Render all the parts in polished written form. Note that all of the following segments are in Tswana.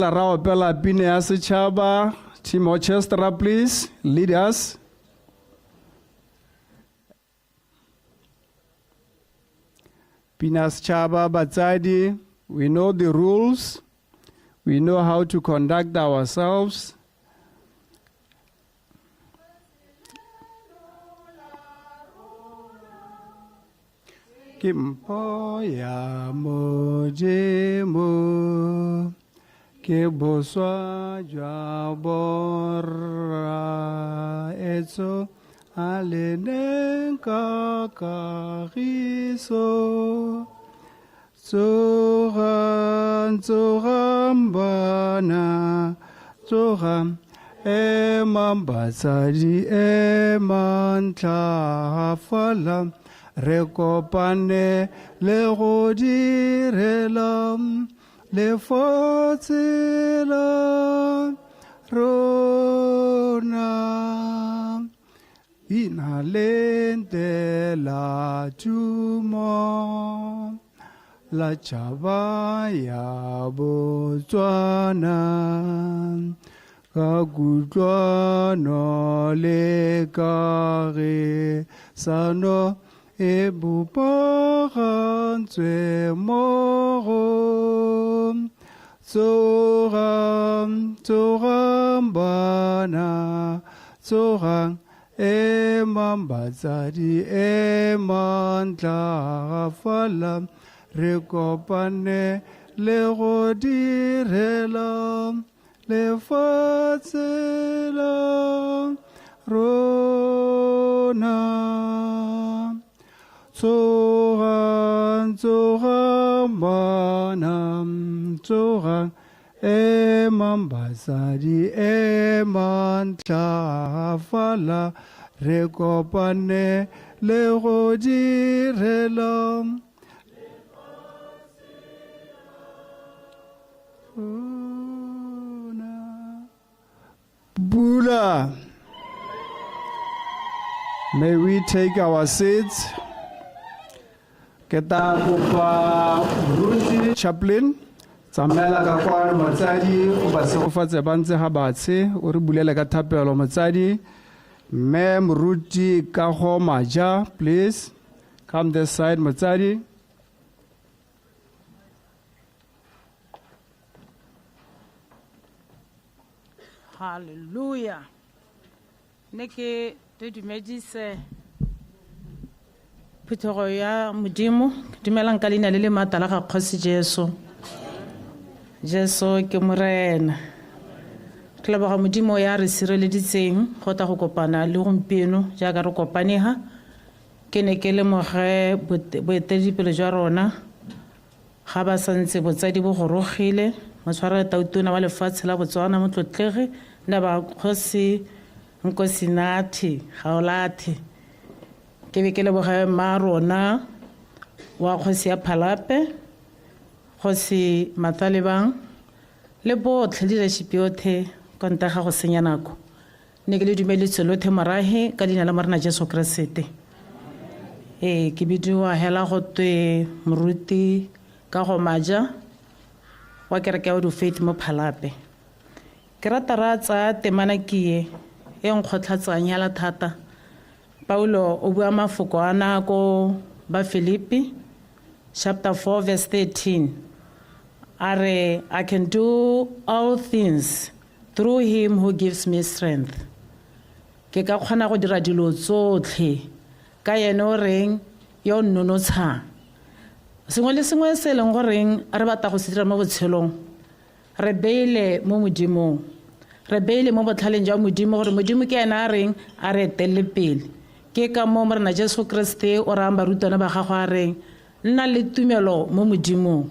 Ra opela pina ya setšhaba. Team orchestra, please lead us. Pina ya setšhaba, batsadi, we know the rules. We know how to conduct ourselves. Ke mpho ya Modimo, ke boswa jwa borraetsho a le neng ka kagiso. Tsogang, tsogang bana, tsogang, emang batsadi, emang tlhagafala, re kopane le go direla lefatshe la rona. Ina lente la tumo la tšhaba ya Botswana ka kutlwano le kagisano e bopagantswe mmogo. Tsogang, tsogang bana, tsogang, emang batsadi, emang tlhagafala, re kopane le go direla lefatshe la rona. Tsogang, tsogang bana, tsogang, emang basadi, emang tlhagafala, re kopane le go direla rona. Pula. May we take our seats. Ke tla kopa moruti chaplain tsamaela ka kwano motsadi o ba segofatse ba ntse ga batshe o re bulele ka thapelo motsadi mme moruti Kago Maja, please come this side motsadi. Hallelujah. Ne ke re dumedise phuthego ya Modimo. Dumelang ka leina le le maatla la ga Kgosi Jesu. Jesu ke Morena. Re leboga Modimo ya re sireleditseng go tla go kopana le gompieno jaaka re kopane ha. Ke ne ke lemoge boeteledipele jwa rona ga ba santse botsadi bo gorogile. Motshwarela tautona wa lefatshe la Botswana motlotlegi Ndaba Kgosi Nkosinathi Gaolathe. Ke be ke leboge mma rona wa kgosi ya Phalape, Kgosi Mathalebang le botlhe leadership yothe kwa ntle ga go senya nako. Ne ke le dumeditse lothe morahe ka leina la Morena Jesu Keresete. Ee, ke bidiwa hela go twe moruti Kago Maja wa kereke ya Word of Faith mo Phalape. Ke rata ra tsaya temana ke e e nkgotlhatsang hela thata. Paulo o bua mafoko a na ko ba Filipi chapter 4 verse 13. A re, I can do all things through him who gives me strength. Ke ka kgona go dira dilo tsotlhe ka ene o reng yo o nnonotshang. Sengwe le sengwe se e leng goreng re batla go se dira mo botshelong, re beile mo Modimong. Re beile mo botlhaleng jwa Modimo gore Modimo ke ene a reng a re etelele pele. Ke ka moo Morena Jesu Kriste o rayang barutwana ba gagwe a reng, Nna le tumelo mo Modimong.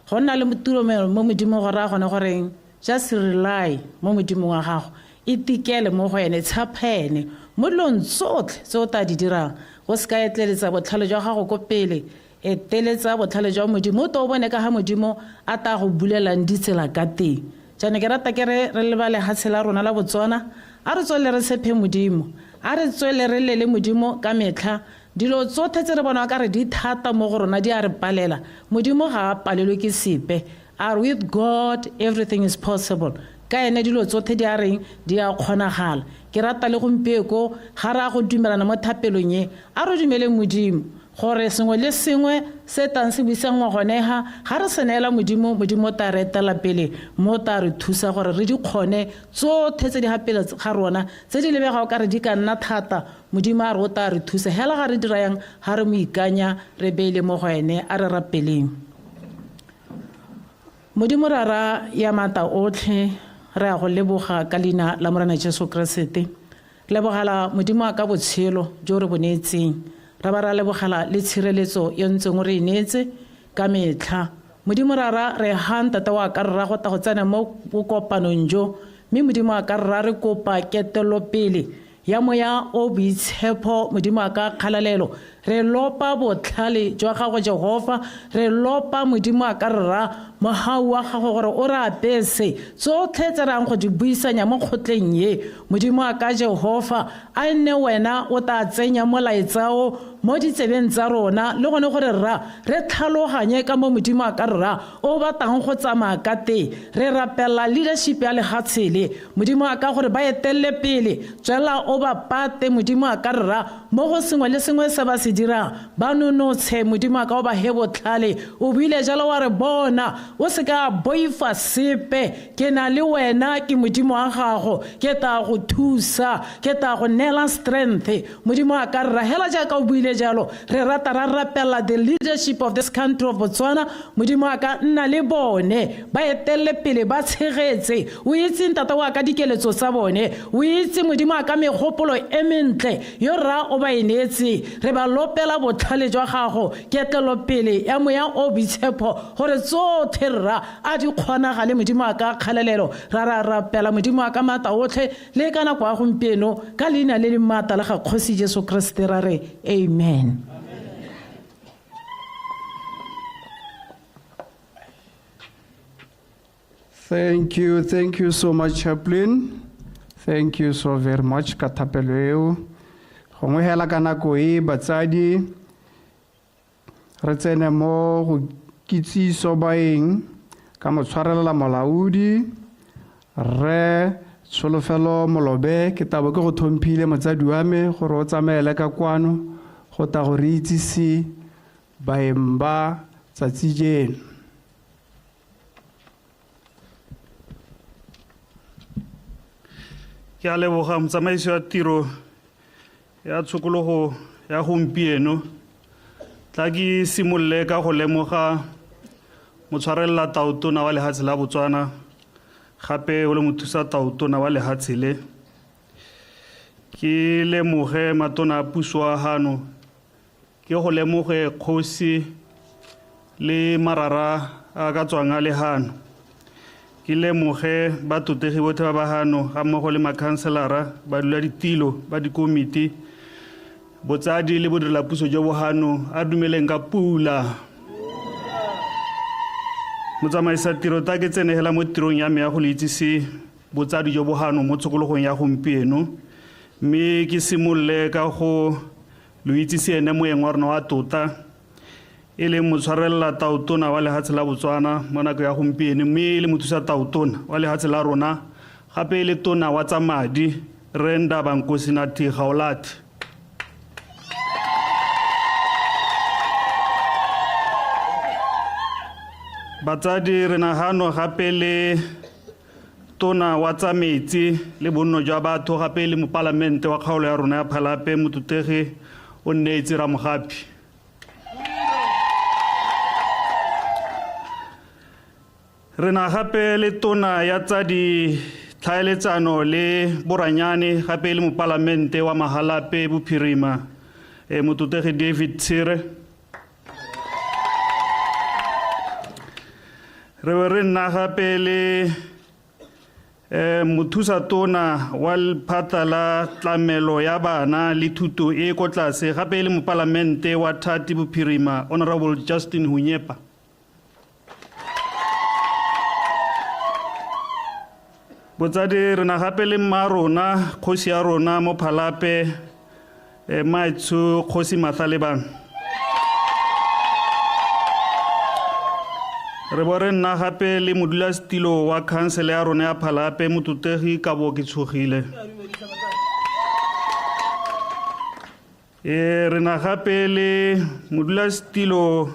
Go nna le tumelo mo Modimong go raya gone goreng just rely mo Modimong wa gago, itikele mo go ene, tshapha ene mo dilong tsotlhe tse o tla di dirang. O se ka etleletsa botlhale jwa gago ko pele, eteletsa botlhale jwa Modimo, o to o bone ka ga Modimo a tla go bulelang ditsela ka teng. Jaanong ke rata ke re re leba lehatshe la rona la Botswana, a re tswelele re tshephe Modimo, a re tswelele re lele Modimo ka metlha. Dilo tsothe tse re bonang ka re di thata mo go rona di a re palela, Modimo ga a palelwe ke sepe. A re with God everything is possible. Ka ene dilo tsothe di a reng di a kgonagala. Ke rata le gompieko ga re a go dumelana mo thapelong e, a re dumeleng Modimo gore sengwe le sengwe se tang se buisanngwa gone ha, ga re se neela Modimo, Modimo o tla re etela pele mme o tla re thusa gore re di kgone tsothe tse di ga pele ga rona tse di lebega o kare di ka nna thata. Modimo a re o tla re thusa hela ga re dira yang ga re mo ikanya re beile mo go ene. A re rapeleng. Modimo Rara ya maata otlhe, re a go leboga ka leina la Morena Jesu Keresete. Re lebogela Modimo wa ka botshelo jo re bo neetseng. Ra ba ra lebogela le tshireletso e ntseng o re e neetse ka metlha. Modimo Rara, re ha Ntate wa ka rra go tla go tsena mo bokopanong jo, mme Modimo wa ka rra re kopa ketelopele ya moya o boitshepho. Modimo a ka kgalalelo, re lopa botlhale jwa gago Jehofa, re lopa Modimo a ka rra mogau wa gago gore o re apese tsotlhe tse re yang go di buisanya mo kgotleng ye. Modimo a ka Jehofa, a nne wena o tla tsenya molaetsao mo ditsebeng tsa rona, le gone gore rra re tlhaloganye ka mo Modimo a ka rra o batlang go tsamaya ka teng. Re rapela leadership ya lehatshe le, Modimo a ka gore ba etelele pele, tswela o ba pate Modimo a ka rra mo go sengwe le sengwe se ba se dirang, ba nonotshe Modimo a ka o ba he botlhale. O buile jalo wa re, bona o se ka boifa sepe, ke na le wena, ke Modimo wa gago, ke tla go thusa, ke tla go neela strength. Modimo a ka rra hela jaaka o buile jalo, re rata ra rapela the leadership of this country of Botswana. Modimo a ka nna le bone, ba etelele pele, ba tshegetse. O itse Ntata wa ka dikeletso tsa bone, o itse Modimo a ka megopolo e mentle yo rra o ba e neetse. Re ba lopela botlhale jwa gago, ketelopele ya moya o boitshepho, gore tsothe rra a di kgonagale. Modimo a ka kgalalelo, ra ra rapela Modimo a ka maatla otlhe le ka nako ya gompieno, ka leina le le maatla la ga Kgosi Jesu Kriste ra re amen. Thank you, thank you so much, Chaplain. Thank you so very much ka thapelo eo. Gongwe hela ka nako e batsadi re tsene mo go kitsiso baeng ka motshwarelela molaodi Rre Tsholofelo Molobe. Ke tabo ke go thomphile motsadi wa me gore o tsamaele ka kwano go tla go re itsise baeng ba tsatsi jeno. Ke a leboga motsamaisi wa tiro ya tshokologo ya gompieno. Tla ke simolole ka go lemoga motshwarelela tautona wa lehatshe la Botswana, gape o le mothusa tautona wa lehatshe le. Ke lemoge matona a puso a hano, ke go lemoge kgosi le marara a ka tswang a le hano. Ke lemoge batotegi botlhe ba ba hano ga mmogo le makhanselara, badula ditilo ba dikomiti, botsadi le bodirelapuso jo bo hano. A dumeleng ka pula. Motsamaisa tiro, ta ke tsenegela mo tirong ya me ya go le itsise botsadi jo bo hano mo tshokologong ya gompieno, mme ke simolole ka go lo itsise ene moeng wa rona wa tota, e leng motshwarelela tautona wa lehatshe la Botswana mo nako ya gompieno, mme e le mothusa tautona wa lehatshe la rona, gape e le tona wa tsa madi, Rre Ndaba Nkosinathi Gaolathe. Batsadi, re nagano gape le tona wa tsa metsi le bonno jwa batho, gape le mopalamente wa kgaolo ya rona ya Phalape, mototegi o nneetse Ramogapi. Re na gape le tona ya tsa ditlhaeletsano le boranyane, gape le mopalamente wa Mahalape Bophirima, mototegi David Tshere. Re be re nna gape le mothusa tona wa lephata la tlamelo ya bana le thuto e ko tlase, gape le mopalamente wa Thati Bophirima, Honorable Justin Hunyepa. Botsadi, re na gape le mma rona, kgosi ya rona mo Phalape, maetsho Kgosi Mathalebang. Re bo re nna gape le modulasetilo wa khansele ya rona ya Phalape, Mototegi Kabo ke Tshogile. E re na gape le modulasetilo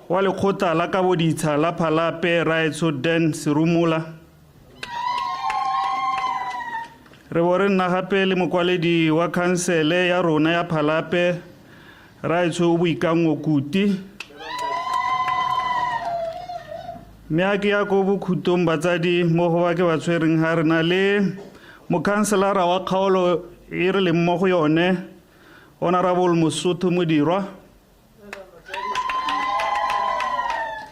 wa lekgotla la kaboditsha la Phalape, Raetsho Dan Serumola. Re bo re nna gape le mokwaledi wa khansele ya rona ya Phalape, Raetsho Boikango Kuti. Mme a ke ya ko bokhutong batsadi mo go ba ke ba tshwereng ga re na le mokhanselara wa kgaolo e re leng mo go yone, Honorable Mosotho Modirwa.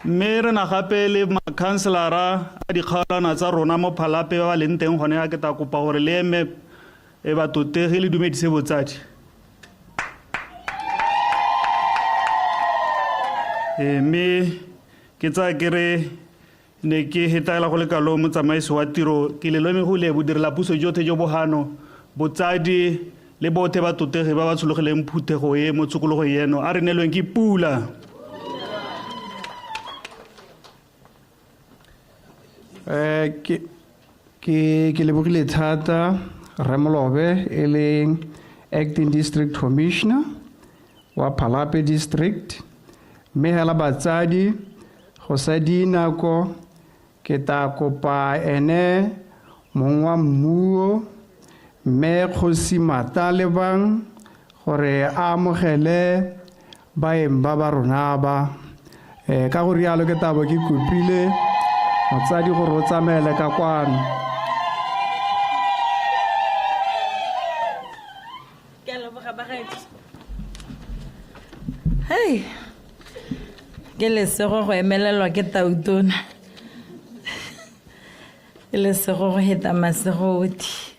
Mme re na gape le makhanselara a dikgaolwana tsa rona mo Phalape ba ba leng teng gone, a ke tla kopa gore le eme e batotegi le dumedise botsadi. E mme ke tsaya ke re ne ke hetaela go le kalo motsamaisi wa tiro ke le lemogile bodirela puso jotlhe jo bogano botsadi le bothe batotegi ba ba tshologileng phuthego e mo tshokologong eno a re neelweng ke pula. Ke lebogile thata Rre Molobe e leng acting district commissioner wa Phalape district. Mme hela batsadi go sa dinako ke ta kopa ene mong wa mmuo mme Kgosi Matalebang gore a amogele baeng ba ba rona ba. Ka go rialo ke tabo ke kopile motsadi gore o tsamaele ka kwano. Ke a leboga bagaetsho. Hei, ke lesego go emelelwa ke tautona. Ke lesego go heta masego otlhe.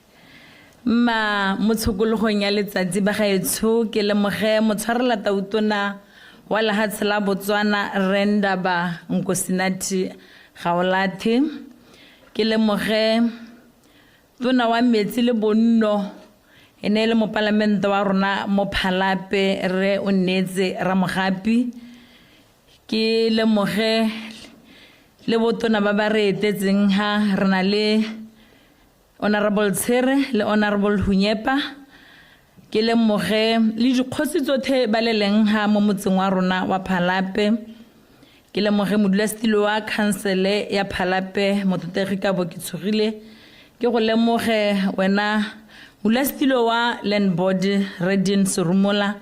Mma mo tshokologong ya letsatsi bagaetsho ke lemoge motshwarela tautona wa lehatshe la Botswana Rre Ndaba Nkosinathi Gaolathe. Ke lemoge tona wa metsi le bonno e ne e le mopalamente wa rona mo Phalape Rre Onneetse Ramogapi. Ke lemoge le botona ba ba re etetseng ha re na le Honorable Tshere le Honorable Hunyepa. Ke lemoge le dikgosi tsotlhe ba le leng ha mo motseng wa rona wa Phalape. Ke lemoge modulasetilo wa khansele ya Phalape Mototegi Kabo ke Tshogile. Ke go lemoge wena modulasetilo wa land board Rre Dean Serumola,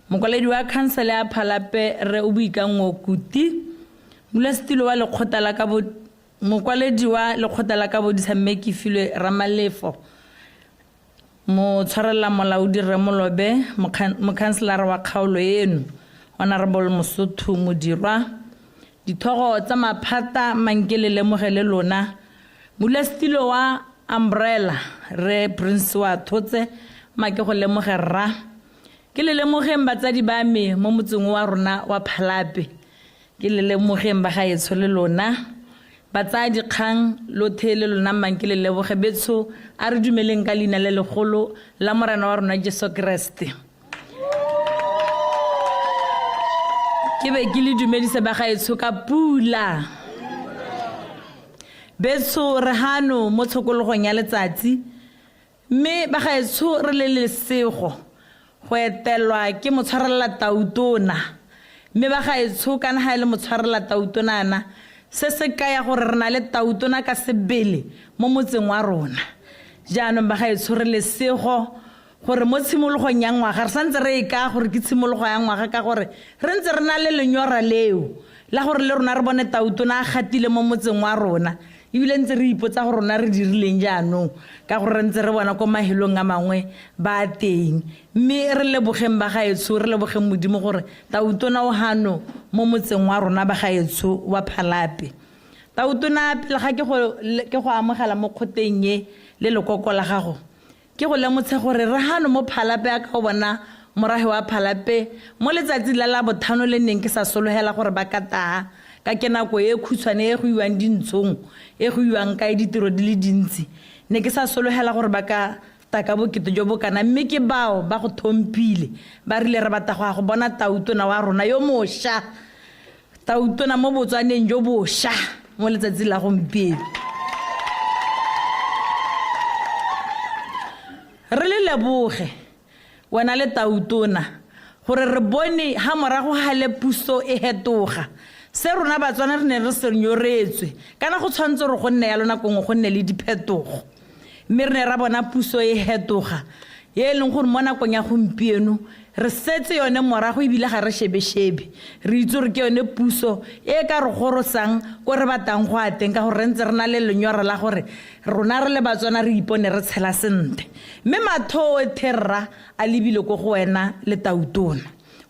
mokwaledi wa khansele ya Phalape Rre Oboikango Kuti, modulasetilo wa lekgotla la kabo, mokwaledi wa lekgotla la kabodisa mme Kefilwe Ramalefo, motshwarelela molaodi Rre Molobe, mokhanselara wa kgaolo eno Honorable Mosotho Modirwa, dithogo tsa maphata manke le lemoge le lona, modulasetilo wa Umbrella Rre Prince wa Thotse, ma ke go lemoge rra. Ke le lemogeng batsadi ba me mo motseng wa rona wa Phalape. Ke le lemogeng ba gaetsho le lona. Batsadi kgang lothe le lona mang ke le leboge betsho, a re dumeleng ka leina le legolo la Morena wa rona Jesu Kriste. Ke be ke le dumedise ba gaetsho ka pula. Betsho re hano mo tshokologong ya letsatsi, mme ba gaetsho re le lesego go etelwa ke motshwarelela tautona. Mme ba gaetsho kana ga e le motshwarelela tautonana, se se kaya gore re na le tautona ka sebele mo motseng wa rona. Jaanong ba gaetsho re lesego gore mo tshimologong ya ngwaga re santse re e ka gore ke tshimologo ya ngwaga, ka gore re ntse re na le lenyora leo la gore le rona re bone tautona a gatile mo motseng wa rona. Ebile ntse re ipotsa gore rona re dirileng jaanong, ka gore re ntse re bona ko mahelong a mangwe ba teng. Mme re lebogeng ba gaetsho, re lebogeng Modimo gore tautona o hano mo motseng wa rona ba gaetsho wa Phalape. Tautona, pele ga ke go amogela mo kgoteng e le lekoko la gago, ke go lemotshe gore re hano mo Phalape a ka o bona morahe wa Phalape mo letsatsing la Labotlhano le neng ke sa sologela gore ba ka taa, ka ke nako e khutshwane e go iwang dintshong, e go iwang kae ditiro di le dintsi. Ne ke sa sologela gore ba ka ta ka bokete jo bo kana, mme ke bao ba go thomphile, ba rile re batla go ya go bona tautona wa rona yo mošwa. Tautona mo Botswaneng jo bosha mo letsatsing la gompieno. Re le leboge wena le Tautona gore re bone ha morago gale puso e hetoga se rona Batswana re ne re se nyoretswe kana go tshwanetse gore go nne yalo nako nngwe go nne le diphetogo mme re ne ra bona puso e hetoga e e leng gore mo nakong ya gompieno re setse yone morago ebile ga re shebeshebe re itse gore ke yone puso e ka re gorosang ko re batang go a teng ka gore re ntse re na le lenyora la gore rona re le Batswana re ipone re tshela sentle mme matho otlhe rra a lebile ko go wena le Tautona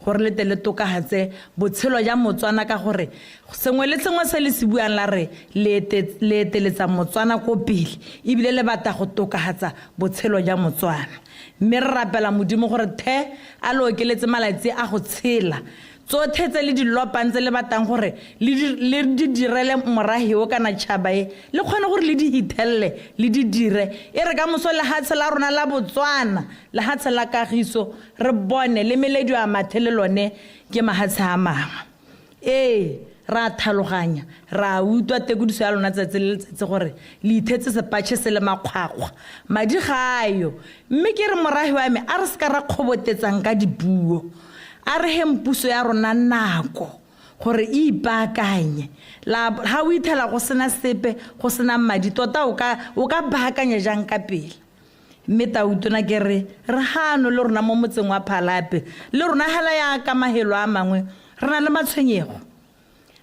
gore le tle le tokagatse botshelo ja Motswana ka gore sengwe le sengwe se le se buang la re le eteletsa Motswana ko pele ebile le batla go tokagatsa botshelo ja Motswana mme re rapela Modimo gore the a le okeletse malatsi a go tshela tsothe tse le di lopang tse le batang gore le di direle morahi o kana tšhaba e le kgone gore le di hithelele le di dire e re ka moso lehatshe la rona la Botswana lehatshe la kagiso re bone le meledi a mathe le lone ke mahatshe a mangwe. Ee, re a thaloganya re a utlwa tekodiso ya lona tsatsi le letsatsi gore le ithetse sepatšhe se le makgwakgwa madi ga ayo mme ke re morahi wa me a re se ka ra kgobotetsang ka dipuo a re heng puso ya rona nako gore e ipaakanye la ha o ithela go sena sepe go sena madi tota o ka baakanya jang ka pele mme Tautona ke re re gano le rona mo motseng wa Phalape le rona hela ya ka mahelo a mangwe re na le matshwenyego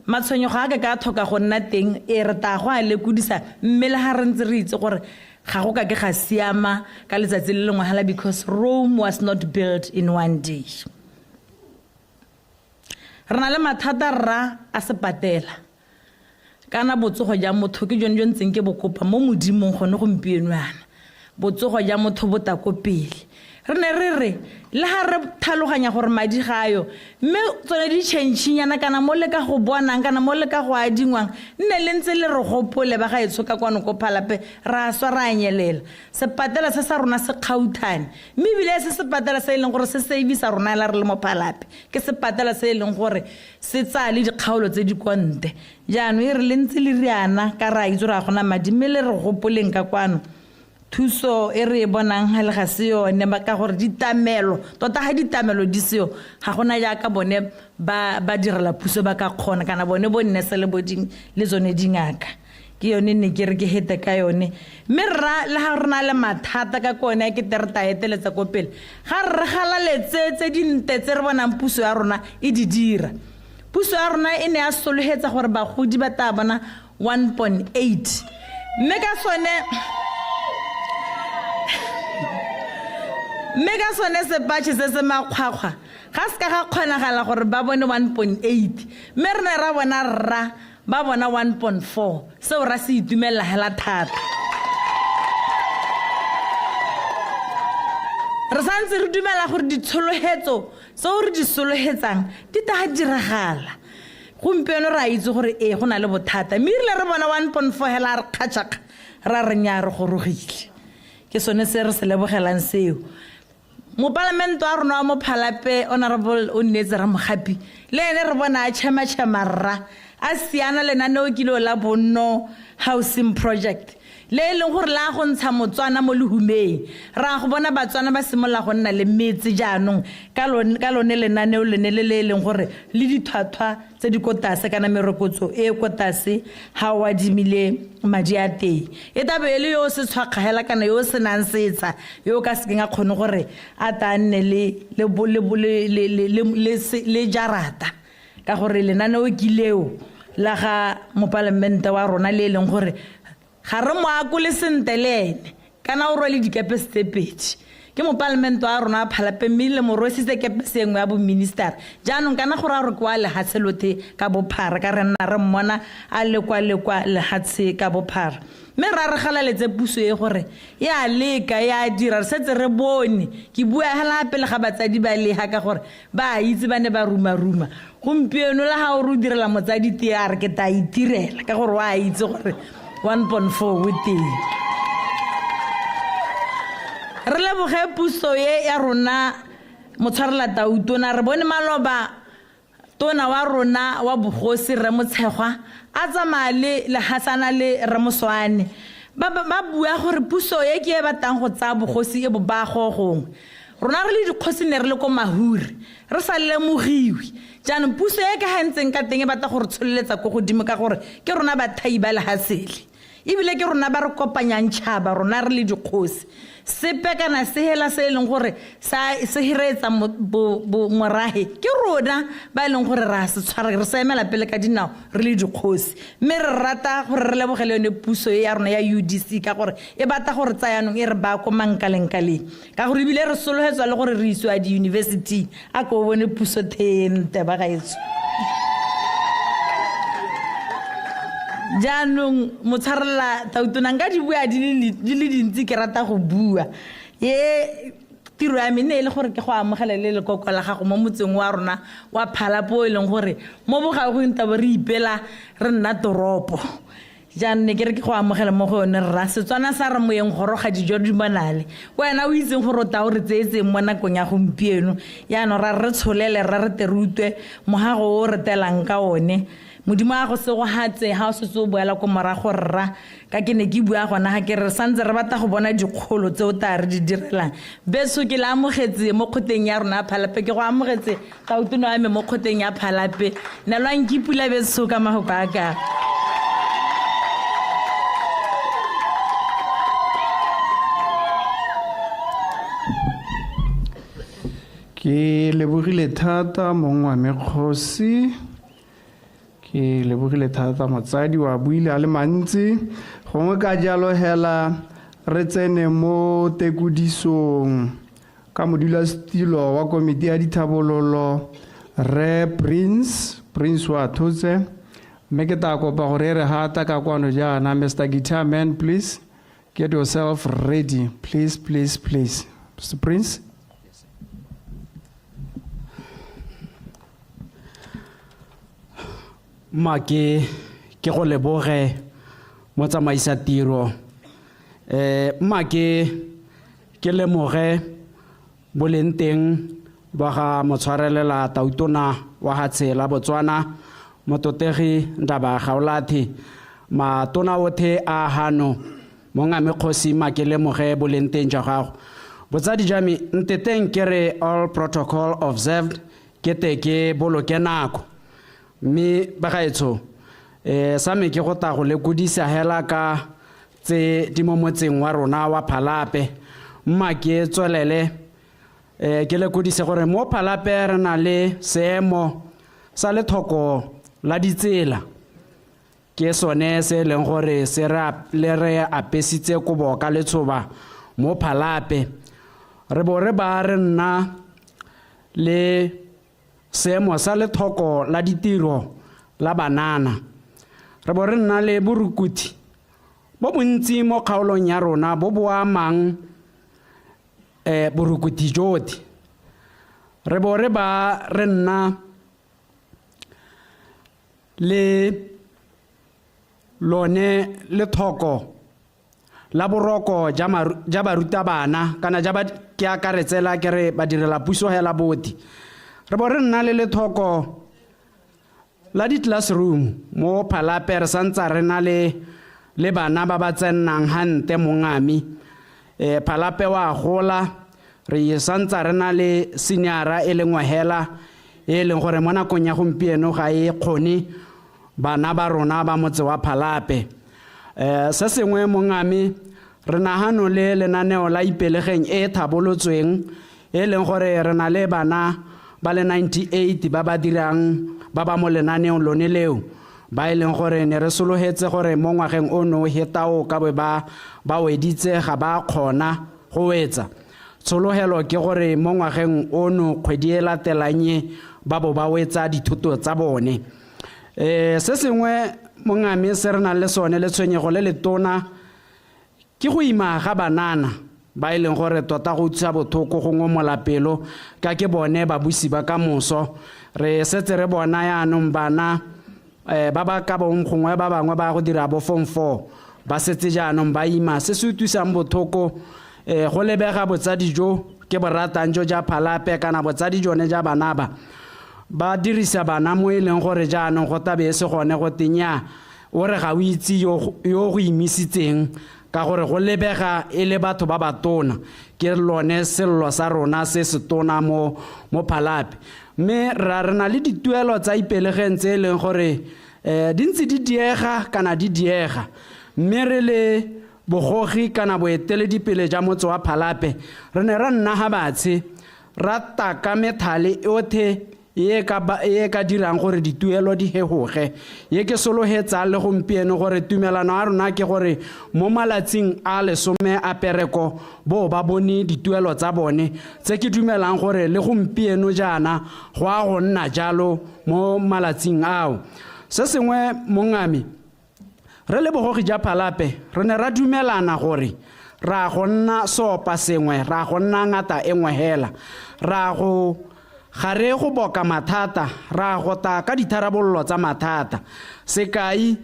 matshwenyego a ka ka tlhoka go nna teng e re tla go a lekodisa mme le ga re ntse re itse gore ga go ka ke ga siama ka letsatsi le lengwe hela because Rome was not built in one day. Re na le mathata rra a sepatela kana botsogo ja motho ke jone jo ntseng ke bo kopa mo modimong gone gompieno yana botsogo ja motho bo ta ko pele re ne re re le ga re tlhaloganya gore madi ga ayo mme tsone di change-nyana kana mo le ka go bonang kana mo le ka go adingwang nne le ntse le re gopole ba ga etsho ka kwano ko Phalape ra swa ra nyelela sepatela se sa rona se kgauthane mme ebile se sepatela se e leng gore se servisa rona la re le mo Phalape ke sepatela se e leng gore se tsaya le dikgaolo tse di kwa ntle jaanong e re le ntse le riana ka re a itse gore ga gona madi mme le re gopoleng ka kwano thuso e re e bonang ga le ga se yone ka gore ditamelo tota ga ditamelo di seo ga gona jaaka bone ba direla puso ba ka kgona kana bone bo nnese le boding le tsone dingaka ke yone ne ke re ke hete ka yone mme rra le ga re na le mathata ka kone ke te re ta eteletsa ko pele ga re galaletse tse dinte tse re bonang puso ya rona e di dira puso ya rona e ne ya sologetsa gore bagodi ba tla bona 1.8 mme ka sone mme ka sone sepatšhe se se makgwakgwa ga se ka ga kgonagala gore ba bone 1.8 mme re ne ra bona rra ba bona 1.4 seo ra se itumelela hela thata. Re santse re dumela gore ditshologetso tseo re di sologetsang di tla diragala gompieno re a itse gore ee go na le bothata mme erile re bona 1.4 hela re kgatšhakga ra re nya re gorogile ke sone se re se lebogelang seo. Mopalamente wa rona wa mo Phalape honorable o nnetse Ramogapi le ene re bona a tšhematšhema rra a siana lenaneo kilo la bonno housing project le e leng gore la go ntsha Motswana mo lehumeng ra go bona Batswana ba simolola go nna le metse jaanong ka lone lenaneo lene le le e leng gore le dithwathwa tse di ko tlase kana merokotso e ko tlase ga o adimile madi a teng e tabe e le yo o se tshwakgagela kana yo o senang setsha yo o ka sekeng a kgone gore a ta nne le jarata ka gore lenaneo ke leo la ga mopalamente wa rona le e leng gore ga re mo akole sentle le ene kana o rwale dikepese tse pedi ke mopalamente wa rona a Phalape mme le mo rwesitse kepese e nngwe ya boministara jaanong kana gore a re kwa lehatshe lothe ka bophara ka re nna re mmona a lekwa lekwa lehatshe ka bophara mme ra re galaletse puso e gore e a leka e a dira re setse re bone ke bua hela pele ga batsadi ba leha ka gore ba a itse ba ne ba ruma-ruma gompieno le ga o re o direla motsadi tee a re ke ta itirela ka gore o a itse gore 1.4 o teng. Re leboge puso e ya rona motshwarela Tautona re bone maloba Tona wa rona wa bogosi Rre Motshegwa a tsamaya le Lehasana le Rre Moswaane ba ba bua gore puso e ke e batlang go tsaya bogosi e bo baya go gongwe. Rona re le dikgosi ne re le ko Mahuri re sa lemogiwe. Jaanong puso e ka ga e ntseng ka teng e batla go re tsholeletsa ko godimo ka gore ke rona bathai ba lehasele. Ebile ke rona ba re kopanyang tšhaba rona re le dikgosi. Sepe kana se hela se e leng gore sa se hireetsa morahe ke rona ba e leng gore ra se tshwara re se emela pele ka dinao re le dikgosi. Mme re rata gore re lebogele yone puso e ya rona ya UDC ka gore e batla gore tsaya yanong e re baya ko mankalengkaleng ka gore ebile re sologetswa le gore re isiwa diyunibesiting. A ko o bone puso thente ba gaetsho. Jaanong motshwarelela tautona nka di bua di le dintsi ke rata go bua. E tiro ya me ne e le gore ke go amogela le lekoko la gago mo motseng wa rona wa Phalapo e leng gore mo bogauging tabo re ipela re nna toropo. Jaanong ne ke re ke go amogele mo go yone rra. Setswana sa re moeng goroga dijo di monale. Wena o itseng gore o tla o re tseetseng mo nakong ya gompieno. Jaanong ra re re tsholele rra re te re utlwe mogago o o re telang ka one. Modimo a go segogatse ha o setse o boela ko morago rra. Ka ke ne ke bua gona ga ke re re santse re batla go bona dikgolo tse o tla re di direlang. Beso ke le amogetse mo kgotleng ya rona ya Phalape ke go amogetse Tautona wa me mo kgotleng ya Phalape. Nelwang ke pula beso ka mahoko a ka. Ke lebogile thata mong wa me kgosi. Ke lebogile thata motsadi wa buile a le mantsi. Gongwe ka jalo hela re tsene mo tekodisong ka modulasetilo wa komiti ya dithabololo Rre Prince, Prince wa Thotse. Mme ke tla kopa gore e re hata ka kwano jaana, Mr. Guitar Man, please get yourself ready. Please, please, please. Mr. Prince. Mma ke ke go leboge motsamaisa tiro eh mma ke ke lemoge boleng teng ba ga motshwarelela tautona wa ga tshela Botswana mototegi Ndaba Gaolathe matona othe a hano mongame kgosi mma ke lemoge boleng teng jwa gago botsadi jwa me nteteng ke re all protocol observed ke te ke boloke nako Mme bagaetsho, eh, sa me ke go ta go lekodisa hela ka tse di mo motseng wa rona wa Phalape. Mma ke tswelele eh, ke lekodise gore mo Phalape re na le seemo sa lethoko la ditsela. Ke sone se e leng gore se re le re apesitse kobo ka letshoba mo Phalape. Re bo re ba re nna le seemo sa lethoko la ditiro la banana. Re bo re nna le borukuthi bo bontsi mo kgaolong ya rona bo bo amang um borukuthi jotlhe. Re bo re ba re nna le lone lethoko la boroko ja ja barutabana kana ja ba ke akaretsela ke re badirela puso hela boti re bo re nna le lethoko la di-classroom mo Phalape re santsa re na le le bana ba ba tsennang hante mongami e Phalape wa gola re santsa re na le seniora e lengwe hela e leng gore mo nakong ya gompieno ga e kgone bana ba rona ba motse wa Phalape. Um se sengwe mongame re nagano le lenaneo la Ipelegeng e e thabolotsweng e leng gore re na le bana ba le 98 ba ba dirang ba ba mo lenaneong lone leo ba e leng gore ne re sologetse gore mo ngwageng ono hetao ka be ba ba weditse ga ba kgona go wetsa. Tshologelo ke gore mo ngwageng ono kgwedi e latelang e ba bo ba wetsa dithuto tsa bone. Um se sengwe mongame se re nang le sone letshwenyego le letona ke go ima ga banana ba e leng gore tota go utlwisa bothoko go ngomola pelo ka ke bone babusi ba ka moso. Re setse re bona yaanong bana um ba ba ka bong gongwe ba bangwe ba go dira bo form 4 ba setse jaanong ba ima. Se se utlwisang bothoko um go lebega botsadi jo ke bo ratang jo ja Phalape kana botsadi jone ja bana ba. ba dirisa bana mo e leng gore jaanong go tabe e se gone go tenya o re ga o itse yo go imisitseng ka gore go lebega e le batho ba batona. Ke lone sello sa rona se se tona mo Palapye. Mme ra re na le dituelo tsa Ipelegeng tse e leng gore di ntse di diega kana di diega, mme re le bogogi kana boeteledipele ja motse wa Palapye re ne ra nna ga batshe ra taka methale yotlhe e ka dirang gore dituelo di hegoge. Ye ke sologetsang le gompieno gore tumelano ya rona ke gore mo malatsing a 10 a pereko bo ba bone dituelo tsa bone, tse ke dumelang gore le gompieno jaana go a go nna jalo mo malatsing ao. Se sengwe mongame, re le bogogi ja Palapye re ne ra dumelana gore ra go nna seopa sengwe, ra go nna ngata e nngwe hela, ra go ga re go boka mathata, ra go ta ka ditharabololo tsa mathata. Sekai,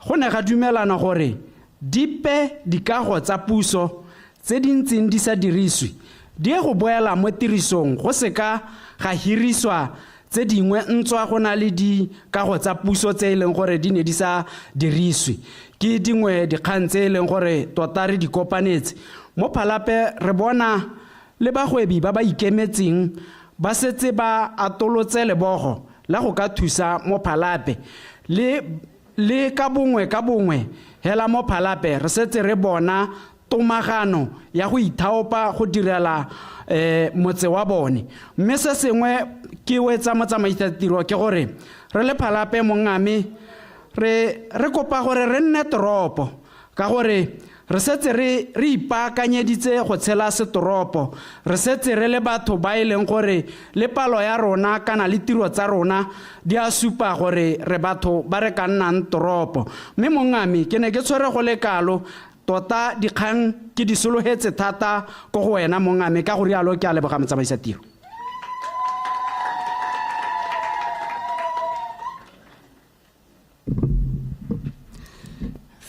go ne ga dumelana gore dipe dikago tsa puso tse di ntseng di sa diriswe di ye go boela mo tirisong, go seka ga hiriswa tse dingwe ntswa go na le dikago tsa puso tse e leng gore di ne di sa diriswe. Ke dingwe dikgang tse e leng gore tota re di kopanetse mo Palapye. Re bona le bagwebi ba ba ikemetseng ba setse ba atolotse lebogo la go ka thusa mo Palapye, le ka bongwe ka bongwe hela mo Palapye re setse re bona tomagano ya go ithaopa go direla motse wa bone. Mme se sengwe ke wetsa motsamaisa tiro ke gore re le Palapye mongame re kopa gore re nne toropo, ka gore re setse re ipaakanyeditse go tshela setoropo. Re setse re le batho ba e leng gore le palo ya rona kana le tiro tsa rona di a supa gore re batho ba re ka nnang toropo. Mme mongame ke ne ke tshwere go le kalo tota dikgang ke di sologetse thata ko go wena mongame, ka go rialo ke a leboga motsamaisa tiro.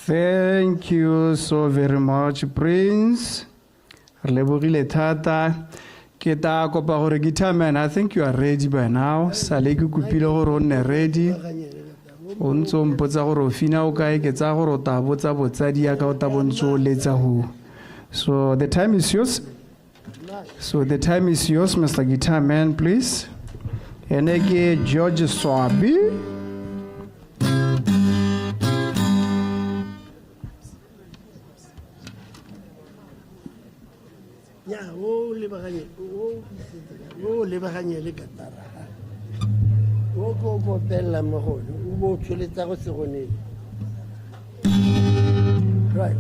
Thank you so very much, Prince. Re lebogile thata. Ke ta kopa gore guitar man, I think you are ready by now. Sale ke kopile gore o nne ready. O ntse o mpotsa gore o fina o kae, ke tsaya gore o ta botsa botsadi ya ka o ta bontse o letsa ho. So the time is yours. So the time is yours, Mr. Guitar Man, please. Ene ke George Swabi. Ya, o lebaganye le katara. O ko kopella mo go, o bo tsholetsa go se gone. Right.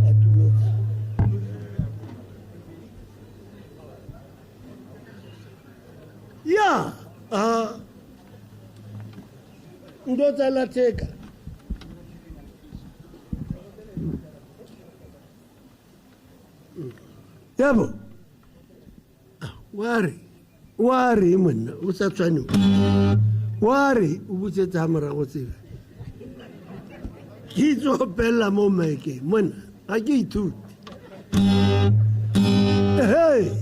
Atumetse. Ya, ndo tsa latheka. Yabo. Ware monna o sa tshwane. Ware o butsetsa morago tsela. Ke itse go pella mo maekeng monna, ga ke ithute. Hey,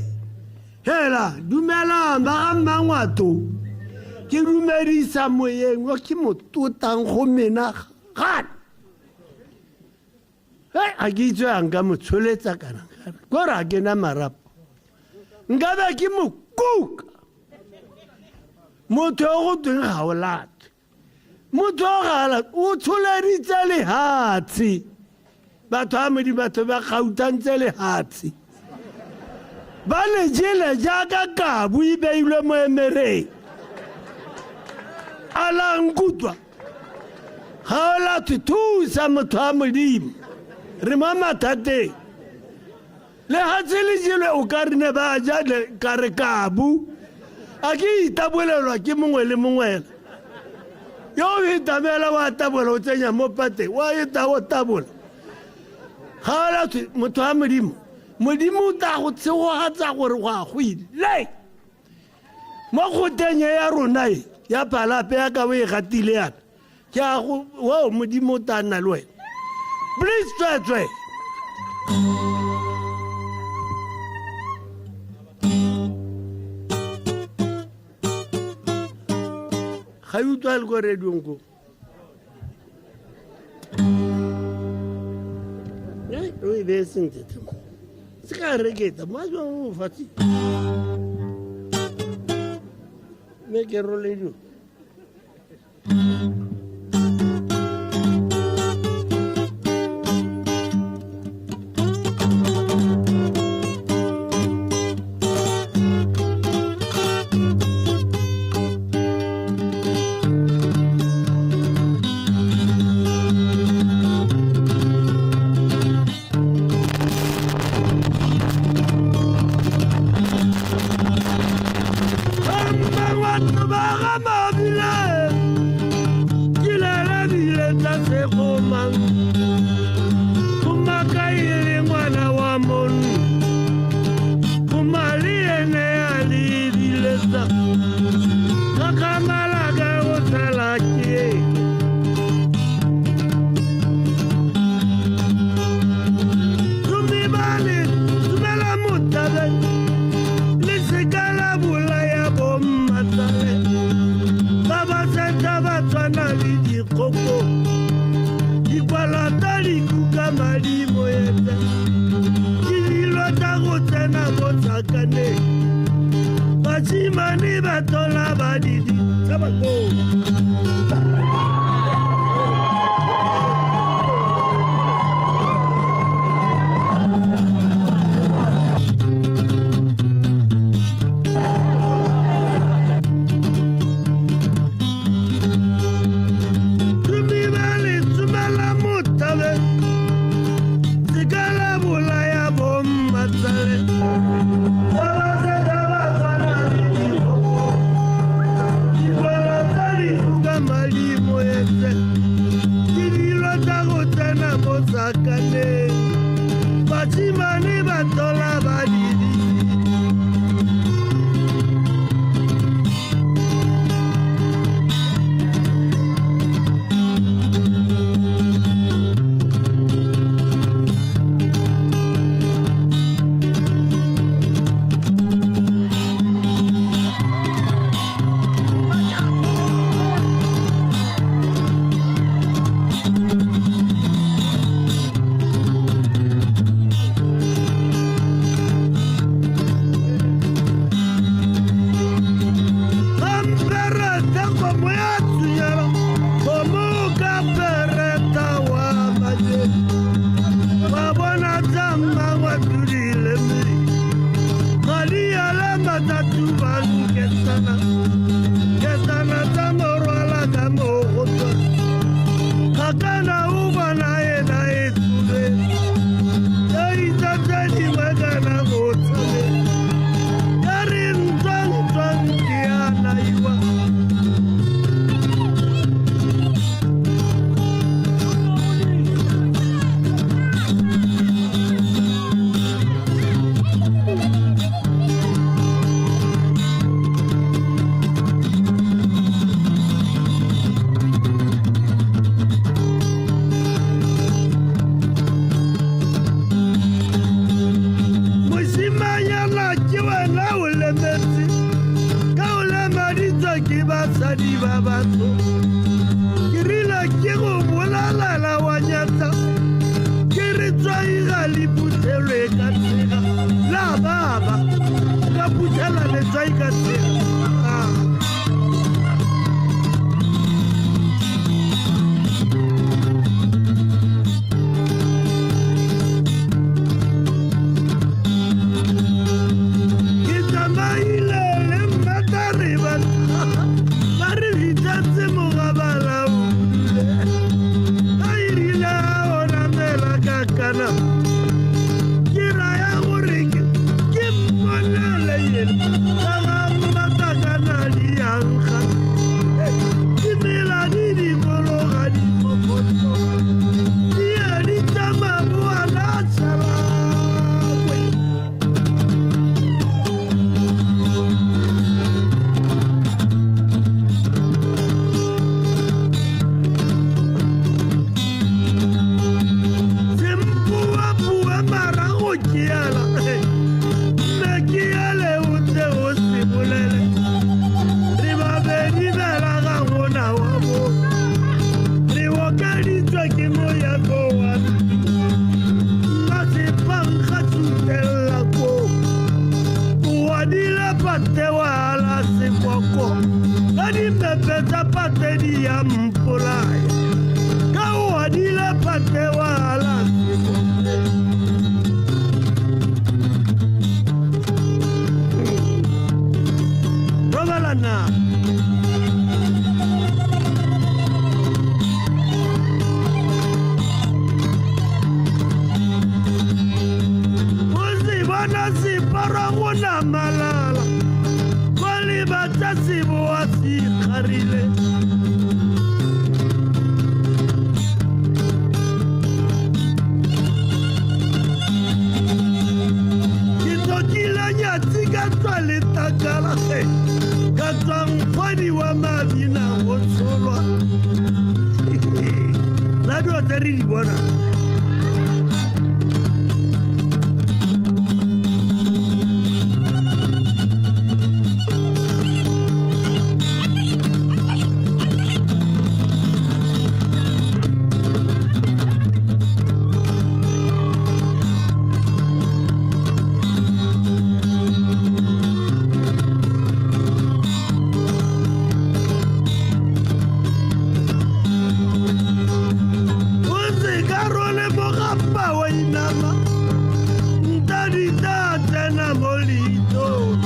hela dumelang ba ga Mmangwato. Ke dumedisa moyeng o ke mo totang go mena gane. Hey, ga ke itse yang ka mo tsholetsa kana kore ga ke na marapo. Nka be ke mo kuka. Motho yo go tweng ga o late. Motho o ga a late, o tsholeditse lehatshe. Batho ba Modimo, batho ba gautantse lehatshe. Ba le jele jaaka kabu e beilwe mo emereng. A la nkutlwa. Ga o late, thusa motho wa Modimo. Re mo mathateng. Lehatshe le jelwe o ka re ne ba ja le ka re kabu. A ke itabolelwa ke mongwe le mongwe. Yo o itamela wa tabola o tsenya mo pateng, wa eta o tabola. Ga o late motho wa Modimo. Modimo o tla go tshegogatsa gore go a go ile. Mo kgoteng e ya rona e, ya Palapye ya ka o e gatile yana. Ke a go, wo Modimo o tla nna le wena. Please tswetswe. Ga e utlwale ko radiong ko. O e beye sentle themo. Se ka reketsa, mo a jwang o fatshe. Mme ke role dio. Basimane ba tola ba didi tsa ba koo. Basimane ba tola ba didi. di ya mpolaya ka o adile phate wa alafiko. Robala na. O se bona separa go namalala kwa lebatsa seboa se ikgarile. Ke tlhokile nyatsi ka tswa letakala ge ka tswa nkgwadi wa mabina go tsholwa. La dilo tse re di bona. O se ka role mogapa wa inama nta di tla tsena mo leitlong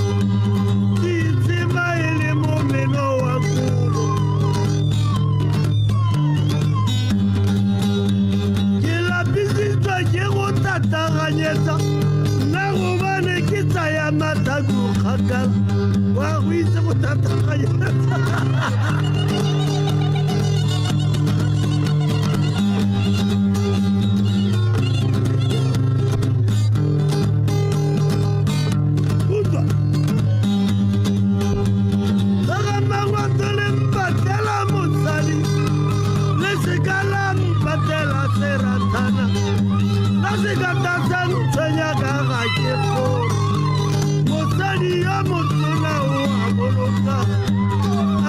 di tsema e le momeno wa kolo. Ke lapisitswe ke go tataganyetsa nna gobane ke tsaya matlhako kgakala wa go itse go tataganyetsa. Utlwa. Ba ga Mangwato le mpatela mosadi, le seka la mpatela serathana, la seka ta sa ntshwenya ka ga ke kgore. Mosadi yo motona o a boloka,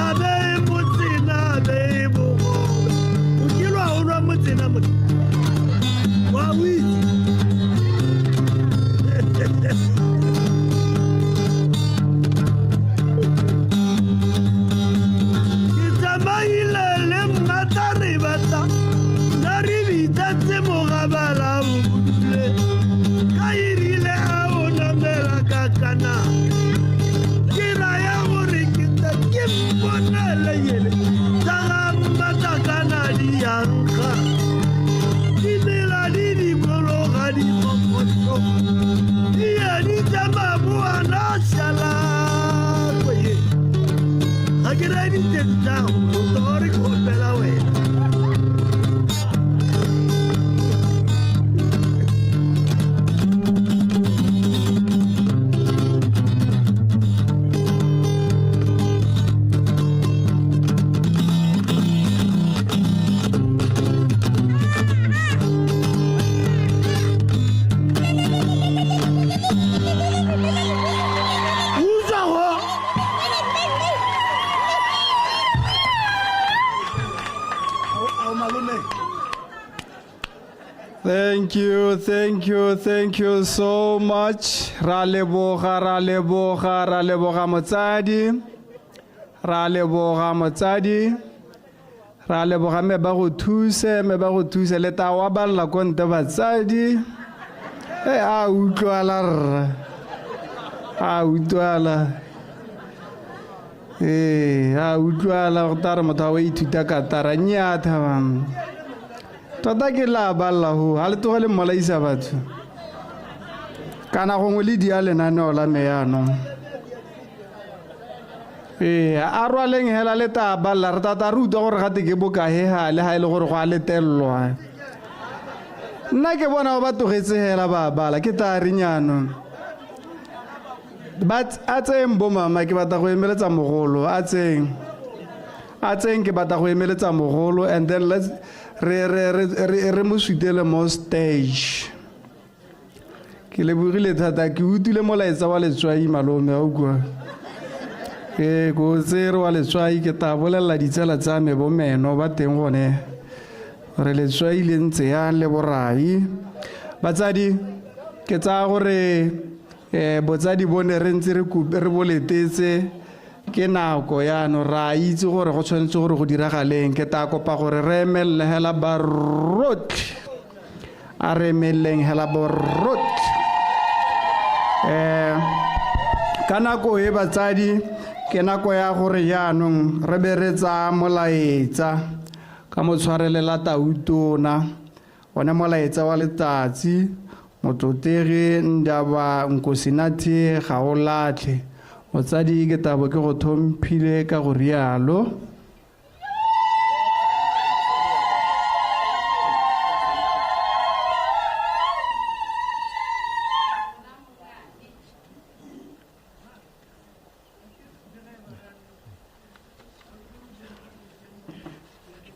a beye motsena, a beye bogobe. O kile wa utlwa motsena motho? Wa o itse? Ke tsamaile le mmata re batla nna re bitsatse mogabala o bodule ka erile a o namela ka kana ke raya gore ke tla ke mponele ele tsa ga mmata kana di ya nkga dimela di dikologa dikgokgotlho di ya di tsamaya boana šala koye. Ga ke reye diteng tsa gago gore ke opela wena. Utlwa go. Ao malome. Thank you, thank you, thank you so much. Ra leboga, ra leboga, ra leboga motsadi. Ra leboga motsadi. Ra leboga me ba go thuse, me ba go thuse le ta wa balla ko nte batsadi. E a utlwala rra. A utlwala. Ee, a utlwala go tare motho a o ithuta katara nnyaa thabang. Tota ke la balla ho, ha le tloge le mmolaisa batho. Kana gongwe le dia lenaneo la me yaanong. Ee, a rwaleng hela le ta balla re tata re utlwa gore gate ke bokae gale ga e le gore go a letellwa. Nna ke bona ba tlogetse hela ba bala ke tla reng jaanong. Ba a tseng bo mama ke batla go emeletsa mogolo a tseng. A tseng ke batla go emeletsa mogolo and then let's re re re re re mo sutele mo stage. Ke lebogile thata ke utlwile molaetsa wa letswai malome a utlwa. Ee, ko tsere wa letswai ke tla bolelela ditsala tsa me bo meno ba teng gone gore letswai le ntse yang le borai. Batsadi ke tsaya gore botsadi bone re ntse re bo letetse. Ke nako yaanong re a itse gore go tshwanetse gore go diragaleng. Ke tla kopa gore re emelele hela ba rotlhe, a re emeleleng hela borrotlhe. Ka nako e batsadi, ke nako ya gore jaanong re be re tsaya molaetsa ka motshwarelela tautona, one molaetsa wa letsatsi, motlotlegi Ndaba Nkosinathi Gaolatlhe. Motsadi, ke tabo ke go thomphile ka go rialo.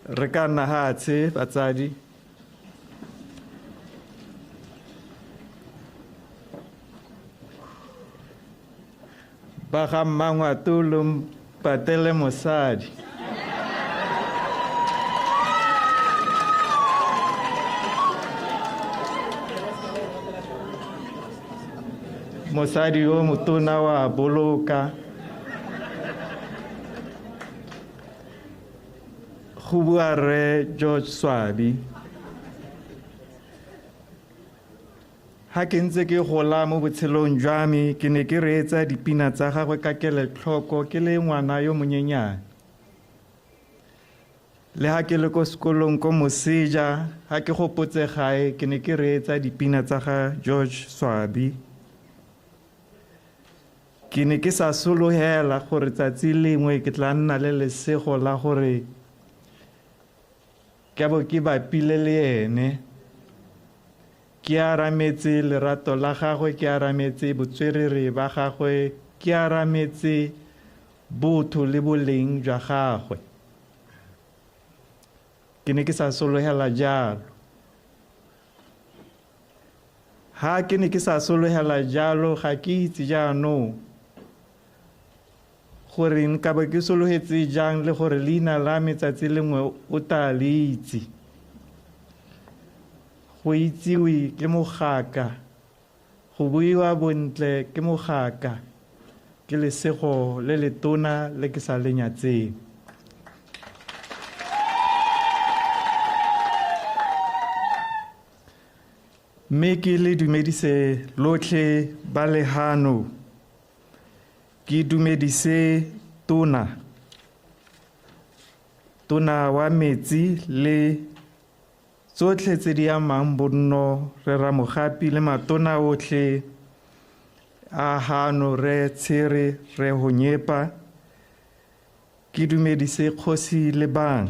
Re ka nna hatshe batsadi. Ba ga Mmangwato lo mpatele mosadi. Mosadi yo motona wa boloka. Go bua Rre George Swabi. Ha ke ntse ke gola mo botshelong jwa me, ke ne ke reetsa dipina tsa gagwe ka kelotlhoko ke le ngwana yo monyenyane. Le ha ke le ko sekolong ko moseja, ha ke gopotse gae, ke ne ke reetsa dipina tsa ga George Swabi. Ke ne ke sa sologela gore tsatsi lengwe ke tla nna le lesego la gore ke bo ke bapile le ene. Ke arametse lerato la gagwe, ke arametse botswerere ba gagwe, ke arametse botho le boleng jwa gagwe. Ke ne ke sa sologela jalo. Ha ke ne ke sa sologela jalo, ga ke itse jaanong gore nka bo ke sologetse jang le gore leina la me tsatsi lengwe o tla le itse. Go itsiwe ke mogaka, go buiwa bontle ke mogaka, ke lesego le letona le ke sa le nyatseng. Mme ke le dumedise lotlhe ba lehano. Ke dumedise tona, tona wa metsi le tsotlhe tse di amang bonno, re Ramogapi le matona otlhe a hano, re Tshere, re Honyepa. Ke dumedise kgosi le bang.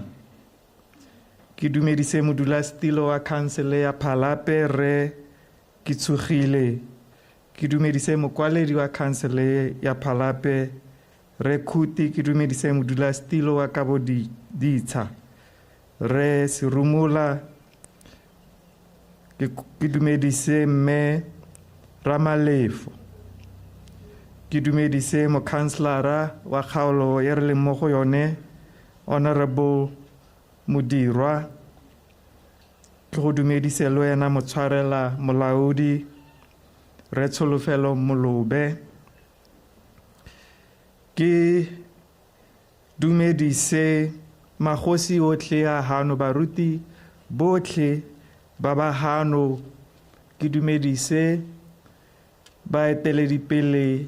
Ke dumedise modulasetilo wa khansele ya Phalape, re Ketshogile. Ke dumedise mokwaledi wa khansele ya Phalape, re Khuti. Ke dumedise modulasetilo wa Kabo Ditsha, re Serumula. Ke dumedise mme Ramalefo. Ke dumedise mokhanselara wa kgaolo e re leng mo go yone, Honorable Modirwa. Ke go dumedise le wena motshwarela molaodi, re Tsholofelo Molobe. Ke dumedise magosi otlhe a hano, baruti botlhe ba ba hano. Ke dumedise baeteledipele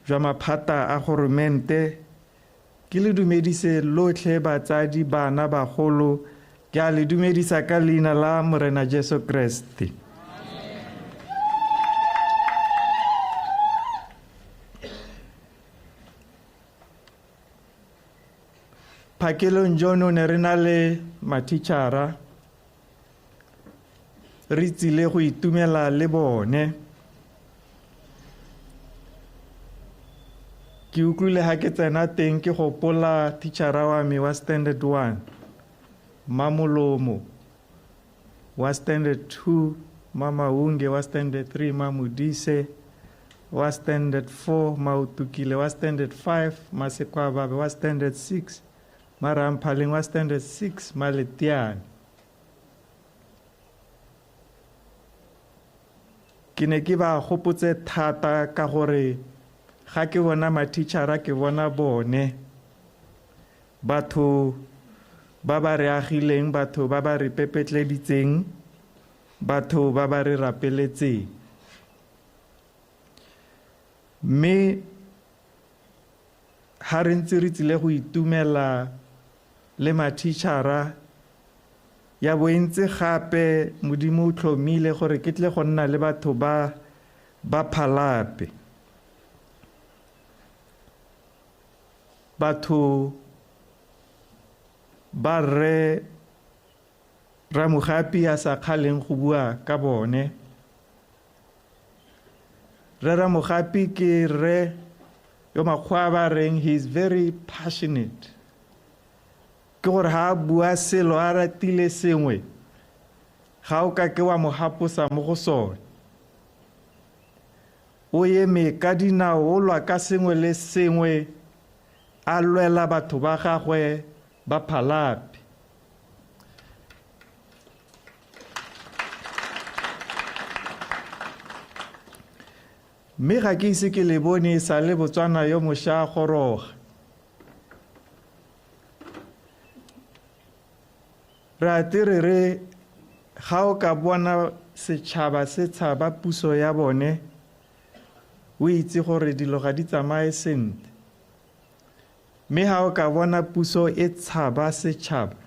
jwa maphata a goromente. Ke le dumedise lotlhe batsadi, bana, bagolo. Ke a le dumedisa ka leina la Morena Jesu Kreste. Phakelong jono ne re na le mathichara, re tsile go itumela le bone. Ke utlwile ha ke tsena teng ke gopola teachera wa me wa standard 1, Mamolomo, wa standard 2, Mamaunge, wa standard 3, Mamodise, wa standard 4, Mautukile, wa standard 5, Masekwababe, wa standard 6, Maramphaleng, wa standard 6, Maletiane. Ke ne ke ba gopotse thata ka gore Ga ke bona mathichara ke bona bone batho ba ba re agileng, batho ba ba re pepetleditseng, batho ba ba re rapeletseng. Mme ha re ntse re tsile go itumela le mathichara ya bo e ntse gape Modimo o tlhomile gore ke tle go nna le batho ba ba Phalape. Batho ba rre Ramogapi a sa kgaleng go bua ka bone. Rre Ramogapi ke rre yo makgowa ba reng he is very passionate. Ke gore ha a bua selo a ratile sengwe, ga o ka ke wa mo haposa mo go sone. O eme ka dinao, o lwa ka sengwe le sengwe, a lwela batho ba gagwe ba Phalape. Mme ga ke ise ke le bone sa le Botswana yo mošwa a goroga. Re a tle re re ga o ka bona setšhaba se tshaba puso ya bone, o itse gore dilo ga di tsamaye sentle. Mme ga o ka bona puso e tshaba setšhaba,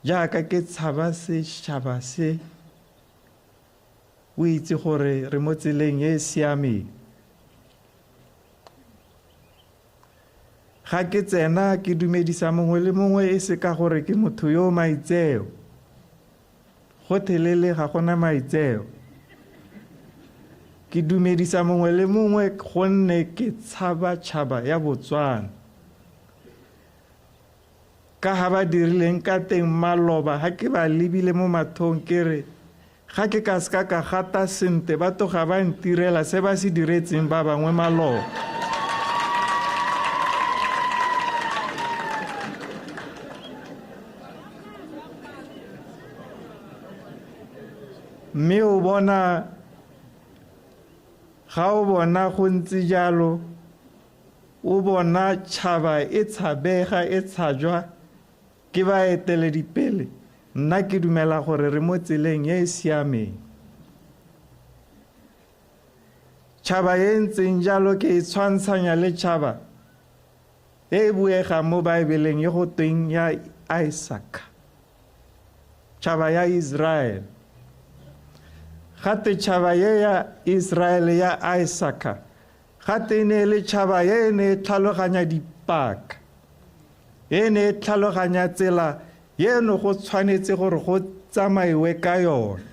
jaaka ke tshaba setšhaba se, o itse gore re mo tseleng e e siameng. Ga ke tsena ke dumedisa mongwe le mongwe e se ka gore ke motho yo o maitseo. Gothelele ga gona maitseo. Ke dumedisa mongwe le mongwe gonne ke tshaba tšhaba ya Botswana. Ka ha ba dirileng ka teng maloba ha ke ba lebile mo mathong ke re ga ke ka seka ka gata sente ba tloga ba ntirela se ba se diretseng ba bangwe maloba. Mme o bona ga o bona go ntse jalo, o bona tšhaba e tshabega e tshajwa ke baeteledipele. Nna ke dumela gore re mo tseleng e e siameng. Tšhaba e ntseng jalo ke e tshwantshanya le tšhaba e e buegang mo Baebeleng e go tweng ya Isaka, tšhaba ya Israel. Gate tšhaba ye ya Israel ya Isaka, gate e ne e le tšhaba ye e ne e tlhaloganya dipaka, e ne e tlhaloganya tsela ye ne go tshwanetse gore go tsamaiwe ka yone.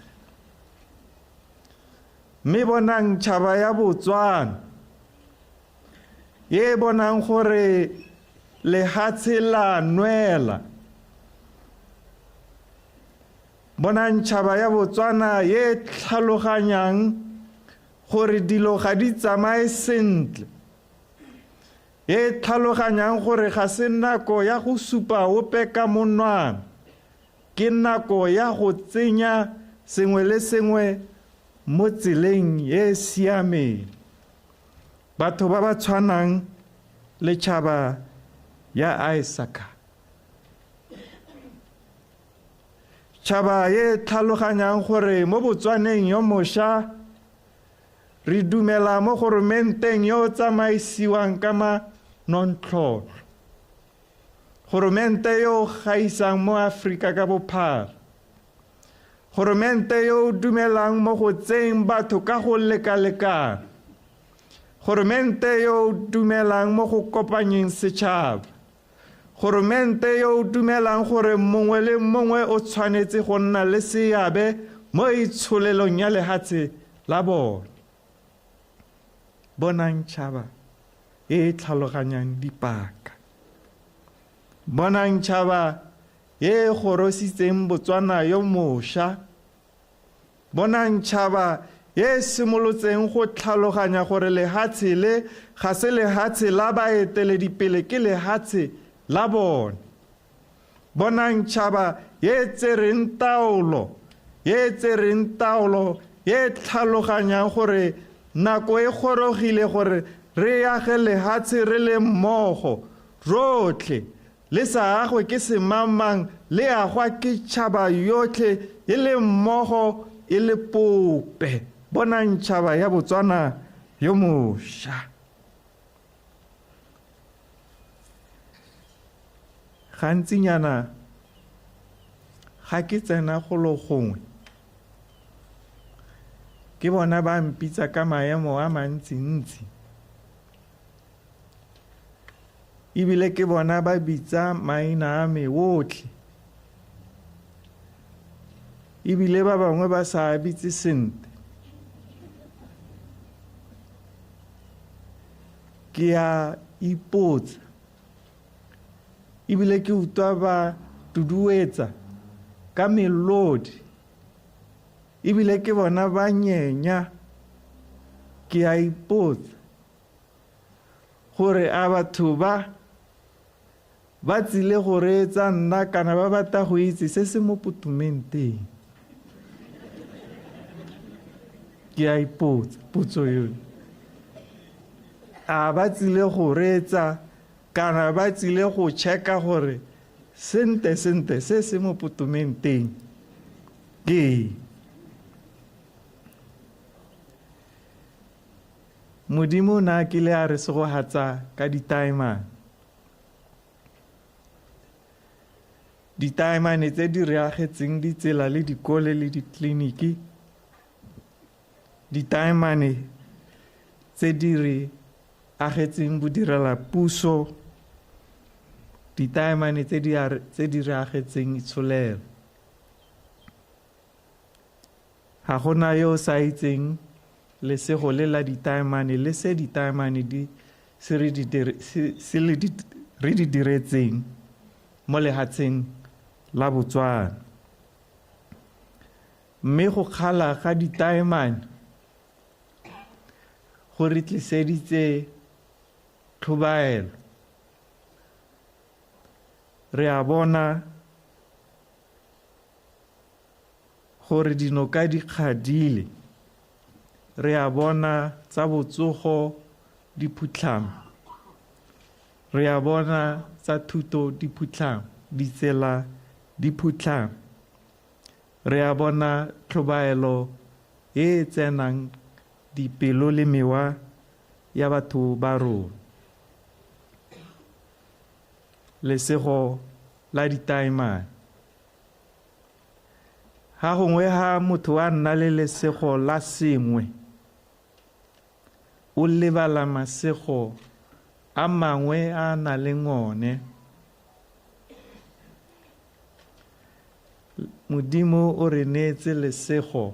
Mme bonang tšhaba ya Botswana ye e bonang gore lehatshe la nwela. Bonang tšhaba ya Botswana ye e tlhaloganyang gore dilo ga di tsamaye sentle, e tlhaloganyang gore ga se nako ya go supa ope ka monwana, ke nako ya go tsenya sengwe le sengwe mo tseleng e e siameng. Batho ba ba tshwanang le tšhaba ya Isaka, tšhaba e tlhaloganyang gore mo Botswaneng yo mošwa re dumela mo goromenteng yo o tsamaisiwang ka manontlhotlho, goromente yo o gaisang mo Aforika ka bophara, goromente yo o dumelang mo go tseeng batho ka go lekalekana, goromente yo o dumelang mo go kopanyeng setšhaba, goromente yo o dumelang gore mongwe le mongwe o tshwanetse go nna le seabe mo itsholelong ya lehatshe la bone. Bonang tšhaba e e tlhaloganyang dipaka. Bonang tšhaba e e gorositseng Botswana yo mošwa. Bonang tšhaba e e simolotseng go tlhaloganya gore lehatshe le ga se lehatshe la baeteledipele, ke lehatshe la bone. Bonang tšhaba e e tsereng taolo, e e tsereng taolo, e e tlhaloganyang gore Nako e gorogile gore re age lehatshe re le mmogo rotlhe, le sa agwe ke semangmang, le agwa ke tšhaba yotlhe e le mmogo e le pope. Bonang tšhaba ya Botswana yo mošwa. Gantsinyana ga ke tsena golo gongwe ke bona ba mpitsa ka maemo a mantsintsi, ebile ke bona ba bitsa maina a me otlhe, ebile ba bangwe ba sa a bitse sentle. Ke a ipotsa ebile ke utlwa ba tuduetsa ka melodi, ebile ke bona ba nyenya. Ke a ipotsa gore a batho ba ba tsile go reetsa nna kana ba batla go itse se se mo potumenteng. Ke a ipotsa potso yone, a ba tsile go reetsa kana ba tsile go checka gore sente sente se se mo potumenteng ke eng. Modimo o ne a kile a re segogatsa ka ditaemane. Ditaemane tse di re agetseng ditsela le dikole le ditleliniki, ditaemane tse di re agetseng bodirela puso, ditaemane tse di re agetseng itsholelo. Ga gona yo o sa itseng lesego le la ditaemane le se ditaemane di se re di se le di re di diretseng mo lehatsheng la Botswana. Mme go kgala ga ditaemane go re tliseditse tlhobaelo. Re a bona gore dinoka di kgadile, re a bona tsa botsogo di phutlhama, re a bona tsa thuto di phutlhama, ditsela di phutlhama, re a bona tlhobaelo e e tsenang dipelo le mewa ya batho ba rona. Lesego la ditaemane. Ga gongwe ha motho a nna le lesego la sengwe, o lebala masego a mangwe a na leng one. Modimo o re neetse lesego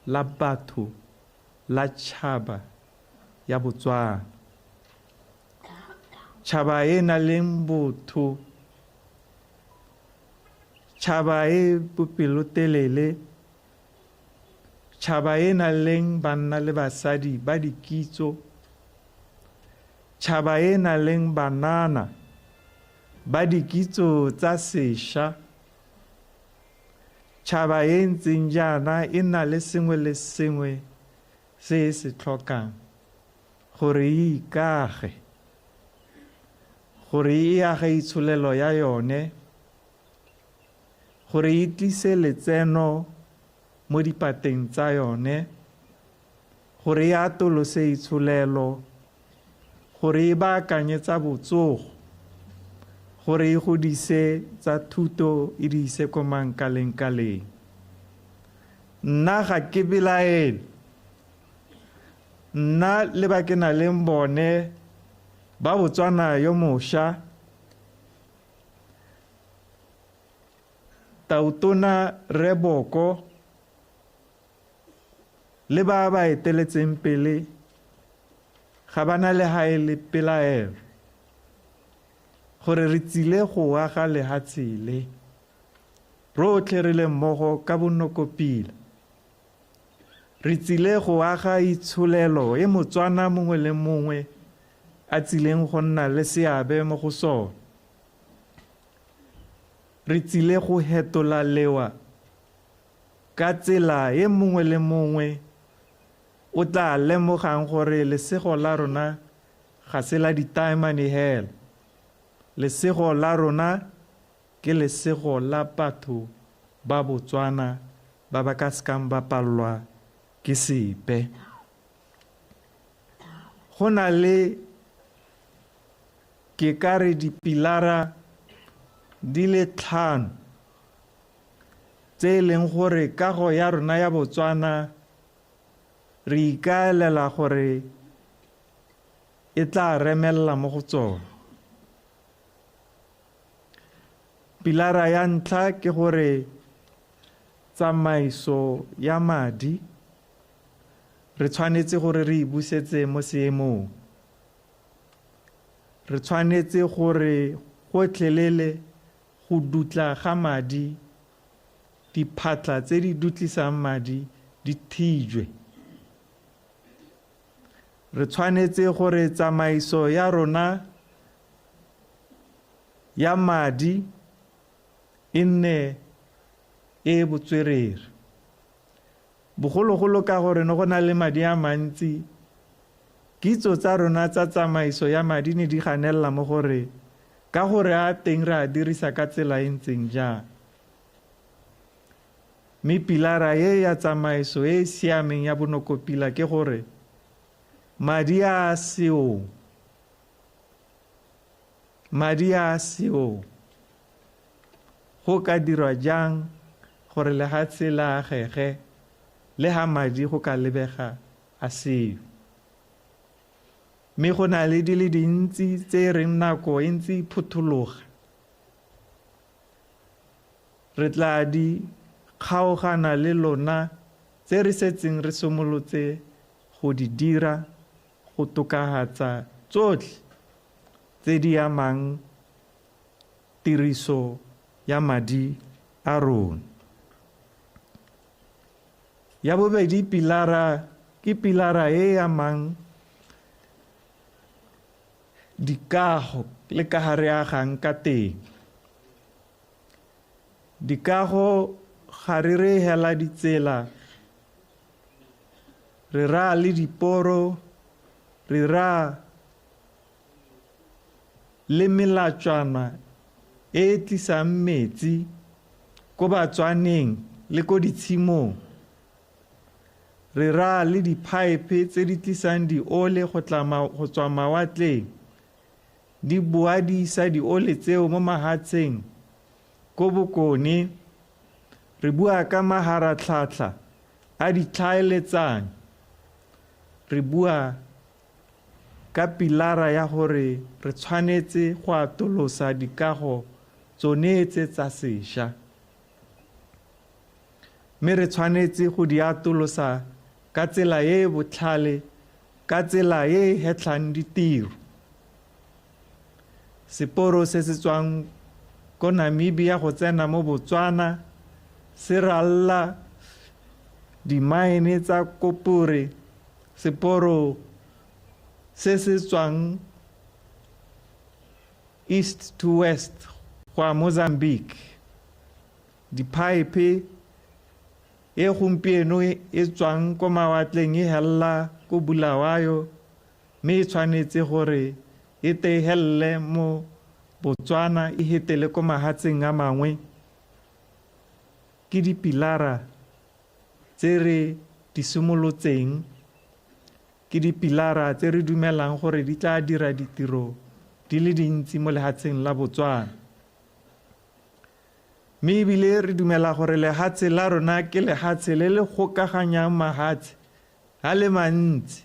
la batho la tšhaba ya Botswana. Tšhaba e na leng botho, tšhaba e bopelotelele, tšhaba e na leng banna le basadi ba dikitso, tšhaba e na leng banana ba dikitso tsa sešwa, tšhaba e ntseng jaana e na le sengwe le sengwe se e se tlhokang gore e ikage, gore e age itsholelo ya yone, gore e tlise letseno mo dipateng tsa yone, gore e atolose itsholelo, gore e baakanye tsa botsogo, gore e godise tsa thuto e di ise ko mankalengkaleng. Nna ga ke belaele, nna le ba ke na leng bone ba Botswana yo mošwa, Tautona Rre Boko le ba ba eteletseng pele ga ba na le ha e le pelaelo gore re tsile go aga lehatshe le rotlhe re le mmogo ka bonokopila. Re tsile go aga itsholelo e Motswana mongwe le mongwe a tsileng go nna le seabe mo go sone. Re tsile go hetola lewa ka tsela e mongwe le mongwe o tla lemogang gore lesego la rona ga se la ditaemane hela. Lesego la rona ke lesego la batho ba Botswana ba ba ka sekang ba palelwa ke sepe. Go na le ke ka re dipilara di le 5 tse e leng gore kago ya rona ya Botswana re ikaelela gore e tla remelela mo go tsone. Pilara ya ntlha ke gore tsamaiso ya madi re tshwanetse gore re e busetse mo seemong. Re tshwanetse gore gotlhelele go dutla ga madi, diphatla tse di dutlisang madi di thijwe. Re tshwanetse gore tsamaiso ya rona ya madi e nne e botswerere. Bogologolo ka gore ne go na le madi a mantsi, kitso tsa rona tsa tsamaiso ya madi ne di ganelela mo gore ka gore a teng re a dirisa ka tsela e ntseng jang. Mme pilara e ya tsamaiso e e siameng ya bonokopila ke gore madi a seong, madi a seong, go ka dirwa jang gore lehatshe la agege le ha madi go ka lebega a seo. Mme go na le di le dintsi tse reng nako e ntse e phuthologa. Re tla di kgaogana le lona tse re setseng re simolotse go di dira go tokafatsa tsotlhe tse di amang tiriso ya madi a rona. Ya bobedi pilara ke pilara e amang dikago le ka ha re agang ka teng. Dikago ga re re hela ditsela, re ra le diporo, re ra le melatswana e tlisang metsi ko Batswaneng le ko ditshimong. Re ra le diphaephe tse di tlisang diole go tswa mawatleng, di boa di isa diole tseo mo mahatsheng ko bokone. Re bua ka maharatlhatlha a ditlhaeletsano, re bua ka pilara ya gore re tshwanetse go atolosa dikago tsone tse tsa sešwa, mme re tshwanetse go di atolosa ka tsela e e botlhale, ka tsela e e hetlhang ditiro. Seporo se se tswang ko Namibia go tsena mo Botswana se ralla dimaene tsa kopore. Seporo se se tswang east to west go ya Mozambique, diphaephe e gompieno e tswang ko mawatleng e hella ko Bulawayo, mme e tshwanetse gore e te helle mo Botswana e hetele ko mahatsheng a mangwe. Ke dipilara tse re di simolotseng, ke dipilara tse re dumelang gore di tla dira ditiro di le dintsi mo lehatsheng la Botswana. Mme ebile re dumela gore lehatshe la rona ke lehatshe le le gokaganyang mahatshe a le mantsi.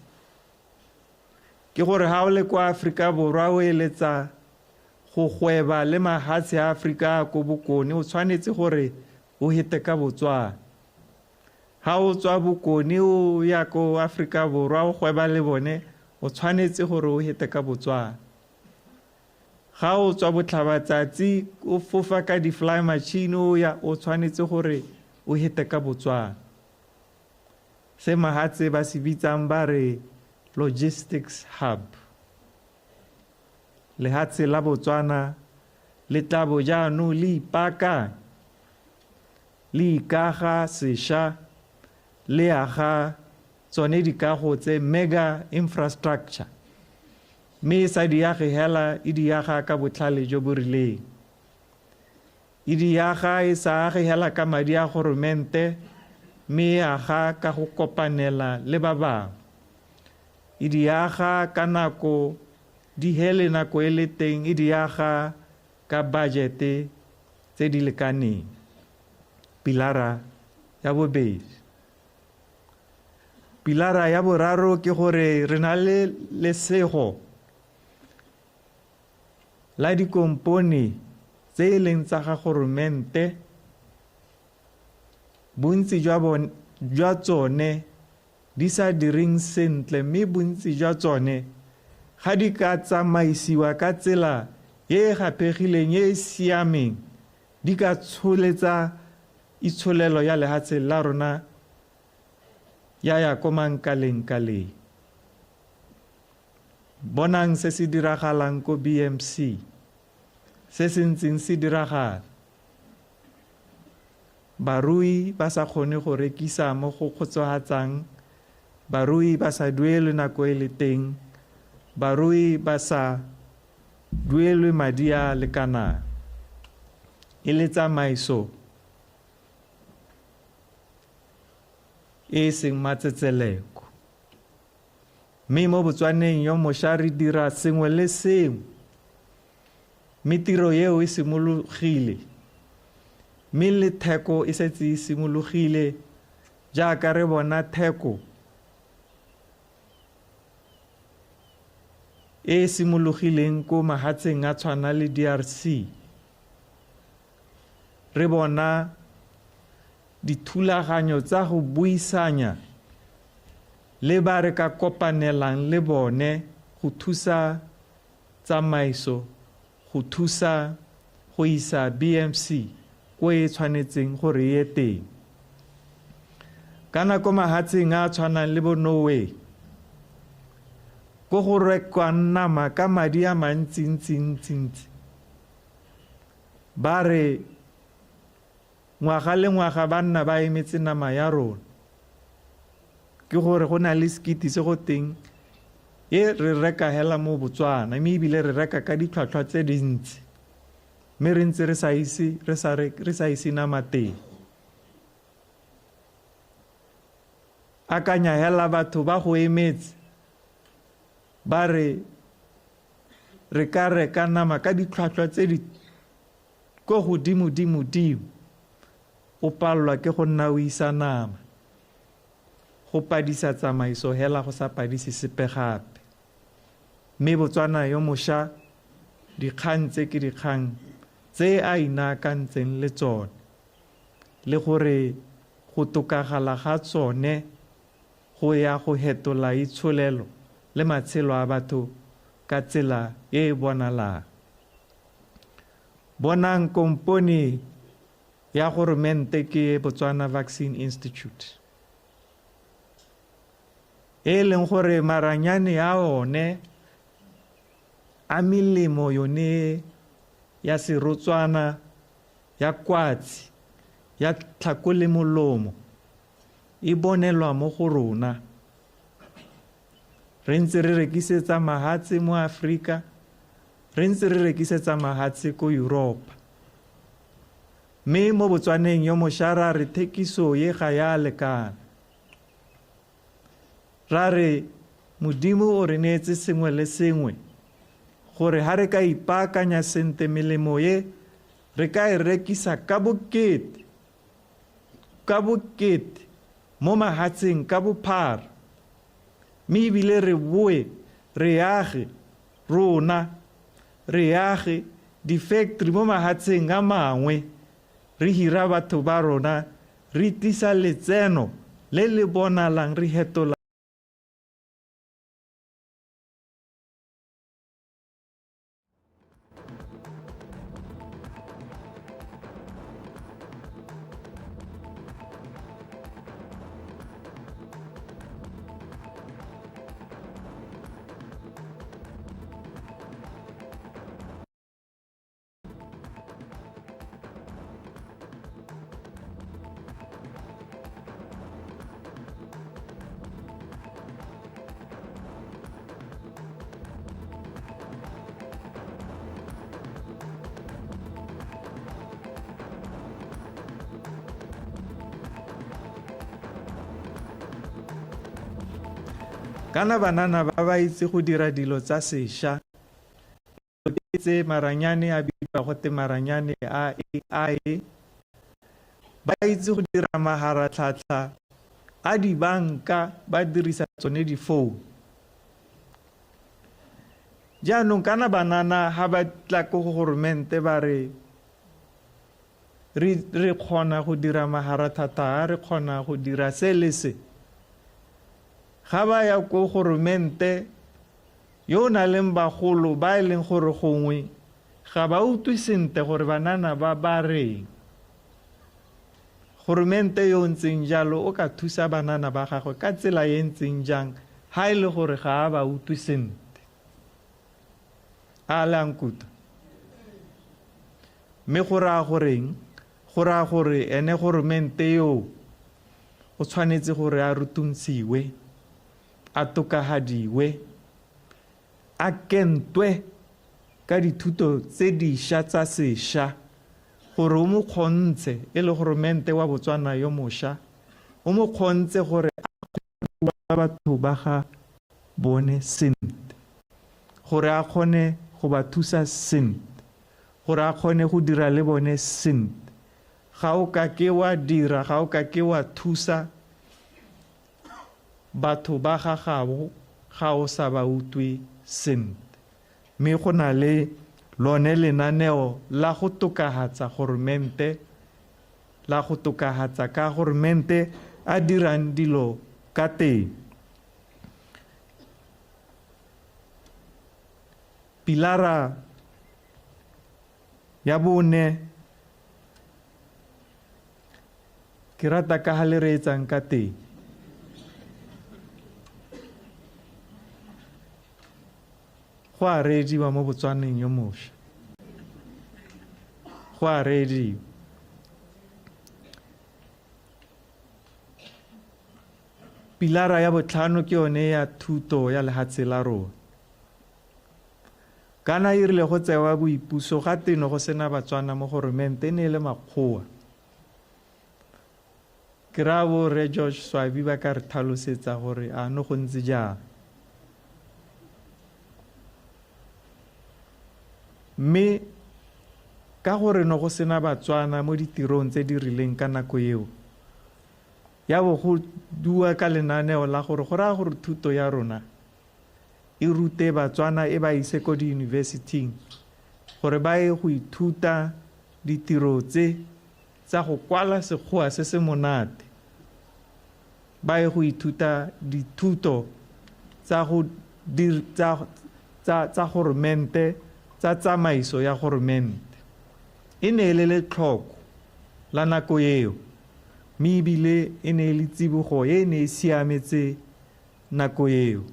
Ke gore ha o le kwa Aforika Borwa o eletsa go gweba le mahatshe a Aforika a ko bokone, o tshwanetse gore o hete ka Botswana. Ha o tswa bokone o ya ko Aforika Borwa o gweba le bone, o tshwanetse gore o hete ka Botswana. Ga o tswa botlhabatsatsi o fofa ka di-fly machine o ya, o tshwanetse gore o hete ka Botswana. Se mahatshe ba se bitsang ba re logistics hub. Lehatshe la Botswana le tla bo jaanong le ipaakanya, le ikaga sešwa, le aga tsone dikago tse mega infrastructure, mme e sa di age hela, e di aga ka botlhale jo bo rileng, e di aga e sa age hela ka madi a goromente, mme e aga ka go kopanela le ba bangwe, e di aga ka nako di hele nako e le teng, e di aga ka budgete tse di lekaneng. Pilara ya bobedi. Pilara ya boraro ke gore re na le lesego la dikompone tse e leng tsa ga goromente, bontsi jwa tsone di sa direng sentle, mme bontsi jwa tsone ga di ka tsamaisiwa ka tsela e e gapegileng, e e siameng, di ka tsholetsa itsholelo ya lehatshe la rona ya ya ko mankaleng-kaleng. Bonang se se diragalang ko BMC, se se ntseng se diragala. Barui ba sa kgone go rekisa mo go kgotsofatsang, barui ba sa duelwe nako e le teng, barui ba sa duelwe madi a lekanang. E le tsamaiso e seng matsetseleko. Mme mo Botswaneng yo mošwa re dira sengwe le sengwe, mme tiro eo e simologile, mme le theko e setse e simologile, jaaka re bona theko e e simologileng ko mahatsheng a tshwana le DRC. Re bona dithulaganyo tsa go buisanya le ba re ka kopanelang le bone go thusa tsamaiso, go thusa go isa BMC ko e tshwanetseng gore e ye teng. Kana ko mahatsheng a tshwanang le bo Norway, ko go rekwang nama ka madi a mantsi-ntsi-ntsi-ntsi, ba re ngwaga le ngwaga ba nna ba emetse nama ya rona. Ke gore go na le sekiti se go teng e re reka hela mo Botswana, mme ebile re reka ka ditlhwatlhwa tse dintsi, mme re ntse re sa ise, re sa re, re sa ise nama teng. Akanya hela batho ba go emetse, ba re re ka reka nama ka ditlhwatlhwa tse di ko godimo-dimo-dimo, o palelwa ke go nna o isa nama. Go padisa tsamaiso hela go sa padise sepe gape. Mme Botswana yo mošwa, dikgang tse ke dikgang tse a inaakantseng le tsone, le gore go tokagala ga tsone go ya go hetola itsholelo le matshelo a batho ka tsela e e bonalang. Bonang kompone ya goromente ke Botswana Vaccine Institute, e leng gore maranyane a one a melemo yone ya serotswana, ya kwatsi, ya tlhako le molomo e bonelwa mo go rona. Re ntse re rekisetsa mahatshe mo Afrika, re ntse re rekisetsa mahatshe ko Europa. Mme mo Botswaneng yo mošwa ra re thekiso ye ga ya lekana. Ra re Modimo o re neetse sengwe le sengwe gore ha re ka ipaakanya sentle melemo ye re ka e rekisa ka bokete, ka bokete mo mahatsheng ka bophara, mme ebile re boe re age rona, re age di-factory mo mahatsheng a mangwe, re hira batho ba rona, re tlisa letseno le le bonalang, re hetola Kana banana ba ba itse go dira dilo tsa sešwa, dilo tse maranyane a bidiwa gote maranyane a AI, ba itse go dira maharatlhatlha a dibanka ba dirisa tsone difounu. Jaanong kana banana ha ba tla ko go goromente ba re re re kgona go dira maharathata a, re kgona go dira se le se, ga ba ya ko goromente yo o nang leng bagolo ba e leng gore gongwe ga ba utlwe sentle gore banana ba ba reng, goromente yo o ntseng jalo o ka thusa banana ba gagwe ka tsela e ntseng jang ha e le gore ga a ba utlwe sentle? A le a nkutlwa? Mme go raya goreng? Go raya gore ene goromente yo o tshwanetse gore a rutuntshiwe, a tokahadiwe, a kentwe ka dithuto tse dišwa tsa sešwa, gore o mo kgontshe e le goromente wa Botswana yo mošwa, o mo kgontshe gore a kgone go bua batho ba ga bone sentle, gore a kgone go ba thusa sentle, gore a kgone go dira le bone sentle. Ga o ka ke wa dira, ga o ka ke wa thusa batho ba ga gabo ga o sa ba utlwe sentle. Mme go na le lone lenaneo la go tokahatsa goromente, la go tokahatsa ka goromente a dirang dilo ka teng. Pilara ya bone, ke rata ka ha le reetsang ka teng. Go a reediwa mo Botswaneng yo mošwa. Go a reediwa. Pilara ya botlhano ke yone ya thuto ya lehatshe la rona. Kana e rile go tsewa boipuso ga teno go sena Batswana mo goromente, e ne e le makgowa. Ke raya bo Rre George Swabi ba ka re tlhalosetsa gore a no go ntse jang. Mme ka gore no go sena Batswana mo ditirong tse di rileng ka nako eo, ya bo go bua ka lenaneo la gore go raya gore thuto ya rona e rute Batswana e ba ise ko diyunibesithing gore ba ye go ithuta ditiro tse tsa go kwala sekgowa se se monate, ba ye go ithuta dithuto tsa go tsa tsa tsa goromente, tsa tsamaiso ya goromente. E ne e le letlhoko la nako eo, mme ebile e ne e le tsibogo e ne e siametse nako eo.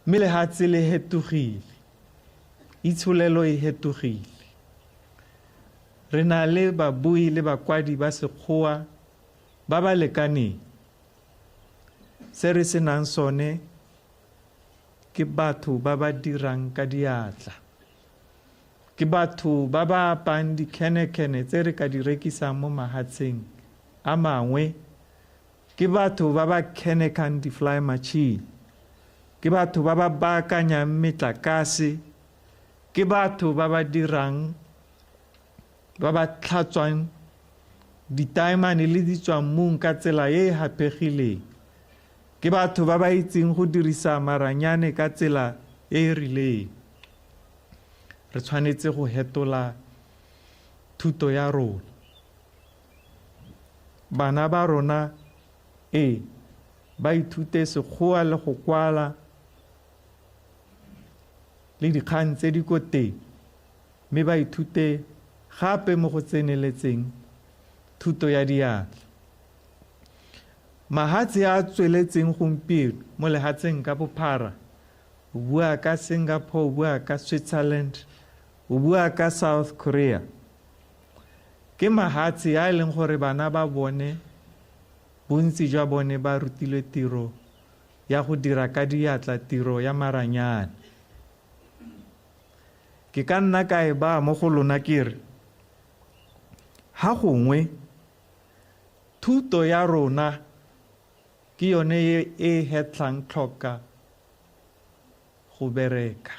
Mme lehatshe le hetogile, itsholelo e hetogile. Re na le babui le bakwadi ba sekgowa ba ba lekaneng. Se re senang sone ke batho ba ba dirang ka diatla, ke batho ba ba apang dikhenekene tse re ka di rekisang mo mahatsheng a mangwe, ke batho ba ba khenekang di-fly machine, ke batho ba ba baakanyang metlakase, ke batho ba ba dirang, ba ba tlhatswang ditaemane le ditswammung ka tsela e e haphegileng, ke batho ba ba itseng go dirisa maranyane ka tsela e e rileng. Re tshwanetse go hetola thuto ya rona. Bana ba rona e ba ithute sekgowa le go kwala le dikgang tse di ko teng, mme ba ithute gape mo go tseneletseng thuto ya diatla. Mahatshe a tsweletseng gompieno mo lehatsheng ka bophara, o bua ka Singapore, o bua ka Switzerland, o bua ka South Korea, ke mahatshe a e leng gore bana ba bone, bontsi jwa bone ba rutilwe tiro ya go dira ka diatla, tiro ya maranyane. Ke ka nna ka e baya mo go lona ke re, ha gongwe thuto ya rona Ke yone e e hetlhang tlhoka go bereka.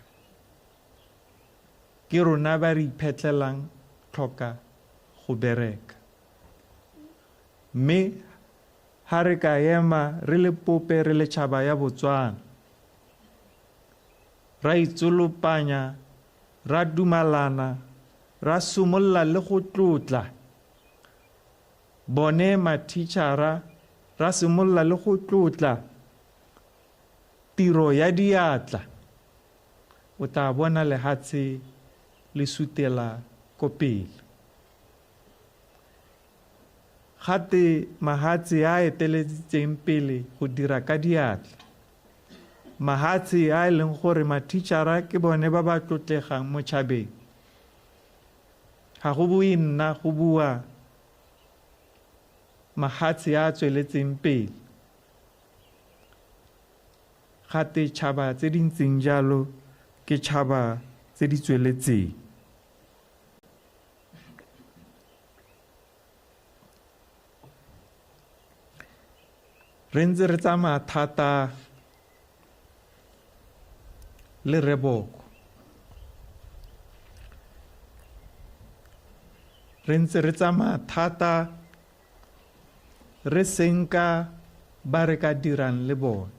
Ke rona ba re iphetlelang tlhoka go bereka. Mme ha re ka ema re le pope re le tšhaba ya Botswana, ra itsolopanya, ra dumalana, ra simolola le go tlotla bone mathichara, ra simolola le go tlotla tiro ya diatla, o tla bona lehatshe le sutela ko pele. Gate mahatshe a eteleditseng pele go dira ka diatla, mahatshe a e leng gore mathichara ke bone ba ba tlotlegang mo tšhabeng, ga go bue nna, go bua mahatshe a tsweletseng pele. Gate tšhaba tse di ntseng jalo ke tšhaba tse di tsweletseng. Re ntse re tsamaya thata le Reboko. Re ntse re tsamaya thata re senka ba re ka dirang le bone.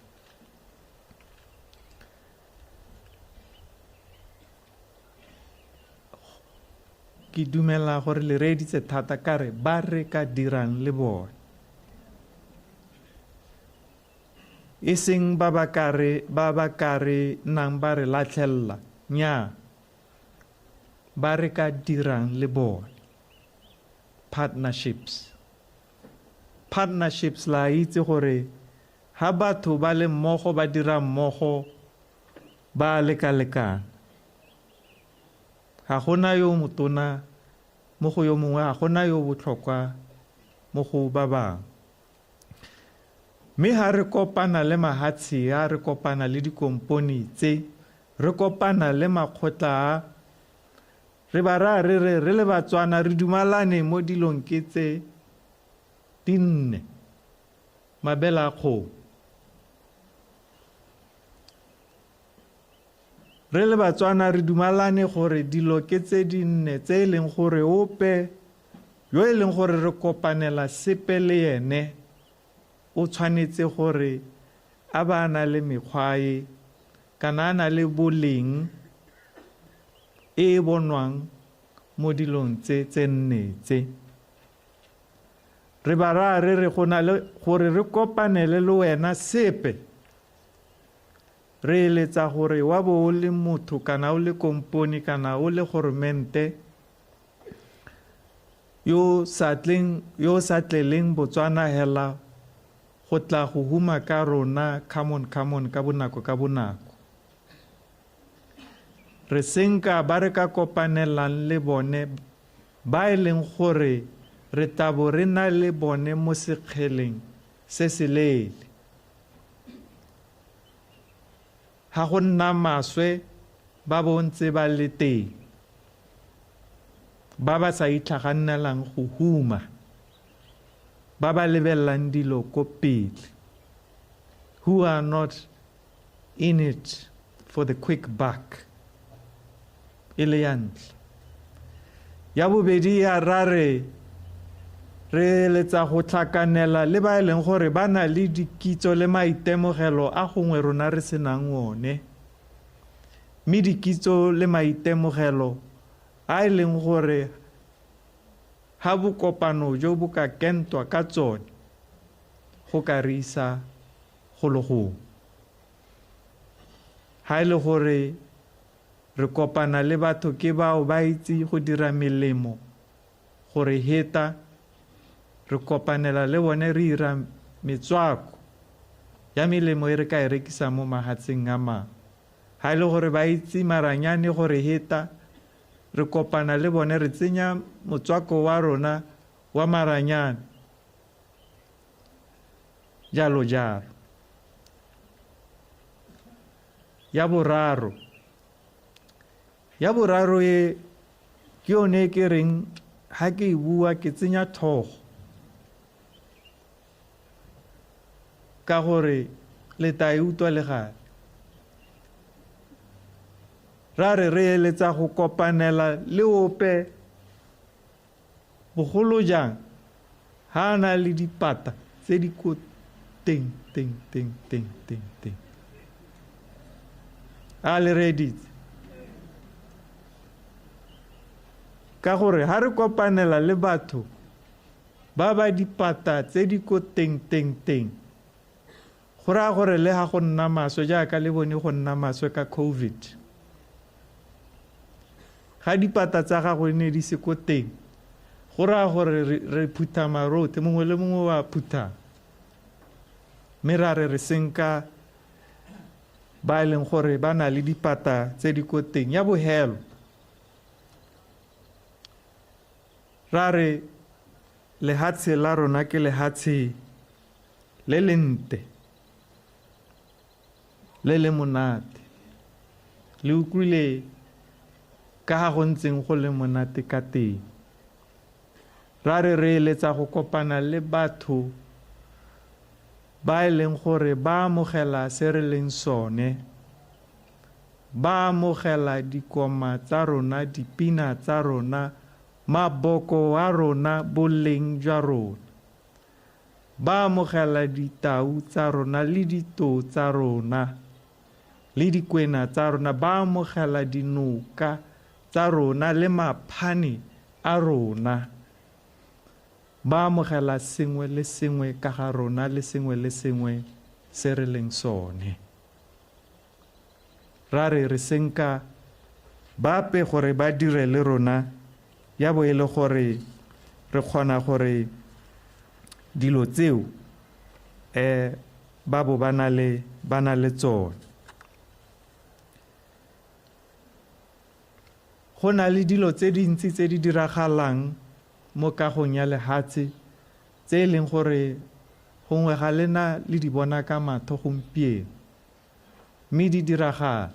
Ke dumela gore le reeditse thata ka re ba re ka dirang le bone. E seng ba ba ka re, ba ba ka re nang ba re latlhella, nnyaa, ba re ka dirang le bone. Partnerships. Partnerships la itse gore ha batho ba le mmogo ba dira mmogo ba lekalekana. Ga gona yo motona mo go yo mongwe, ga gona yo botlhokwa mo go ba bangwe. Mme ha re kopana le mahatshe a, re kopana le dikompone tse, re kopana le makgotla a, re ba raya re re re le Batswana re dumalane mo dilong ke tse di nne, mabele a kgomo. Re le Batswana re dumalane gore dilo ke tse di nne tse e leng gore ope yo e leng gore re kopanela sepe le ene o tshwanetse gore a ba na le mekgwa e kana a na le boleng e e bonwang mo dilong tse tse nne tse. Re ba raya re re go na le gore re kopanele le wena sepe, re eletsa gore wa bo o le motho kana o le kompone kana o le goromente yo sa tleng, yo sa tleleng Botswana hela go tla go huma ka rona, come on, come on, ka bonako, ka bonako. Re senka ba re ka kopanelang le bone ba e leng gore re tla bo re na le bone mo sekgeleng se se leele. Ha go nna maswe ba bo ntse ba le teng, ba ba sa itlhaganelang go huma, ba ba lebellang dilo ko pele, who are not in it for the quick buck. E le ya ntlha. Ya bobedi ya ra re re eletsa go tlhakanela le ba e leng gore ba na le dikitso le maitemogelo a gongwe rona re senang one, mme dikitso le maitemogelo a e leng gore ha bokopano jo bo ka kentwa ka tsone go ka re isa go le gongwe. Ha e le gore re kopana le batho ke bao ba itse go dira melemo gore heta, re kopanela le bone re ira metswako ya melemo e re ka e rekisang mo mahatsheng a mangwe. Ha e le gore ba itse maranyane gore heta, re kopana le bone re tsenya motswako wa rona wa maranyane, jalo jalo. Ya boraro, ya boraro e ke yone e ke reng ha ke e bua ke tsenya tlhogo, Ka gore le tla e utlwa le gale. Ra re re eletsa go kopanela le ope bogolo jang ha a na le dipata tse di ko teng teng teng teng teng teng. A le reeditse? Ka gore ha re kopanela le batho ba ba dipata tse di ko teng teng teng, go raya gore le ha go nna maswe jaaka le bone go nna maswe ka COVID, ga dipata tsa gago ne di se ko teng, go raya gore re phutha marothe, mongwe le mongwe wa phutha. Mme ra re re senka ba e leng gore ba na le dipata tse di ko teng. Ya bohelo, ra re lehatshe la rona ke lehatshe le lente, le le monate. Le utlwile ka ga go ntseng go le monate ka teng. Ra re re eletsa go kopana le batho ba e leng gore ba amogela se re leng sone, ba amogela dikoma tsa rona, dipina tsa rona, maboko a rona, boleng jwa rona. Ba amogela ditau tsa rona le ditou tsa rona le dikwena tsa rona, ba amogela dinoka tsa rona le maphane a rona. Ba amogela sengwe le sengwe ka ga rona le sengwe le sengwe se re leng sone. Ra re re senka bape gore ba dire le rona, ya bo e le gore re kgona gore dilo tseo ba bo ba na le tsone. Go na le dilo tse dintsi tse di diragalang mo kagong ya lehatshe tse e leng gore gongwe ga lena le di bona ka matho gompieno, mme di diragala.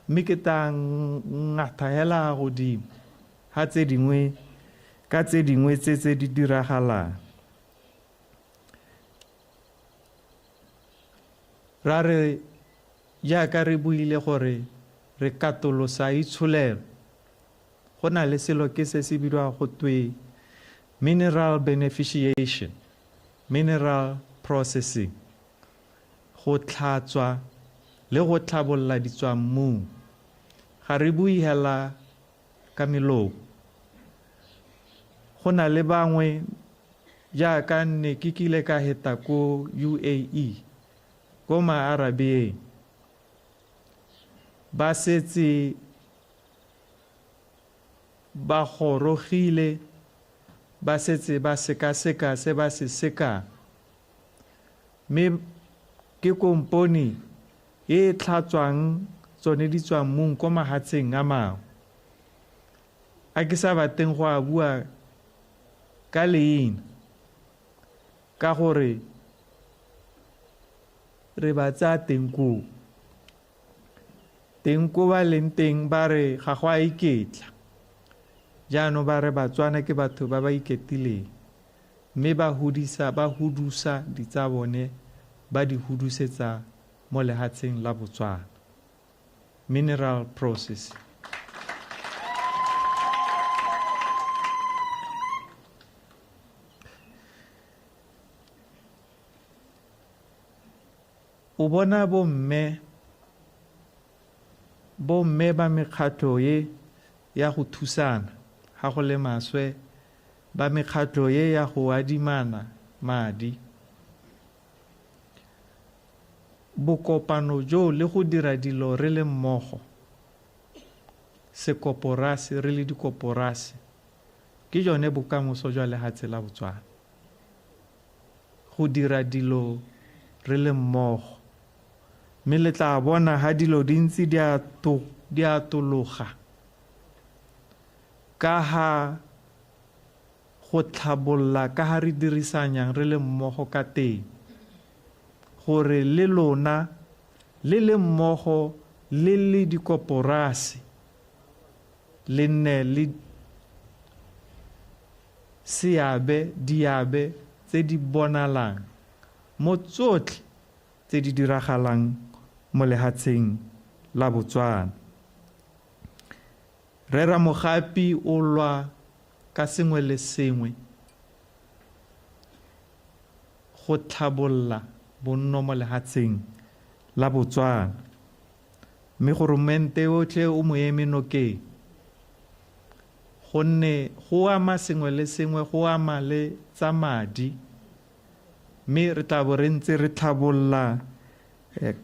Mme ke tla ngatha hela godimo ga tse dingwe, ka tse dingwe tse tse di diragalang. Ra re jaaka re buile gore re katolosa itsholelo, go na le selo ke se se bidiwa go twe mineral beneficiation, mineral processing, go tlhatswa le go tlhabolla ditswammung. Ga re bue hela ka melomo. Go na le bangwe jaaka nne ke kile ka heta ko UAE, ko Maarabieng, ba setse ba gorogile, ba setse ba sekaseka se ba se sekang. Mme ke kompone e e tlhatswang tsone ditswammung ko mahatsheng a mangwe. A ke sa batleng go a bua ka leina, ka gore re ba tsaya teng koo. Teng ko ba leng teng ba re ga go a iketla. Jaanong ba re Batswana ke batho ba ba iketileng, mme ba hudusa ditsa bone, ba di hudusetsa mo lehatsheng la Botswana. Mineral processing. O bona bomme ba mekgatlho e ya go thusana ga go le maswe, ba mekgatlho e ya go adimana madi. Bokopano jo le go dira dilo re le mmogo, sekoporase re le dikoporase, ke jone bokamoso jwa lehatshe la Botswana. Go dira dilo re le mmogo, mme le tla bona ha dilo di ntse di atologa, ka ha go tlhabolla, ka ha re dirisanyang re le mmogo ka teng, gore le lona le le mmogo le le dikoporase le nne le seabe, diabe tse di bonalang mo tsotlhe tse di diragalang mo lehatsheng la Botswana. Rre Ramogapi o lwa ka sengwe le sengwe go tlhabolla bonno mo lehatsheng la Botswana, mme goromente otlhe o mo eme nokeng, gonne go ama sengwe le sengwe, go ama le tsa madi, mme re tla bo re ntse re tlhabolla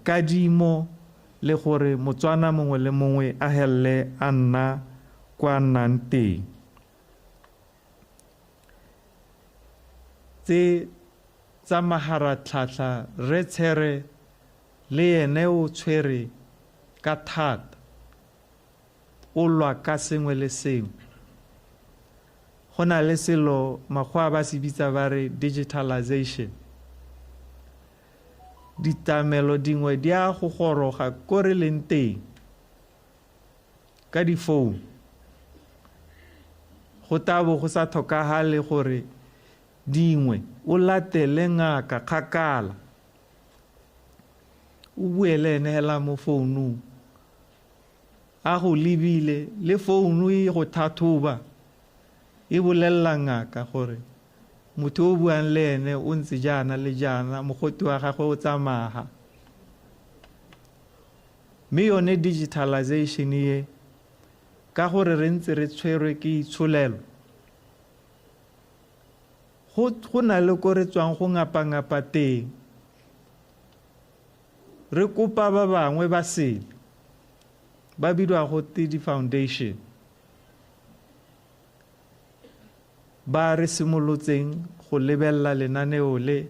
kadimo le gore Motswana mongwe le mongwe a helle a nna kwa nnang teng. Tse tsa maharatlhatlha re tshere le ene o tshwere ka thata, o lwa ka sengwe le sengwe. Go na le selo makgowa ba se bitsa ba re digitalization. Ditlamelo dingwe di a go goroga ko re leng teng ka difounu. Go tla bo go sa tlhokagale gore dingwe o latele ngaka kgakala, o bue le ene hela mo founung, a go lebile, le founu e go tlhatlhoba, e bolelela ngaka gore motho o buang le ene o ntse jaana le jaana, mogote wa gagwe o tsamaya. Mme yone digitalization e, ka gore re ntse re tshwerwe ke itsholelo, go na le ko re tswang go ngapa-ngapa teng, re kopa ba bangwe ba sele, ba bidiwa go te di-foundation, ba re simolotseng go lebelela lenaneo le,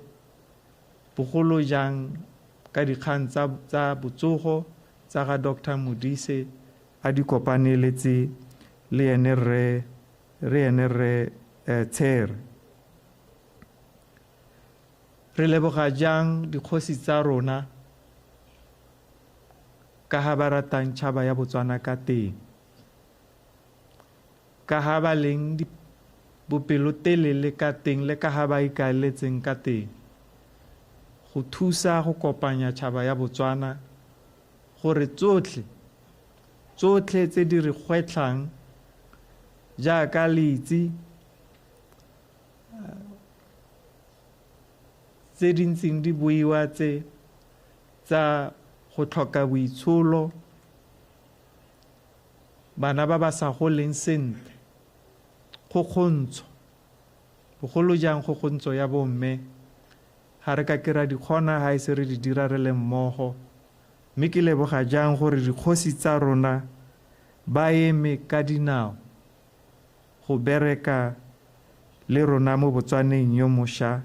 bogolo jang ka dikgang tsa botsogo tsa ga Doctor Modise a di kopaneletse le ene rre, re ene rre Tshere. Re leboga jang dikgosi tsa rona ka ha ba ratang tšhaba ya Botswana ka teng, ka ha ba leng bopelotelele ka teng le ka ha ba ikaeletseng ka teng go thusa go kopanya tšhaba ya Botswana gore tsotlhe tse di re gwetlhang jaaka le itse tse di ntseng di buiwa tse tsa go tlhoka boitsholo, bana ba ba sa goleng sentle, kgokgontsho, bogolo jang kgokgontsho ya bomme, ga re ka ke ra di kgona ga e se re di dira re le mmogo. Mme ke leboga jang gore dikgosi tsa rona ba eme ka dinao go bereka le rona mo Botswaneng yo mošwa,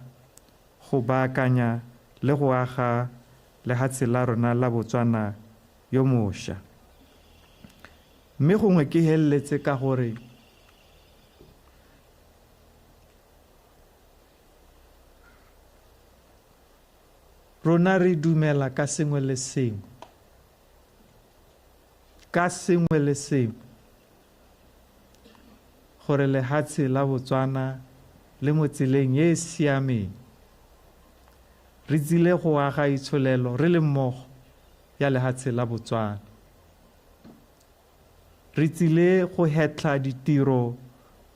go baakanya le go aga lehatshe la rona la Botswana yo mošwa. Mme gongwe ke heleletse ka gore rona re dumela ka sengwe le sengwe, ka sengwe le sengwe, gore lehatshe la Botswana le mo tseleng e e siameng. Re tsile go aga itsholelo re le mmogo ya lehatshe la Botswana. Re tsile go hetlha ditiro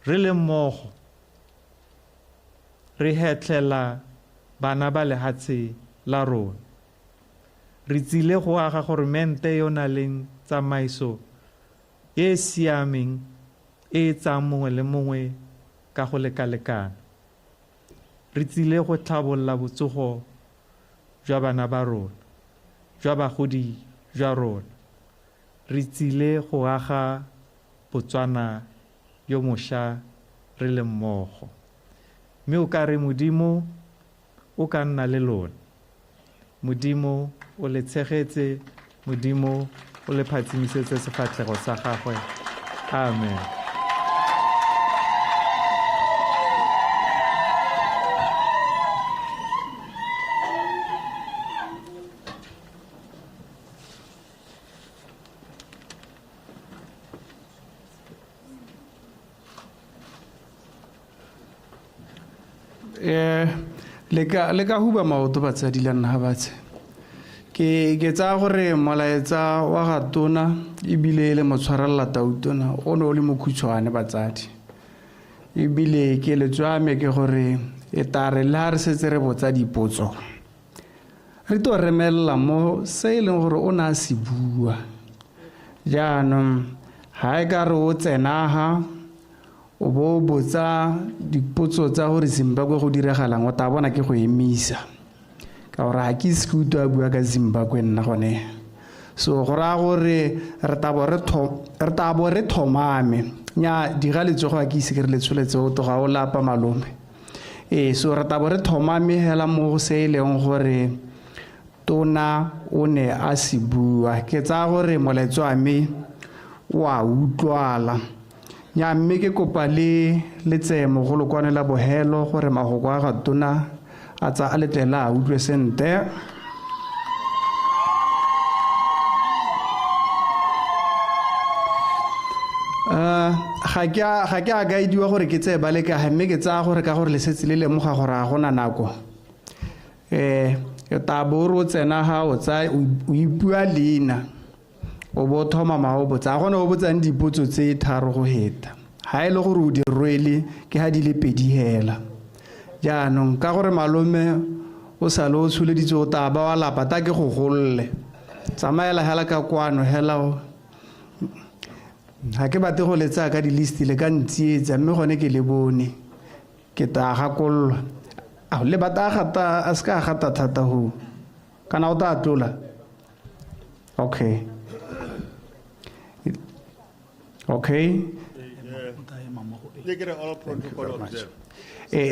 re le mmogo, re hetlhela bana ba lehatshe la rona. Re tsile go aga goromente yo nang le tsamaiso e e siameng e e tsayang mongwe le mongwe ka go lekalekana. Re tsile go tlhabolla botsogo jwa bana ba rona, jwa bagodi jwa rona. Re tsile go aga Botswana yo mošwa re le mmogo. Mme o ka re Modimo o ka nna le lona. Modimo o le tshegetse, Modimo o le phatsimisetse sefatlhego sa gagwe. Amen. Le ka huba maoto batsadi la nna batshe. Ke tsaya gore molaetsa wa ga tona ebile e le motshwarelela tautona o ne o le mokhutshwane batsadi. Ebile keletso ya me ke gore e tare le ha re setse re botsa dipotso, re tlo remelela mo se e leng gore o ne a se bua. Jaanong ha e ka re o tsena ha o bo o botsa dipotso tsa gore Zimbabwe go diragalang, o tla bona ke go emisa. Ka gore ga ke ise ke utlwe a bua ka Zimbabwe nna gone. So go raya gore re tla bo re thomame. Nya diga letsogo ga ke ise ke re le tsholetse o tloga o lapa malome. So re tla bo re thomame hela mo go se e leng gore tona o ne a se bua. Ke tsaya gore molaetsa wa me o a utlwala. Nya mme ke kopa le letseye mogolokwane la bohelo gore magoko a ga tona a tsa a letlela a utlwe sente. Ga ke a kaediwa gore ke tseye ba le kae, mme ke tsaya gore ka gore le setse le lemoga gore ga gona nako. E tla bo re o tsena ga o tsaya, o ipua leina, o bo thoma ma o botsa. Ga gona o botsang dipotso tse tharo go heta. Ha e le gore o di rwele, ke ha di le pedi hela. Jaanong ka gore malome o sale o tsholeditse o tla ba wa lapa, ta ke go golle. Tsamaela hela ka kwano hela o. Ga ke batle go le tsaya ka di-list le ka ntsietsa, mme gone ke le bone. Ke tla gakololwa. Ao, le batla a gata, a seka a gata thata ho. Kana o tla tlola? Okay. Okay.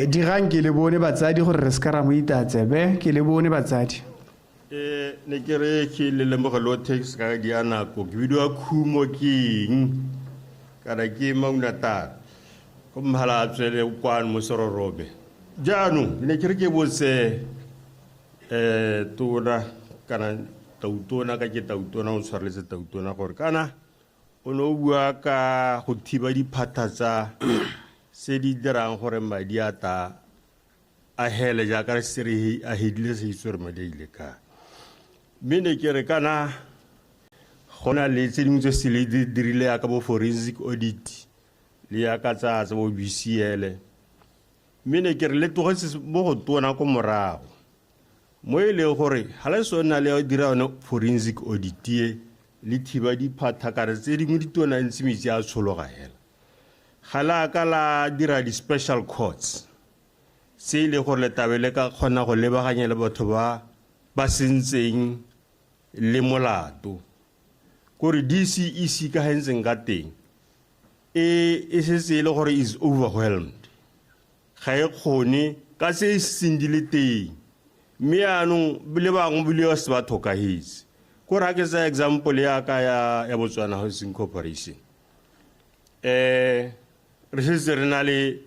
Dirang ke le bone batsadi gore re seka ra mo itaya tsebe, ke le bone batsadi. Ne ke re ke le lemoge lo tax ka di ya nako, ke bidiwa Khumo ke eng? Kana ke Maunatata. Go mhala a tswele kwano mo Serorobe. Jaanong ne ke re ke botse, tona kana tautona, ka ke tautona o tshwareletse tautona gore kana o ne o bua ka go thiba diphatha tsa se di dirang gore madi a ta a hele jaaka re se re a hedile se itse gore madi a ile kae. Mme ne ke re kana go na le tse dingwe tse se le di dirile yaka bo forensic audit le yaka tsa bo BCL. Mme ne ke re le tlogetse mo go tona ko morago, mo e leng gore ga le so nna le dira yone forensic audit e le thiba diphatha kare tse dingwe di tona ntse metsi a tshologa hela. Ga le a ka la dira di-special courts se e leng gore le tlabe le ka kgona go lebaganya le batho ba sentseng le molato. Kore DCEC ka ga e ntseng ka teng, e setse e le gore is overwhelmed. Ga e kgone ka se e seng di le teng. Mme yaanong le bangwe bile ba se ba tlhokahetse. Kore ha ke tsaya example ya ka ya Botswana Housing Corporation. Re setse re na le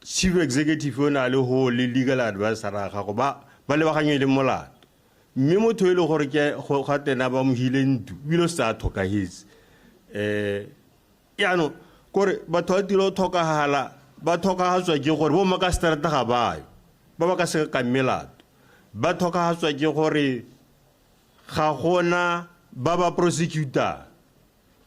chief executive o na le ho le legal advisor a gago ba lebaganye le molato. Mme motho e le gore ke go ga tena ba mo hile ntlo, ebile o se a tlhokahetse. Yaanong kore batho ba tilo tlhokagala, ba tlhokagatswa ke gore bo makaseterata ga bayo, ba ba ka se ka melato. Ba tlhokagatswa ke gore ga gona ba ba prosecutor.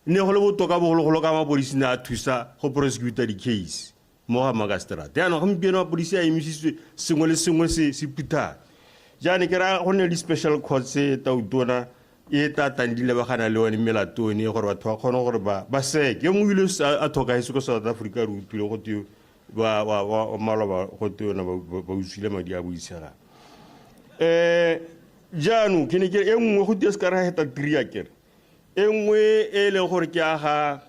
Ne go le botoka bogologolo ka mapodisi ne a thusa go prosecutor di-case mo ga makaseterata. Jaanong gompieno mapodisi a emisitswe sengwe le sengwe se phuthane. Jaanong ke raya go nne le di-special courts tse tautona e tla tlang di lebagana le one melato one gore batho ba kgone gore ba seke. Yo mongwe ile a tlhokahetse ko South Africa, re utlwile go twe ba maloba go twe yona ba utswile madi a boitshegang. Jaanong ke ne ke e nngwe go twe se ka ra heta three a kere. E nngwe e leng gore ke a ga,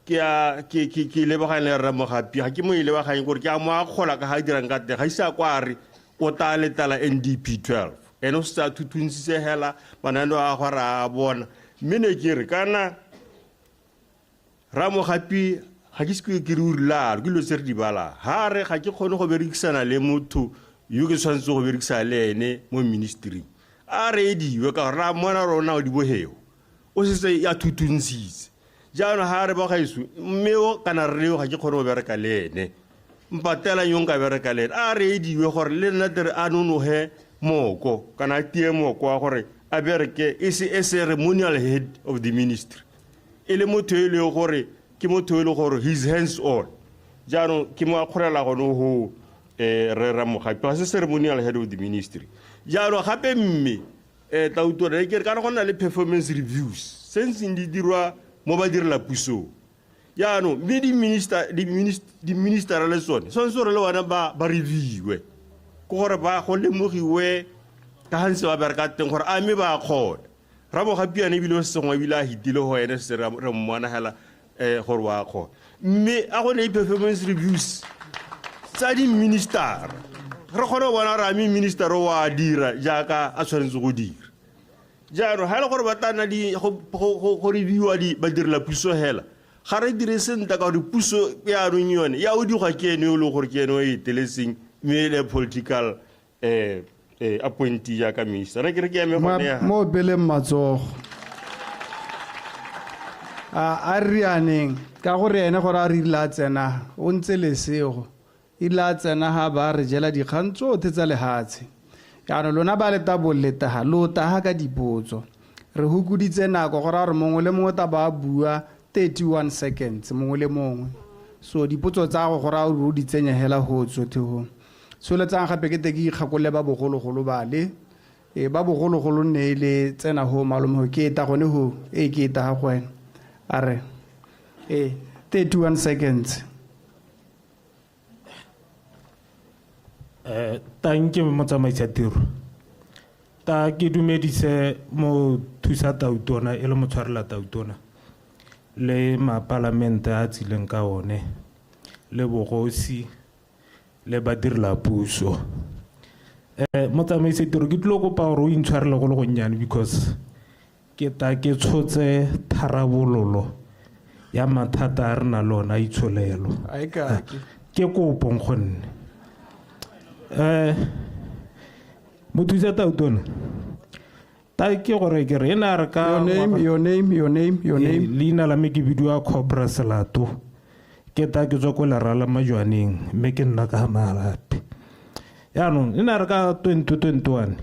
ke a, ke, ke, ke lebagane le Rre Mogapi, ga ke mo e lebaganye gore ke a mo akgola ka ga a dirang ka teng, ga ise a kwa a re o tla letela NDP 12. Ene o setse a thuthuntshitse hela mananeo a gagwe re a bona. Mme ne ke re kana Ramogapi ga ke seke ke re o rilalo, ke dilo tse re di balang. Ha re ga ke kgone go berekisana le motho yo ke tshwanetseng go berekisana le ene mo ministry-ing, a reediwe ka gore ra mmona rona o di boheo, o setse a thuthuntshitse. Jaanong ha re ba gaetsho, mme o kana rre yo ga ke kgone go bereka le ene. Mpatela yo nka bereka le ene a reediwe gore le nna tere a nonoge moko kana a tie moko wa gore a bereke e se a ceremonial head of the ministry, e le motho e leng gore ke motho e leng gore his hands on. Jaanong ke mo akgolela gone go re Ramogapi, ga se ceremonial head of the ministry. Jaanong gape mme tautona, ke re kana go nna le performance reviews se ntseng di dirwa mo badirela pusong jaanong, mme di-ministera le tsone tshwanetse gore le bone ba reviewe, ke gore ba go lemogiwe ka gantse ba bereka teng gore a mme ba kgona. Ramogapiane ebile o sengwe ebile a hitile go ene se re mmona hela gore wa kgona, mme a go ne di-performance reviews tsa di-ministera re kgone go bona gore a mme minister o a dira jaaka a tshwanetse go dira. Jaanong ga e le gore ba tla nna go reviewa badirela puso hela, ga re dire sentle ka gore puso yaanong yone ya o digwa ke ene yo e leng gore ke ene o e eteletseng, mme e le political appointee jaaka minister. Re ke re ke eme gone ya. Mo opeleng matsogo. A rianeng ka gore ene gore a re ile a tsena o ntse lesego, ile a tsena ga ba re jela dikgang tsotlhe tsa lehatshe. Jaanong lona ba le tabolle taga lo taga ka dipotso, re hukoditse nako gore a re mongwe le mongwe ta ba bua 31 seconds mongwe le mongwe. So dipotso tsa go gore a o di tsenya hela go tsothe go tsholetsang gape ke te ke ikgakole ba bogologolo ba le e ba bogologolo ne e le tsena go malome go ke eta gone go e ke eta ga go wena a re e 31 seconds. Tanke motsamaisa tiro, ta ke dumedise mo thusa tautona e le motshwarela tautona le mapalamente a tsileng ka one le bogosi le badirela puso. Motsamaisa tiro, ke tlilo kopa gore o intshwarele go le gonnyane because ke ta ke tshotse tharabololo ya mathata a re na le ona a itsholelo. Ke kopo nkgonne. Mothusa tautona, ta ke gore ke re e ne a re ka Your name, your name, your name, your name. Leina la me ke bidiwa Cobra Selato, ke ta ke tswa ko Lerala Majwaneng, mme ke nna ka Mahalapye. Jaanong e ne a re ka 2021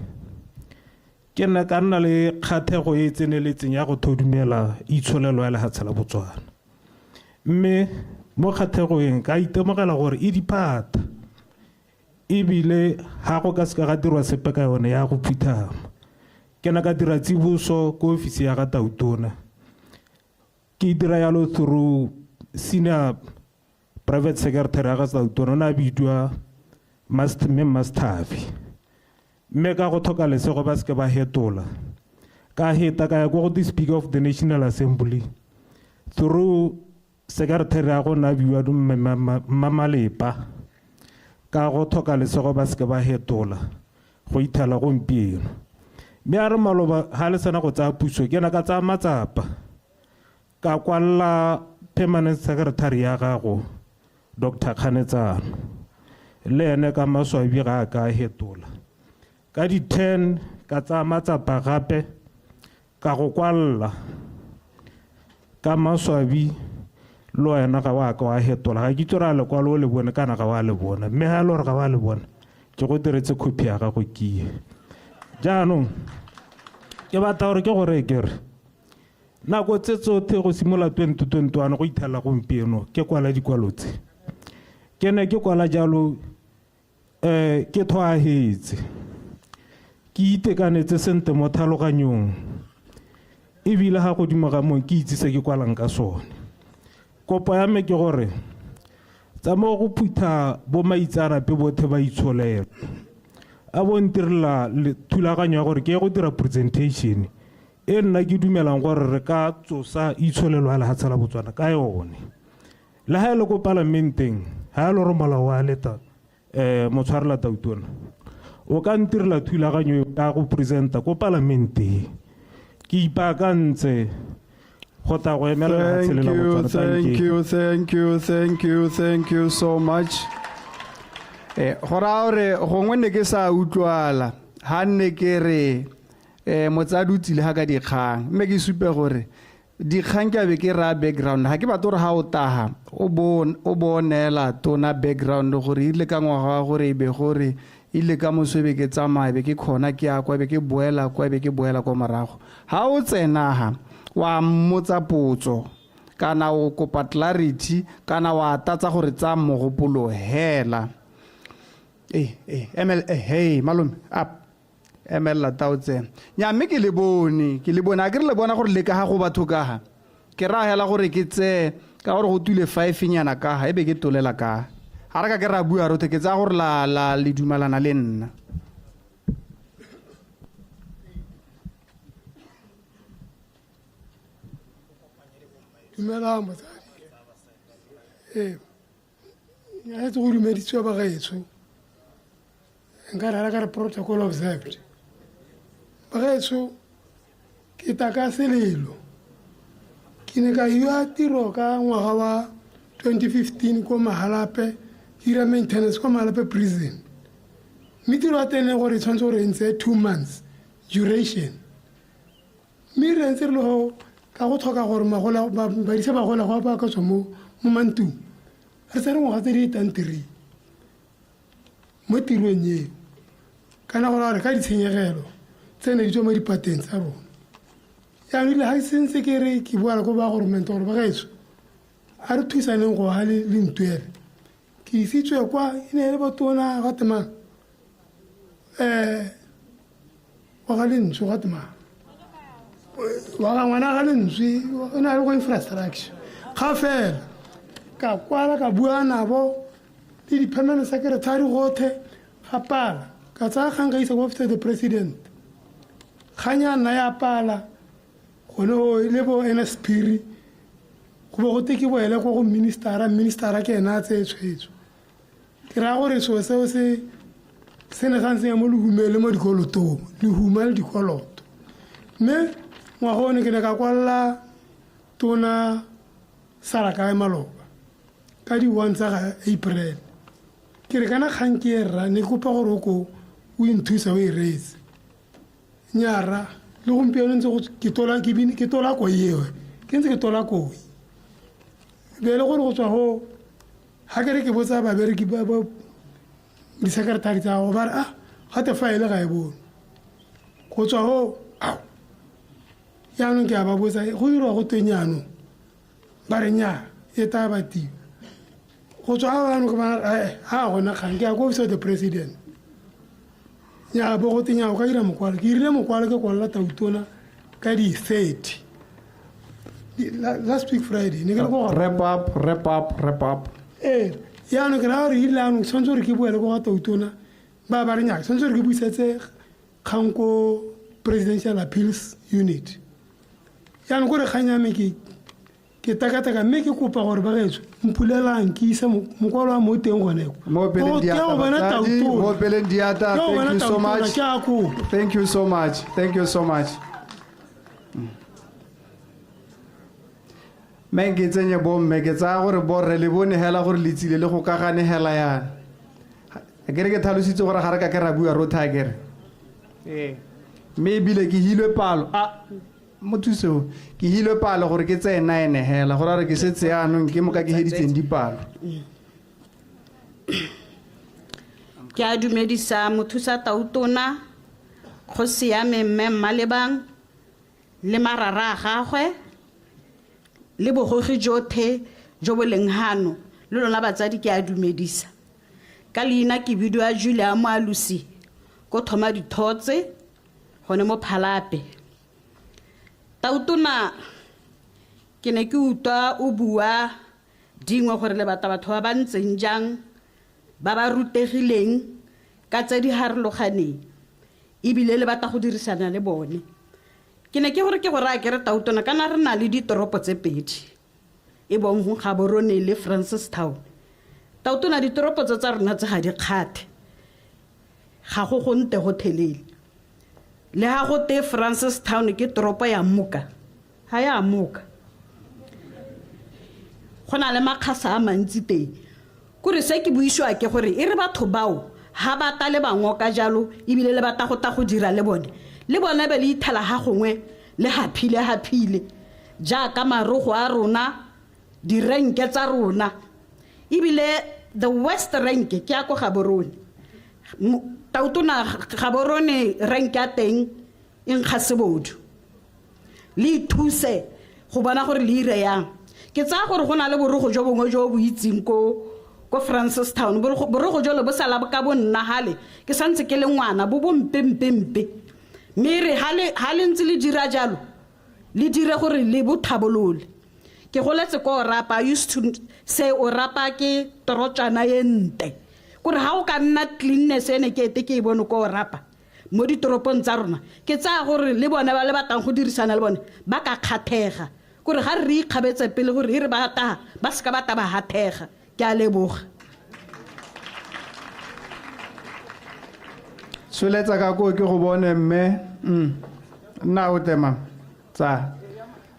ke nna ka nna le kgathego e e tseneletseng ya go thodumela itsholelo ya lehatshe la Botswana, mme mo kgathegong ka itemogela gore e diphata ebile ga go ka seka ga dirwa sepe ka yone ya go phuthama. Ke ne ka dira tsiboso ko ofisi ya ga tautona, ke dira yalo through senior private secretary ya ga tautona, o ne a bidiwa mme Mastavi, mme ka go tlhoka lesego ba seke ba hetola. Ka heta ka ya ko go the Speaker of the National Assembly through secretary ya go na biwa Mmamalepa, ka go tlhoka lesego ba seke ba hetola go ithela gompieno. Mme a re maloba ga le sena go tsaya puso, ke ne ka tsaya matsapa ka kwalla permanent secretary ya gago Dr Kganetsano, le ene ka maswabi ga a ka hetola. Ka di 10 ka tsaya matsapa gape ka go kwalla, ka maswabi le wena ga wa ka wa hetola. Ga ke itse gore a lekwalo o le bone kana ga wa le bona, mme ga e le gore ga wa le bona ke go diretse copy ya gago kie. Jaanong ke batla gore ke gore ke re nako tse tsotlhe go simolola 2021 go ithela gompieno ke kwala dikwalo tse, ke ne ke kwala jalo ke tlhoahetse, ke itekanetse sentle mo tlhaloganyong, ebile ga godimo ga moo ke itse se ke kwalang ka sone. Kopo ya me ke gore tsa mo go phutha bo maitseanape botlhe ba itsholelo, a bo ntirela thulaganyo ya gore ke ye go dira presentation e nna ke dumelang gore re ka tsosa itsholelo ya lehatshe la Botswana ka yone. Le ha e le ko palamenteng, ha e le gore molao wa leta motshwarela tautona o ka ntirela thulaganyo ya go presenta ko palamenteng. Ke ipaakantse go tla go emela lehatshe le la Botswana. Thank you, thank you, thank you, thank you so much. Go raya gore gongwe ne ke sa utlwala ha nne ke re motsadi o tsile ga ka dikgang, mme ke supe gore Dikgang ke a be ke raya background, ga ke batle gore ga o taga o bo o bo neela tona background gore e rile ka ngwaga wa gore e be gore e ile ka moso e be ke tsamaya, e be ke kgona ke ya kwa, e be ke boela kwa, e be ke boela kwa morago. Ga o tsena ga wa mmotsa potso kana o kopa clarity kana wa tlatsa gore tsaya mogopolo hela. Ee, ee, emel, eh, hey malome, up. Emelela tao tsena. Nya mme ke le bone, ke le bone. A ke re le bona gore le ka ga go batho ka ga. Ke raya hela gore ke tseye ka gore go tule 5 nyana ka ga, e be ke tolela ka. Ga re ka ke ra bua rothe, ke tsaya gore la, la le dumalana le nna. Dumelang motsadi. Ee, nyaetse go dumeditswe ba gaetsho. Nka rera ka re protocol observed. Bagaetsho, ke ta ka selelo. Ke ne ka hiwa tiro ka ngwaga wa 2015 ko Mahalapye, ke dira maintenance ko Mahalapye prison. Mme tiro ya teng e gore e tshwanetse gore e ntse 2 months duration. Mme re ntse re le go ka go tlhoka gore magola badisa bagolegwa ba ka tswa mo mo mantung. Re tsere ngwaga tse di etang 3 mo tirong eo. Kana go raya gore ka ditshenyegelo tse ne di tswa mo dipateng tsa rona. Jaanong ebile ga sentse ke re ke bua le ko ba goromente gore bagaetsho a re thusaneng go ga le ntuele. Ke isitswe kwa e ne e le botona ga temang wa ga lentswe ga temang wa ga ngwana ga lentswe o ne a le ko infrastructure ga fela ka kwala ka bua nabo le di-permanent secretary gothe ga pala ka tsaya kgang ka isa ko office of the president kgang ya nna ya pala gone go le bo ns phiri go bo gote ke boele ko go ministera, ministera ke ena a tseye tshwetso. Ke raya gore seo seo se se ne sa ntsenya mo lehumeng le mo dikolotong, lehuma le dikoloto. Mme ngwaga one ke ne ka kwalela tona Salakae maloba ka di-1 tsa ga April. Ke re kana kgang ke e rra, ne ke kopa gore o ko o inthusa o e reetse. Nnyaa rra, le gompieno ntse go ke tola ke bine ke tola koi eo, ke ntse ke tola koi. Be le gore go tswa go ga ke re ke botsa babereki ba ba di-secretary tsa gago ba re ah gate file ga e bone. Go tswa go ao jaanong ke a ba botsa go dirwa go teng jaanong ba re nnyaa e tla batiwa. Go tswa ga jaanong ke bona ga gona kgang ke ya ko office of the president. Nnyaa bo go teng o ka dira mokwalo, ke dirile mokwalo ke kwalela tautona ka di-30 last week Friday ne ke le ko Wrap up, wrap up, wrap up. Ee, jaanong ke raya gore erile jaanong tshwanetse gore ke boele ko ga tautona ba ba re nnyaa tshwanetse gore ke busetse kgang ko presidential appeals unit. Jaanong kore kgang ya me ke ke takataka mme ke kopa gore bagaetsho mpulelang ke ise mokwalo wa mo teng gone ko. Mo opeleng Ke diatla go bona batsadi, tautona. mo opeleng diatla. Ke go Thank bona you so tautona, much. ke a kopa. Thank you so much. Thank you so much. Mme ke tsenye bomme, ke tsaya gore borre le bone hela gore le tsile le go kagane hela yana. Ke re ke tlhalositse gore ga re ka ke ra bua rothe a kere. Ee. Mme ebile ke hilwe palo. A mo thuseo ke hilwe palo gore ke tseye 9 hela gore a re ke setse yaanong ke moka ke heditseng dipalo. Ke a dumedisa mothusa tautona kgosi ya me mme Mmalebang le marara a gagwe le bogogi jothe jo bo leng hano le lona batsadi ke a dumedisa. Ka leina ke bidiwa Julia Moalusi ko thoma dithotse gone mo Phalape. Tautona ke ne ke utlwa o bua dingwe gore le batla batho ba ba ntseng jang ba ba rutegileng ka tse di harologaneng ebile le batla go dirisana le bone. Ke ne ke gore ke go raya ke re tautona kana re na le ditoropo tse pedi e bong Gaborone le Francistown. Tautona ditoropo tse tsa rona tse ga di kgathe, ga go go nte go thelele. Le ha go te Francistown ke toropo ya moka, ga ya moka. Go na le makgasa a mantsi teng. Kore se ke buisiwa ke gore e re batho bao ha ba ta le bangoka jalo ebile le batla go tla go dira le bone, le bone be le ithela ha gongwe le haphile haphile. Jaaka marogo a rona, direnke tsa rona, ebile the west rank ke ya ko Gaborone. Tautona, Gaborone rank ya teng e nkga sebodu. Le ithuse go bona gore le ire yang. Ke tsaya gore go na le borogo jo bongwe jo bo itseng ko Francistown. Borogo jole bo sala ka bo nna gale ke santse ke le ngwana, bo bompempempe. Mme re ha le ntse le dira jalo, le dire gore le bo thabolole. Ke goletse ko Orapa. I used to say Orapa ke torotswana e nte. Kore ha o ka nna cleanness ene ke ete ke e bone ko Orapa mo ditoropong tsa rona, ke tsaya gore le bone ba le batlang go dirisana le bone ba ka kgathega. Kore ga re ikgabetse pele gore e re ba taga, ba seka ba ta ba hathega. Ke a leboga. Tsholetsa ka koo ke go bone mme. Nna o tema tsa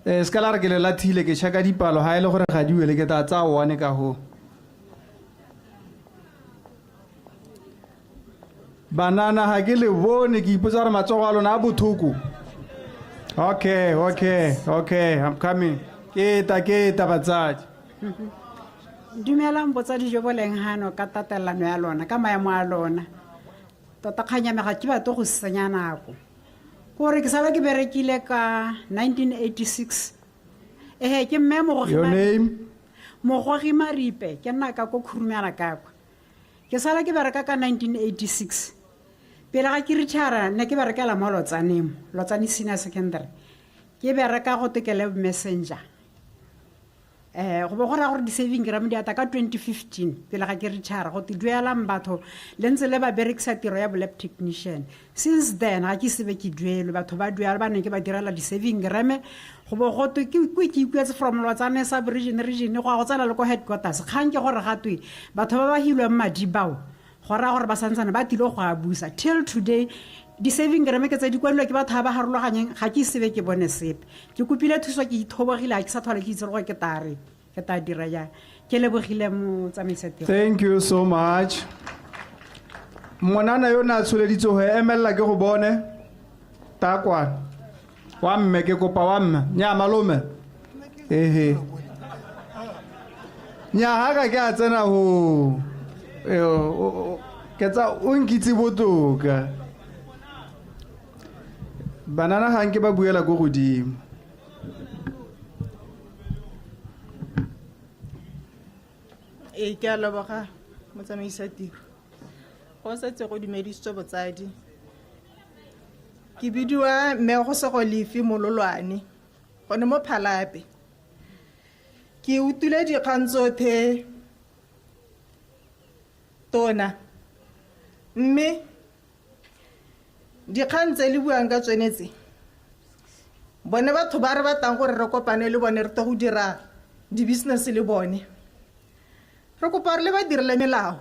se ka la re ke le lathile, ke checka dipalo, ha e le gore ga di wele ke tla tsaya one ka ho. Banana ga ke le bone, ke ipotsa gore matsogo a lona a bothoko. Okay, okay, okay, I'm coming. Ke ta, ke ta batsadi. Dumelang botsadi jo bo leng hano ka tatelano ya lona, ka maemo a lona. Tota kgang ya me ga ke batle go senya nako. Kore ke sala ke berekile ka 1986. Ehe, ke mme Mogogi Your name? Mogogi Maripe, ke nna ka ko Khurumela ka kwa. Ke sala ke bereka ka 1986. Pele ga ke retire, ne ke berekela mo Lotsaneng, Lotsane Senior Secondary. Ke bereka go twe ke lab messenger. Go bo go raya gore di-saving gram di ata ka 2015 pele ga ke retire, go te duelang batho le ntse le ba berekisa tiro ya bo lab technician. Since then ga ke sebe ke duelwe, batho ba duela ba neng ke ba direla di-saving gram. Go bo go twe ke ikuetse from Lotsane sub region, region go ya go tsena le ko headquarters. Kgang ke gore ga twe batho ba ba hilweng madi bao, go raya gore ba santsane ba tlile go a busa till today. Di-saving gram ke tse di kwadilwe ke batho ba ba harologanyeng, ga ke sebe ke bone sepe. Ke kopile thuso, ke ithobogile, ga ke sa tlhole ke itse gore ke tla reng, ke tla dira jang. Ke lebogile motsamaisa tiro. Thank you so much. Monana yo na tsholeditse go emelela ke go bone. Ta kwa. Wa mme ke kopa wa mme. Nya malome. Ehe. Nya ha ka ke a tsena ho. Ke tsa o nkitse botoka. Banana ga nke ba buela ko godimo. Ee, ke a leboga motsamaisa tiro. Go setse go dumedisitswe botsadi. Ke bidiwa mme go sego lefi mololwane gone mo Phalape. Ke utlwile dikgang tsothe tona, mme dikgang tse le buang ka tsone tse, bone batho ba re batlang gore re kopane le bone re tle go dira di-business le bone, re kopa gore le ba dirile melao.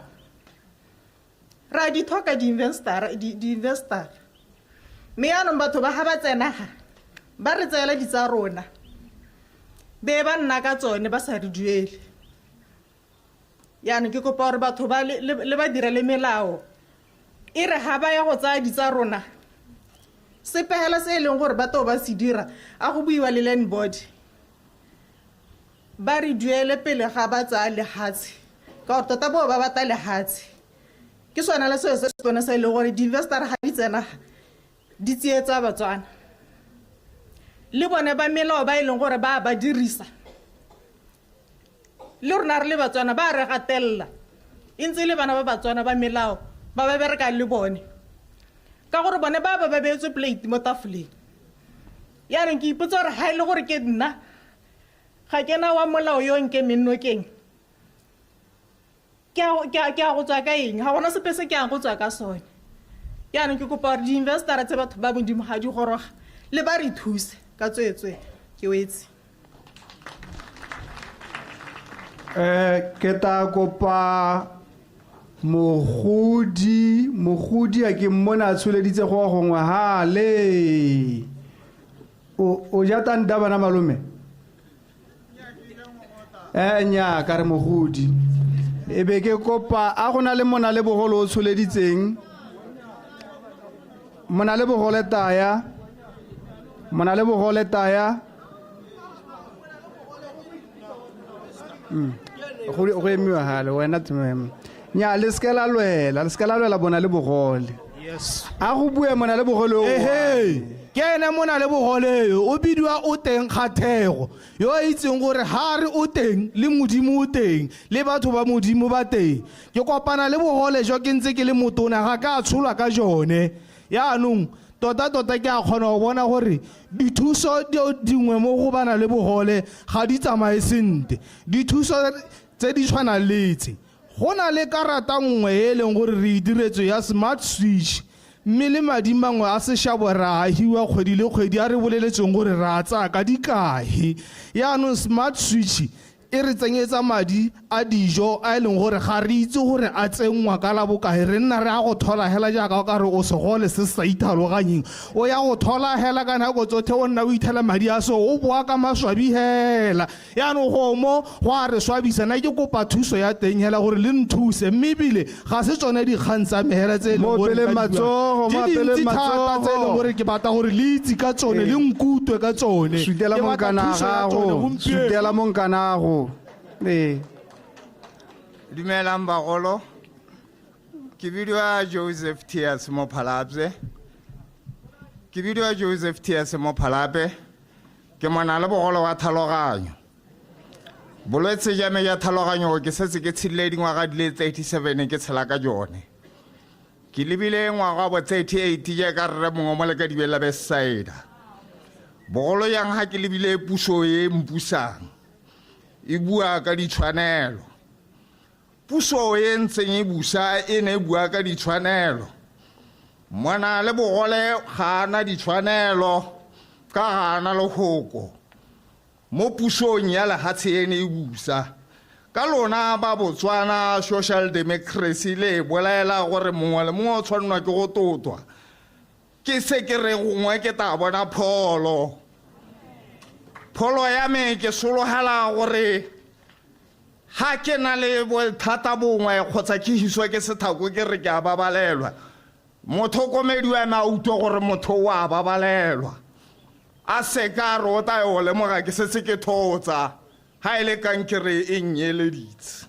Re a di tlhoka di-investor. Mme yaanong batho ba ga ba tsena ga, ba re tseela di tsa rona, be ba nna ka tsone ba sa re duele. Yaanong ke kopa gore batho ba le ba direle melao, e re ga ba ya go tsaya di tsa rona, sepe hela se e leng gore ba tlo ba se dira, a go buiwa le land board, ba re duele pele ga ba tsaya lehatshe, ka gore tota bao ba batla lehatshe. Ke sona le seo se se tona se e leng gore di-investor ga di tsena di tsietsa Batswana. Le bone ba melao ba e leng gore ba ba dirisa, le rona re le Batswana ba re gatelela, e ntse e le bana ba Batswana ba melao ba ba berekang le bone, ka gore bone ba ba ba beetswe plate mo tafoleng. Yaanong ke ipotsa gore ha e le gore ke nna ga ke na wa molao yo nkemeng nokeng, ke a go tswa ka eng? Ga gona sepe se ke yang go tswa ka sone. Yaanong ke kopa gore di-investor tse batho ba modimo ga di goroga le ba re thuse ka tsweetswe. Ke wetse. Ke tla kopa mogodi a ke mmone a tsholeditse go gongwe hale. O ja tanta bana malome? Nya, ka re mogodi. E be ke kopa a go na le mona le bogolo o tsholeditseng. Mona le bogole taya. Mona le bogole taya. Go emiwa gale wena tumemo nya le seke la lwela le seke la lwela bona le bogole yes a go bue mona le bogole o ehe ke ene mona le bogole yo o bidiwa o teng kgathego yo a itseng gore ha re o teng le modimo o teng le batho ba modimo ba teng ke kopana le bogole jo ke ntse ke le motona ga ka a tsholwa ka jone yaanong tota-tota ke a kgona go bona gore dithuso dingwe mo go bana le bogole ga di tsamaye sentle dithuso tse di tshwanang le tse go na le karata nngwe e e leng gore re e diretswe ya smart switch mme le madi mangwe a sešabo re a hiwa kgwedi le kgwedi a re boleletsweng gore re a tsaya ka dikae yaanong smart switch e re tsenyetsa madi a dijo a e leng gore ga re itse gore a tsenngwa ka la bokae re nna re ya go thola hela jaaka o ka re o segole se se sa ithaloganyeng o ya go thola hela ka nako tsothe o nna o ithela madi a so o boa ka maswabi hela yaanong go mo go a re swabisa na ke kopa thuso ya teng hela gore le nthuse mme ebile ga se tsone dikgang tsa me hela tse e leng gore Mo nka di opeleng bua. matsogo, Di mo opeleng dintsi thata tse e leng matsogo. gore ke batla gore le itse ka tsone le nkutwe ka tsone sutela Ke batla monkana thuso ya tsone gago gompieno. sutela monkanago ee Dumelang bagolo. Ke bidiwa Joseph Tias mo Phalapye. Ke bidiwa Joseph Tias mo Phalape. Ke mona le bogolo wa tlhaloganyo. Bolwetse jwa me jwa tlhaloganyo ke setse ke tshedile dingwaga di le 37 ke tshela ka jone. Ke lebile ngwaga wa bo 38 jaaka rre mongwe mo lekadibeng la Bethsaida. Bogolo jang ga ke lebile puso e mpusang e bua ka ditshwanelo. Puso e ntseng e busa e ne e bua ka ditshwanelo. Mona le bogole ga ana ditshwanelo ka ga ana lehoko mo pusong ya lehatshe e ne e busa. Ka lona ba Botswana Social Democracy le e bolaela gore mongwe le mongwe o tshwannwa ke go totwa. Ke se ke re gongwe ke tla bona pholo. Pholo ya me ke sologela gore ga ke na le bothata bongwe kgotsa ke hiswa ke sethako ke re ke a babalelwa. Motlhokomedi wa me a utlwe gore motho o a babalelwa. A seka a re o tla yo lemoga ke setse ke thotsa ga e le kankere e nnyeleditse.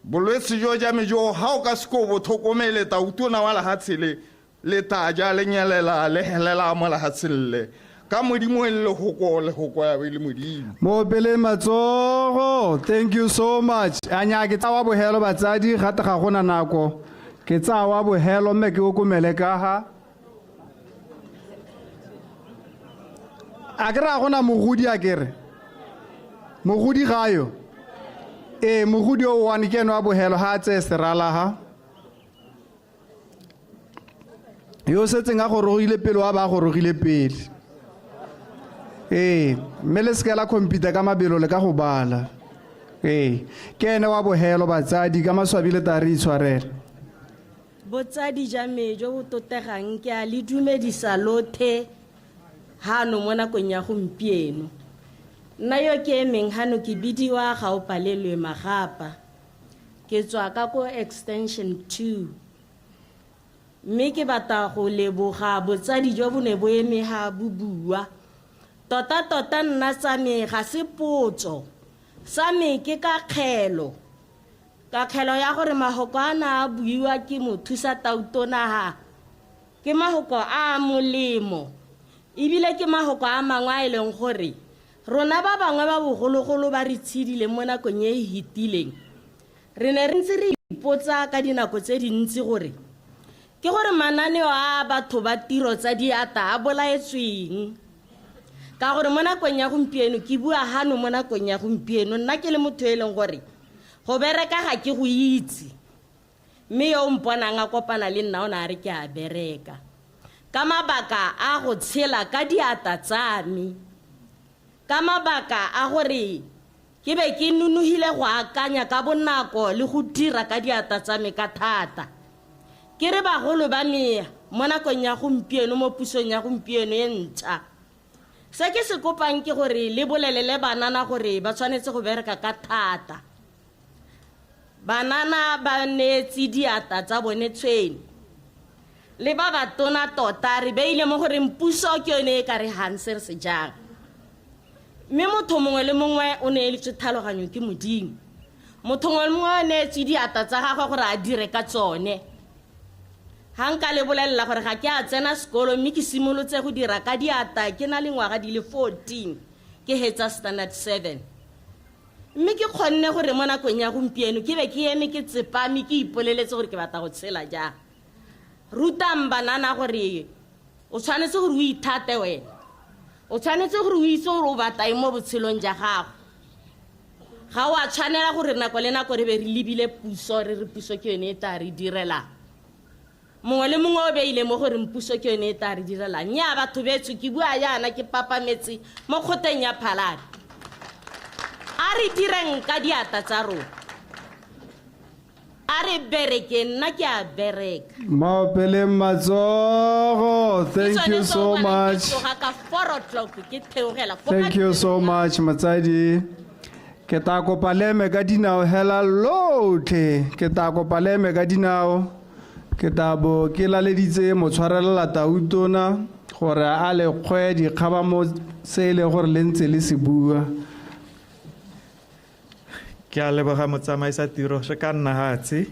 Bolwetse jo ja me jo ga o ka se ko bo tlhokomele tautona wa lehatshe le le tla ja le nyelela le helela mo lehatsheng le. Ka modimo e le lehoko lehoko ya be le modimo. Mo opeleng matsogo thank you so much anya ke tsa wa bohelo batsadi gate ga gona nako ke tsa wa bohelo mme ke okomele ka ga a ke re a gona mogodi a kere mogodi ga yo ee mogodi o one ke ene wa bohelo ga a tseye serala ga yo o setseng a gorogile pele wa ba a gorogile pele ee mme le seke la computer ka mabelo le ka go bala ee ke ene wa bohelo batsadi ka maswabi le tla re itshwarela Botsadi ja me jo bo totegang ke a le dumedisa lothe hano mo nakong ya gompieno. Nna yo ke emeng hano ke bidiwa Gaopalelwe Magapa. Ke tswa ka ko extension 2. Mme ke batla go leboga botsadi jo bo ne bo eme ha bo bua. Tota-tota nna tsa me ga se potso, sa me ke kakgelo. Kakgelo ya gore mahoko a na a buiwa ke mothusa tautona ha ke mahoko a a molemo, ebile ke mahoko a mangwe a e leng gore rona ba bangwe ba bogologolo ba re tshedileng mo nakong e e fetileng re ne re ntse re ipotsa ka dinako tse dintsi gore ke gore mananeo a batho ba tiro tsa diata a bolaetsweng. Ka gore mo nakong ya gompieno ke bua hano mo nakong ya gompieno nna ke le motho e leng gore go bereka ga ke go itse, mme yo o mponang a kopana le nna o ne a re ke a bereka ka mabaka a go tshela ka diata tsa me, ka mabaka a gore ke be ke nonogile go akanya ka bonako le go dira ka diata tsa me ka thata. Ke re bagolo ba me mo nakong ya gompieno mo pusong ya gompieno e ntšha, se ke se kopang ke gore le bolelele banana gore ba tshwanetse go bereka ka thata. Banana ba neetse diata tsa bone tshwene le ba batona tota re beile mo goreng puso ke yone e ka re gang se re se jang. Mme motho mongwe le mongwe o neeletswe tlhaloganyo ke Modimo. Motho mongwe le mongwe o neetswe diatla tsa gagwe gore a dire ka tsone. Ga nka le bolelela gore ga ke a tsena sekolo mme ke simolotse go dira ka diatla ke na le ngwaga di le 14 ke hetsa standard 7. Mme ke kgonne gore mo nakong ya gompieno ke be ke eme ke tsepame ke ipoleletse gore ke batla go tshela jang. Rutang banana gore o tshwanetse gore o ithate wena. O tshwanetse gore o itse gore o batla eng mo botshelong ja gago. Ga o a tshwanela gore nako le nako re be re lebile puso re re puso ke yone e tla re direlang. Mongwe le mongwe o beile mo gore puso ke yone e tla re direlang. Nnyaa batho betsho ke bua jaana ke papametse mo kgoteng ya Phalane. A re direng ka diatla tsa rona. A re bereke, nna ke a bereka. Maopeleng matsogo. Thank you so much. Ke tsoga ka 4 o'clock ke theogela fo Thank you so much motsadi. Ke tla kopa le eme ka dinao hela lotlhe. Ke tla kopa le eme ka dinao. Ke tla bo ke laleditse motshwarelela tautona gore a le kgwe dikgaba mo se e leng gore le ntse le se bua. Ke a leboga motsamaisa tiro re ka nna hatshe.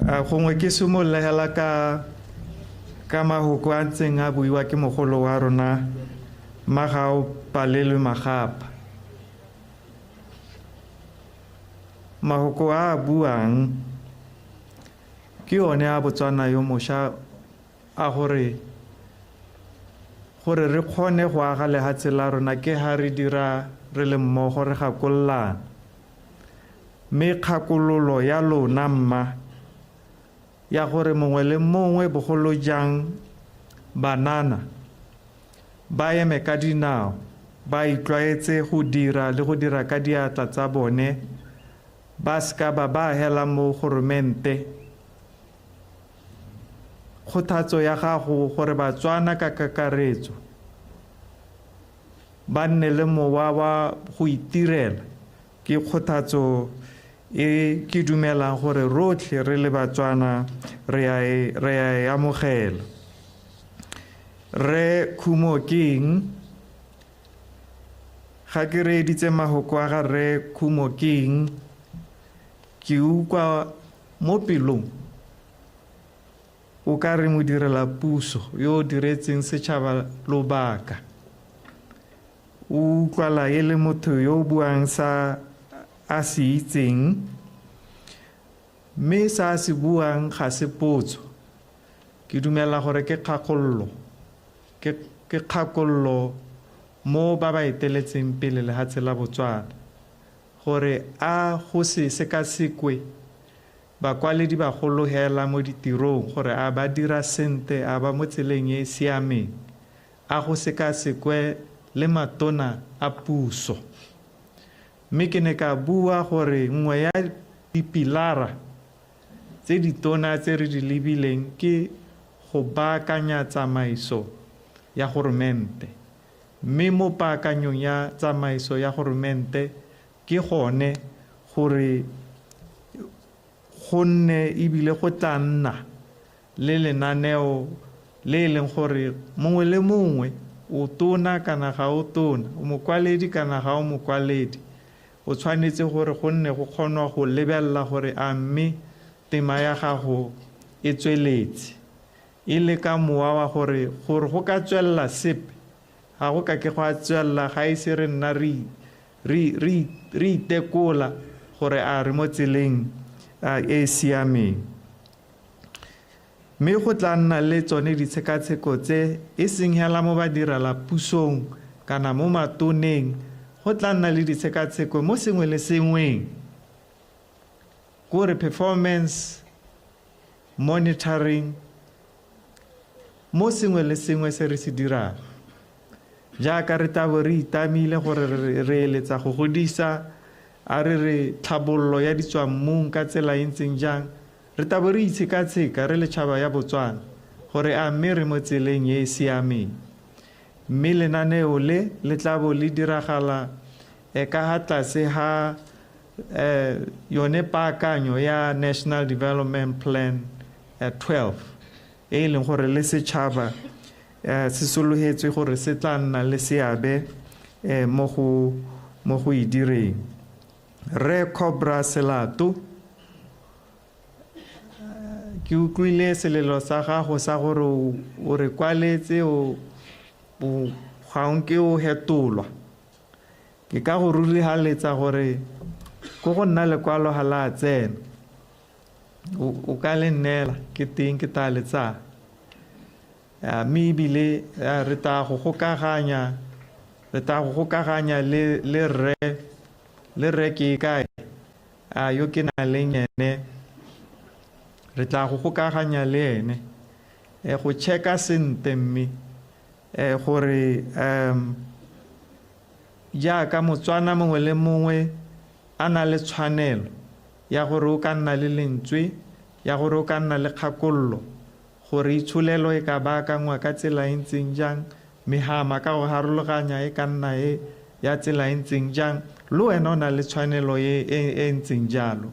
Gongwe ke simolola hela ka mahoko a ntseng a buiwa ke mogolo wa rona Magao Palelwe Magapa. Mahoko a a buang ke one a Botswana yo mošwa a gore re kgone go aga lehatshe la rona ke ha re dira re le mmogo re gakololana. Mme kgakololo ya lona mma ya gore mongwe le mongwe bogolo jang banana ba eme ka dinao ba itlwaetse go dira le go dira ka diatla tsa bone ba seka ba ba hela mo goromente. Kgothatso ya gago gore Batswana ka kakaretso ba nne le mowa wa go itirela ke kgothatso e ke dumelang gore rotlhe re le Batswana re a e amogela. Rre Khumo King, ga ke reeditse mahoko a ga Rre Khumo King, ke utlwa mo pelong o ka re mo direla puso yo o diretseng setšhaba lobaka. O utlwala e le motho yo o buang sa a se itseng, mme sa a se buang ga se potso. Ke dumela gore ke kgakololo, ke kgakololo mo ba ba eteletseng pele lehatshe la Botswana gore a go se sekasekwe bakwaledi bagolo hela mo ditirong gore a ba dira sente, a ba mo tseleng e e siameng, a go sekasekwe le matona a puso. Mme ke ne ka bua gore nngwe ya dipilara tse ditona tse re di lebileng ke go baakanya tsamaiso ya goromente. Mme mo paakanyong ya tsamaiso ya goromente ke gone gore go nne ebile go tla nna le lenaneo le e leng gore mongwe le mongwe o tona kana ga o tona, o mokwaledi kana ga o mokwaledi, o tshwanetse gore go nne go kgonwa go lebelela gore a mme tema ya gago e tsweletse. E le ka mowa wa gore go ka tswelela sepe, ga go ka ke go a tswelela ga e se re nna re itekola gore a re mo tseleng e siameng. Mme go tla nna le tsone ditshekatsheko tse e seng hela mo badirela pusong kana mo matoneng, go tla nna le ditshekatsheko mo sengwe le sengweng. Kore performance monitoring mo sengwe le sengwe se re se dirang. Jaaka re tla bo re itamile gore re eletsa go godisa a re re tlhabololo ya ditswammung ka tsela e ntseng jang, re tla bo re itshekatsheka re le tšhaba ya Botswana gore a mme re mo tseleng e e siameng. Mme lenaneo le le tla bo le diragala ka ha tlase ha yone paakanyo ya National Development Plan 12 e e leng gore le setšhaba se sologetswe gore se tla nna le seabe mo go e direng. Rre Cobra Selato, ke utlwile selelo sa gago sa gore o re kwaletse ga o nke o hetolwa. Ke ka go rurihaletsa gore ko go nna lekwalo ga la tsena. O ka le nneela, ke teng ke tla le tsaya. Mme ebile re tla go gokaganya, re tla go gokaganya le rre ke kae, yo ke nang le ene, re tla go gokaganya le ene, go checka sentle mme, gore jaaka Motswana mongwe le mongwe a na le tshwanelo ya gore o ka nna le lentswe, ya gore o ka nna le kgakololo, gore itsholelo e ka baakangwa ka tsela e ntseng jang, mehama ka go harologanya e ka nna e ya tsela e ntseng jang, le wena o na le tshwanelo e ntseng jalo.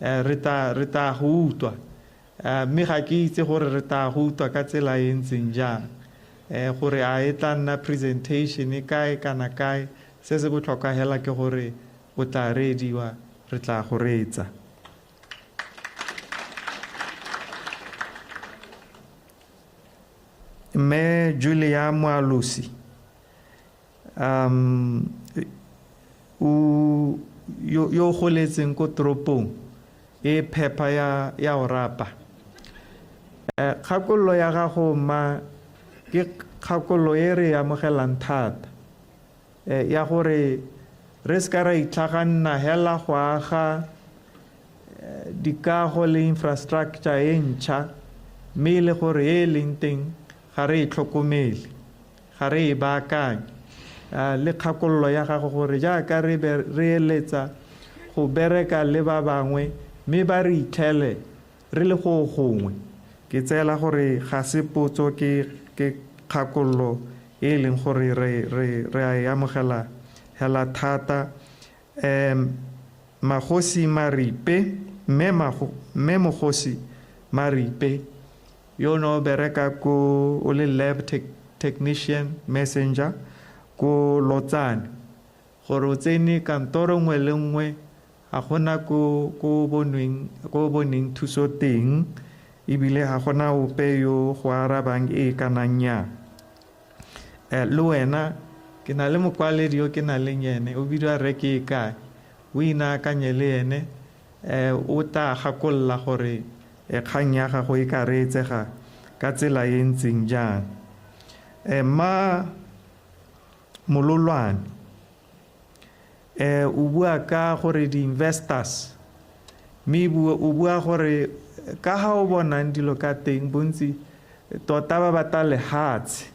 Re tla go utlwa, mme ga ke itse gore re tla go utlwa ka tsela e ntseng jang, gore a e tla nna presentation e kae kana kae. Se se botlhokwa hela ke gore o tla reediwa, re tla go reetsa. Mme Julia Moalosi, yo goletseng ko toropong e phepa ya Orapa. Kgakololo ya gago mma ke kgakololo e re amogelang thata, ya gore re se ka ra itlhaganna hela go aga dikago le infrastructure e ntšha, mme e le gore e leng teng ga re e tlhokomele, ga re e baakanye. Le kgakololo ya gago gore jaaka re eletsa go bereka le ba bangwe mme ba re itlhele re le go gongwe, ke tseela gore ga se potso, ke kgakololo e leng gore re a e amogela hela thata. Magosi Maripe, mme Mogosi Maripe, yo no bereka ko o le lab technician messenger ko Lotsane, gore o tsene kantoro nngwe le nngwe ga gona ko boneng thuso teng, ebile ga gona ope yo go arabang e kana nnyaa. Le wena ke na le mokwaledi yo ke nang le ene, o bidiwa rre ke kae, o inaakanye le ene, o tla gakolola gore kgang ya gago e ka reetsega ka tsela e ntseng jang. Mma Mololwane, o bua ka gore di-investors, mme o bua gore ka ga o bonang dilo ka teng bontsi tota ba batla lehatshe,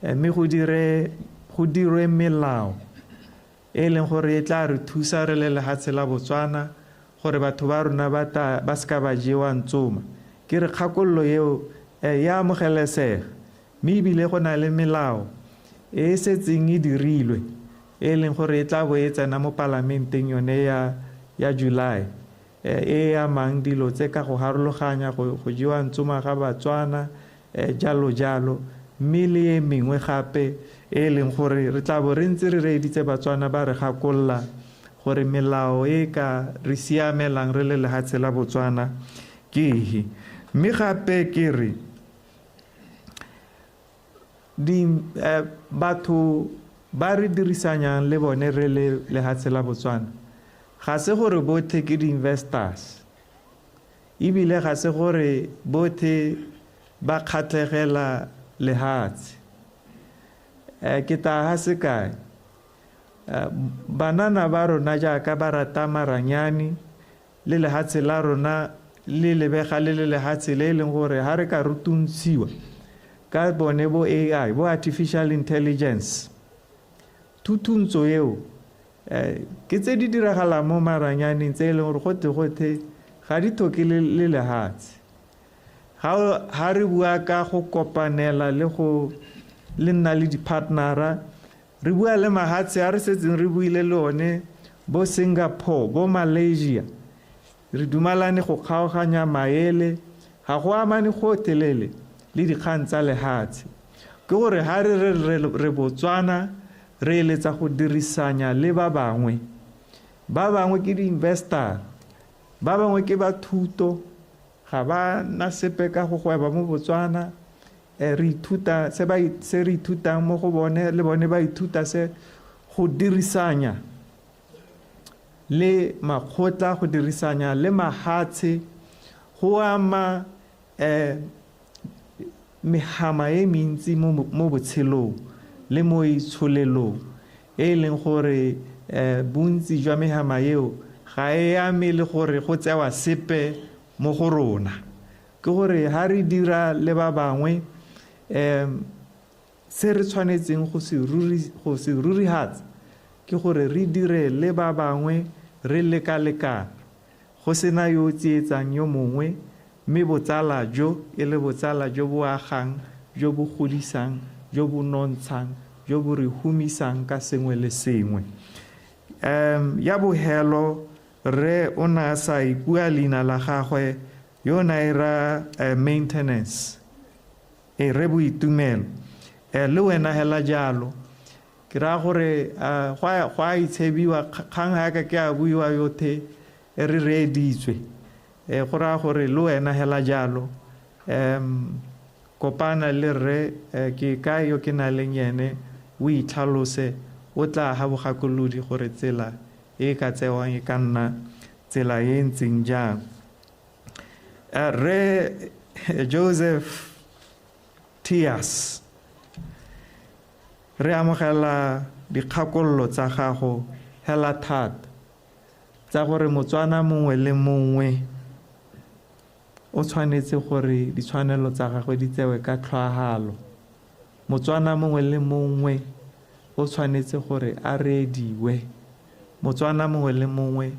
mme go dirwe melao e leng gore e tla re thusa re le lehatshe la Botswana gore batho ba rona ba se ka ba jewa ntsoma. Ke re kgakololo eo ya amogelesega, mme ebile go na le melao e setseng e dirilwe e leng gore e tla bo e tsena mo palamenteng yone ya July, e amang dilo tse ka go harologanya go jewa ntsoma ga Batswana, jalo jalo, mme le e mengwe gape e leng gore re tla bo re ntse re reeditse Batswana ba re gakolola gore melao e ka re siamelang re le lehatshe la Botswana ke ehe. Mme gape ke re batho ba re dirisanyang le bone re le lehatshe la Botswana ga se gore botlhe ke di-investors, ebile ga se gore botlhe ba kgatlhegela lehatshe. Ke tla ha sekae, banana ba rona jaaka ba rata maranyane le lehatshe la rona le lebega le le lehatshe le e leng gore ha re ka rutuntshiwa ka bone bo AI, bo artificial intelligence, thutuntso eo ke tse di diragalang mo maranyaneng tse e leng gore gotlhe-gotlhe ga di tlhoke le lehatshe. Ha re bua ka go kopanela le go le nna le di-partnera, re bua le mahatshe a re setseng re buile le one, bo Singapore, bo Malaysia, re dumalane go kgaoganya maele, ga go amane gotlhelele. le dikgang tsa lehatshe. Ke gore ha re re re Botswana re eletsa go dirisanya le ba bangwe. Ba bangwe ke di-investor, ba bangwe ke ba thuto, ga ba na sepe ka go gweba mo Botswana. Re ithuta se ba se re ithutang mo go bone, le bone ba ithuta se go dirisanya le makgotla, go dirisanya le mahatshe, go ama mehama e mentsi mo botshelong le mo itsholelong, e leng gore bontsi jwa mehama eo ga e ame le gore go tsewa sepe mo go rona. Ke gore ha re dira le ba bangwe, se re tshwanetseng go se rurihatsa ke gore re dire le ba bangwe re lekalekana, go sena yo o tsietsang yo mongwe, mme botsala jo e le botsala jo bo agang, jo bo godisang, jo bo nontshang, jo bo re humisang ka sengwe le sengwe. Ya bohelo, re o ne a sa ipua leina la gagwe, yo ne a ira maintenance, e re boitumelo. Le wena hela jalo. Ke raya gore go a itshebiwa, kgang ga ka ke a buiwa yothe, e re reeditswe. Go raya gore le wena hela jalo, kopana le rre, ke kae yo ke nang le ene, o itlhalose, o tla ha bogakolodi gore tsela e ka tsewang e ka nna tsela e ntseng jang. Rre Joseph Tias, re amogela dikgakololo tsa gago hela thata tsa gore Motswana mongwe le mongwe o tshwanetse gore ditshwanelo tsa gagwe di tsewe ka tlhoahalo. Motswana mongwe le mongwe o tshwanetse gore a reediwe. Motswana mongwe le mongwe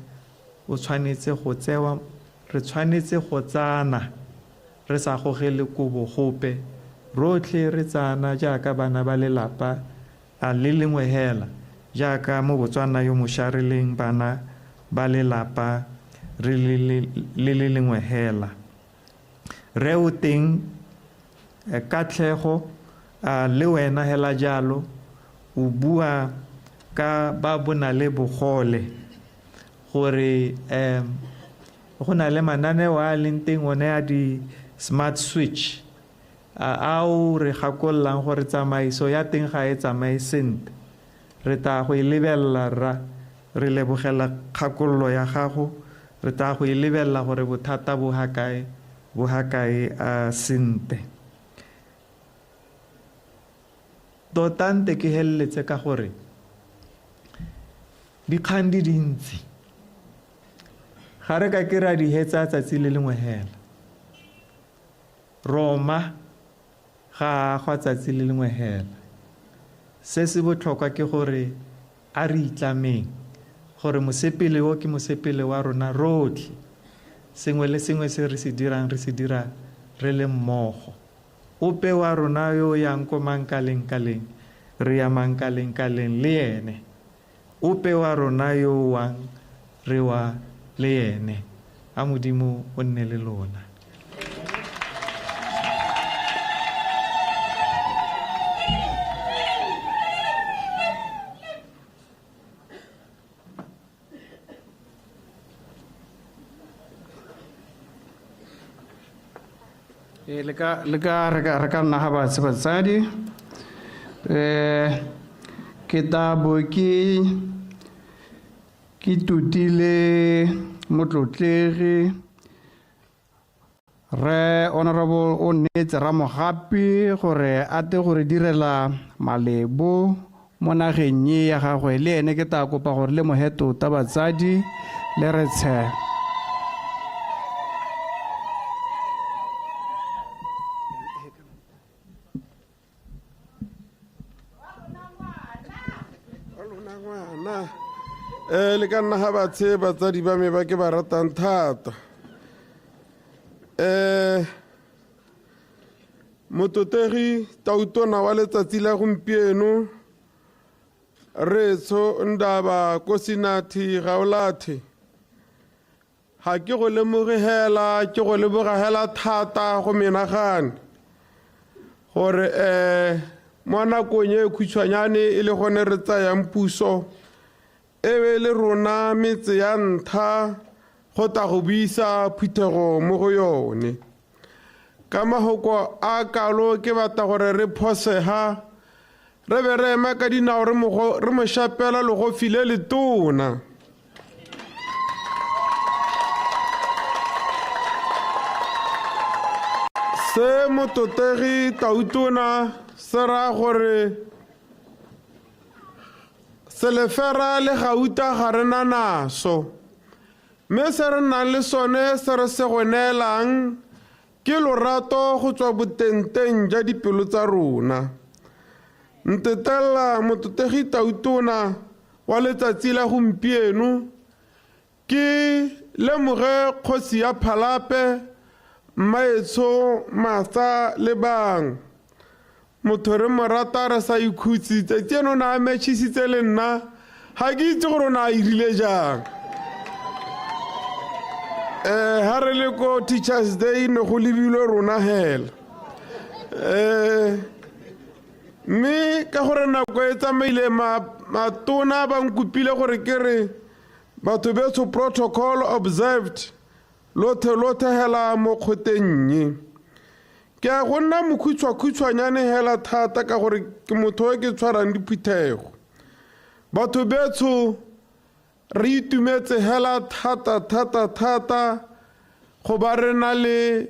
o tshwanetse go tsewa, re tshwanetse go tsana re sa gogele kobo gope, rotlhe re tsana jaaka bana ba lelapa a le lengwe hela, jaaka mo Botswana yo mošwa re leng bana ba lelapa re le le lengwe hela. Re o teng katlhego, le wena hela jalo, o bua ka ba bona le bogole gore go na le mananeo a leng teng one a di smart switch ao re gakollang gore tsamaiso ya teng ga e tsamaye sentle. Re tla go e lebella rra, re lebogela kgakololo ya gago, re tla go e lebella gore bothata bo ha kae, bo ha kae sentle. Tota nte ke heleletse ka gore dikgang di dintsi, ga re ka ke ra di hetsa tsatsi le lengwe hela. Roma ga agwa tsatsi le lengwe hela. Se se botlhokwa ke gore a re itlameng gore mosepele o ke mosepele wa rona rotlhe. Sengwe le sengwe se re se dirang re se dira re le mmogo. Ope wa rona yo yang ko mankaleng kaleng, re ya mankaleng kaleng le ene. Ope wa rona yo wang re wa le ene. A Modimo o nne le lona. Le ka re ka nna ga batse batsadi. Ke tla bo ke tutile motlotlegi re Honorable o neetse Ramogapi gore a te gore direla malebo mo nageng e ya gagwe, le ene ke tla kopa gore le mo he tota batsadi le re tshe. Le ka nna ga batshe batsadi ba me ba ke ba ratang thata. Mototegi tautona wa letsatsi la gompieno Retsho Ndaba Nkosinathi Gaolathe, ga ke go lemoge hela, ke go leboga hela thata go menagane. Gore mo nakong e khutshwanyane e le gone re tsayang puso e be le rona metse ya ntlha go tla go buisa phuthego mo go yone. Ka mahoko a kalo ke batla gore re phosega re be re ema ka dinao re mo shapela legofi le letona. Se mototegi tautona se raya gore selefera le gauta ga re na naso, mme se re nang le sone se re se go neelang ke lorato go tswa botengteng jwa dipelo tsa rona. Ntetella mototegi tautona wa letsatsi la gompieno ke lemoge kgosi ya Phalape Mmaetsho Martha Lebang. Motho re mo rata re sa ikhutse, tsatsi eno o ne a matchisitse le nna, ga ke itse gore o ne a irile jang. Ha re le ko Teachers Day ne go lebilwe rona hela. Mme ka gore nako e tsamaile matona ba nkopile gore ke re batho betsho protocol observed, lothe lothe hela mo kgoteng nye. Ke a go nna mokhutshwa-khutshwanyane hela thata ka gore ke motho o ke tshwarang diphuthego. Batho betsho re itumetse hela thata thata thata go ba re na le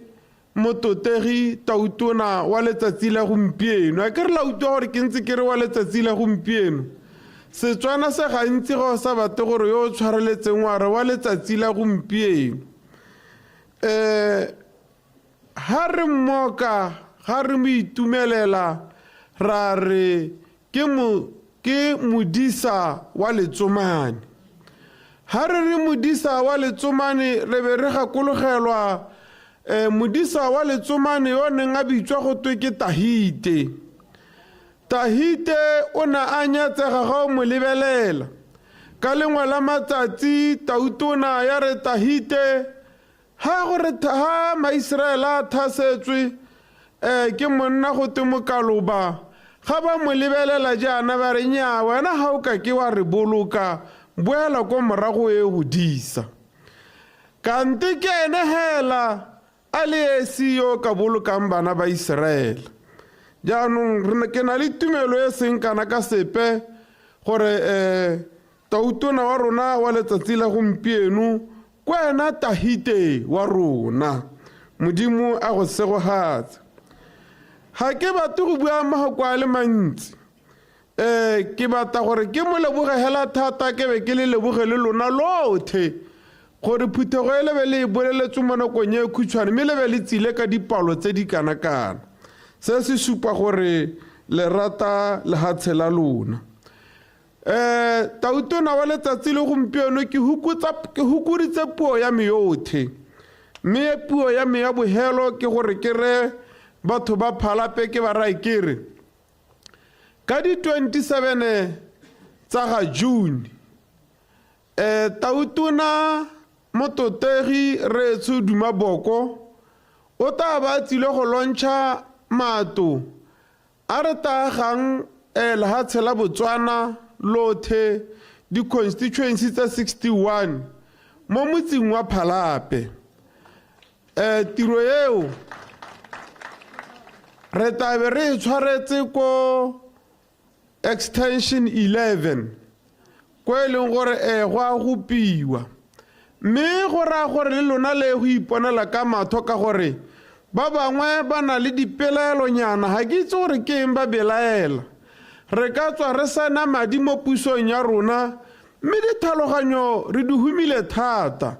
mototegi tautona wa letsatsi la gompieno. A ke re la utlwa gore ke ntse ke re wa letsatsi la gompieno. Setswana se gantsi ga o sa batle gore yo o tshwareletseng wa re wa letsatsi la gompieno. Ha re mmoka, ga re mo itumelela, ra re ke modisa wa letsomane. Ha re re modisa wa letsomane re be re gakologelwa modisa wa letsomane yo neng a bitswa go twe ke Tahite. Tahite o ne a nyatsega ga o mo lebelela. Ka lengwe la matsatsi tautona ya re Tahite ha gore ha maIseraele a thasetswe ke monna go twe mokaloba, ga ba mo lebelela jaana ba re nnyaa wena ga o ka ke wa re boloka, boela ko morago e go disa. Kante ke ene hela a le esi yo ka bolokang bana ba Iseraele. Jaanong ke na le tumelo e seng kana ka sepe gore tautona wa rona wa letsatsi la gompieno ke wena Tahite wa rona. Modimo a go segogatse. Ga ke batle go bua mafoko a le mantsi. Ke batla gore ke mo leboge hela thata, ke be ke le leboge le lona lothe gore phuthego e lebe le e boleletswe mo nakong e khutshwane mme lebe le tsile ka dipalo tse di kana-kana. Se se supa gore le rata lehatshe la lona. Tautona wa letsatsi le gompieno ke hukuritse puo ya me yotlhe, mme puo ya me ya bohelo ke gore ke re batho ba Phalape ke ba rae ke re ka di 27 tsa ga June, tautona mototegi Reetsho Duma Boko o tla ba tsile go launcha matlo a re tagang lehatshe la Botswana lothe di-constituency tsa 61 mo motseng wa Phalape. Tiro eo re tla be re e tshwaretse ko extension 11 ko e leng gore go a gopiwa, mme go raya gore le lona le go iponela ka matho ka gore ba bangwe ba na le dipelaelonyana, ga ke itse gore ke eng ba belaela. Re ka tswa re sena madi mo pusong ya rona, mme dithaloganyo re di humile thata.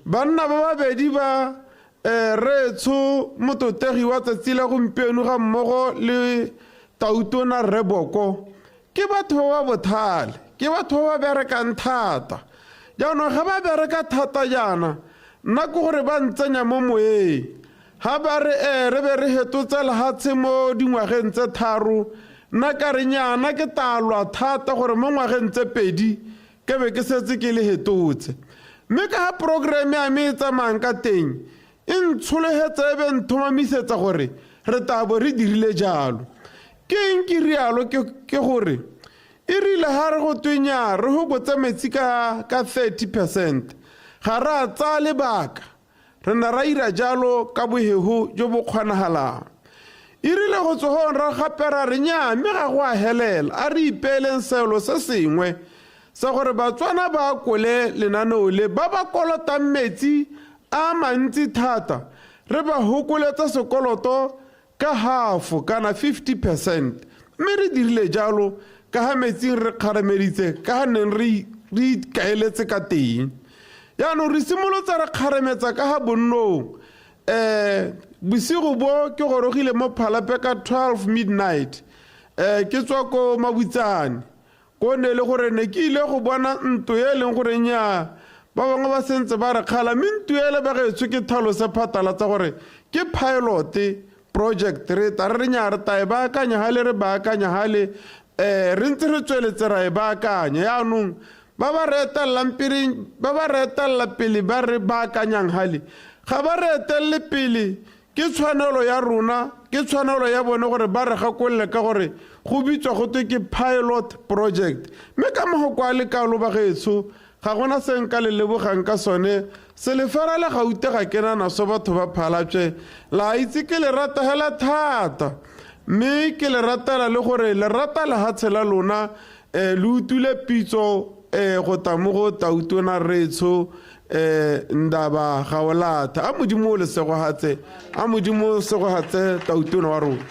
Banna ba babedi ba Reetsho mototegi wa tsatsi la gompieno ga mmogo le tautona Rre Boko ke batho ba ba bothale, ke batho ba ba berekang thata. Jaanong ga ba bereka thata jaana, nna ke gore ba ntsenya mo moeng. Ga ba re re be re hetotse lehatshe mo dingwageng tse 3, nna ka re nyana ke talwa thata gore mo ngwageng tse 2 ke be ke setse ke le hetotse. Mme ka ga programme ya me e tsamayang ka teng e ntshologetse e be nthomamisetsa gore re tabo re dirile jalo. Ke eng ke rialo? Ke gore e rile ga re go twenya re hokotse metsi ka 30%, ga re a tsaya lebaka, re ne ra ira jalo ka boheho jo bo kgonagalang. E rile go tsogong ra gape ra re nnyaa, mme ga go a helela, a re ipeeleng seelo se sengwe sa gore Batswana ba akole lenaneo le ba ba kolotang metsi a mantsi thata, re ba hokoletsa sekoloto ka half kana 50%. Mme re dirile jalo ka ga metsing re kgarameditse ka ga neng re ikaeletse ka teng. Jaanong re simolotse re kgarametsa ka ga bonnong. Bosigo bo ke gorogile mo Phalape ka 12 midnight, ke tswa ko Mabutsane, ko ne le gore ne ke ile go bona ntlo e leng gore nnyaa, ba bangwe ba sentse ba re kgala, mme ntlo ele ba gaetsho ke tlhalose phatlalatsa gore ke pilot project. Re tla re re nnyaa, re tla e baakanya gale, re baakanya gale, re ntse re tsweletse ra e baakanya. Jaanong ba ba re etelelang pele, ba ba re etelela pele ba re baakanyang gale, ga ba re etelele pele. Ke tshwanelo ya rona, ke tshwanelo ya bone gore ba re gakolole ka gore go bitswa go twe ke pilot project. Mme ka mafoko a le kalo bagaetsho, ga gona se nka le lebogang ka sone. Selefera le gaute ga ke na naso batho ba Phalapye, la itse ke le rata hela thata, mme ke le ratela le gore le rata lehatshe la lona. Le utlwile pitso go tla mo go Tautona retsho, Ndaba Gaolathe. A Modimo o le segogatse, a Modimo o segogatse Tautona wa rona.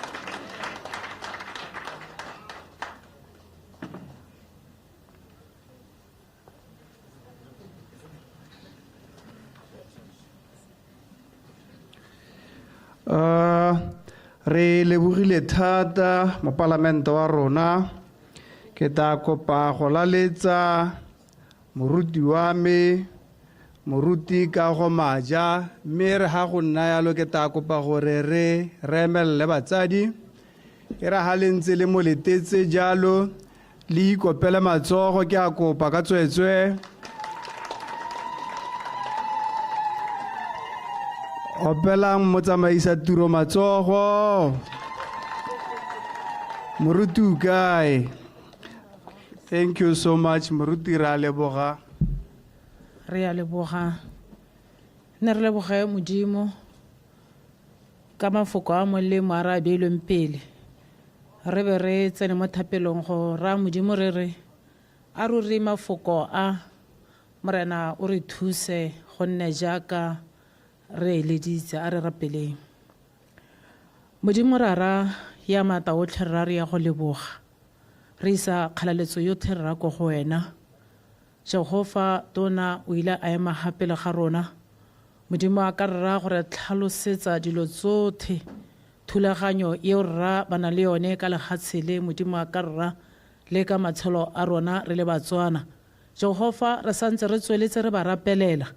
Re lebogile thata mopalamente wa rona. Ke tla kopa go laletsa moruti wa me, moruti Kago Maja, mme re ga go nna yalo ke tla kopa gore re emelele batsadi. E re ga le ntse le mo letetse jalo, le ikopele matsogo, ke a kopa ka tsweetswe. Opelang motsamaisa tiro matsogo. Moruti o kae? Thank you so much, moruti, re a leboga. Re a leboga. Ne re leboge Modimo ka mafoko a molemo a re a beilweng pele. Re be re tsene mo thapelong go raya Modimo re re a ruri mafoko a Morena o re thuse gonne jaaka re eleditse. A re rapeleng. Modimo Rara ya maatla otlhe, rra re ya go leboga. Re isa kgalaletso yotlhe rra ko go wena. Jehofa tona o ile a ema ga pele ga rona. Modimo a ka rra gore tlhalosetsa dilo tsotlhe, thulaganyo eo rra ba na le yone ka lehatshe le, Modimo a ka rra le ka matshelo a rona re le Batswana. Jehofa re santse re tsweletse re ba rapelela.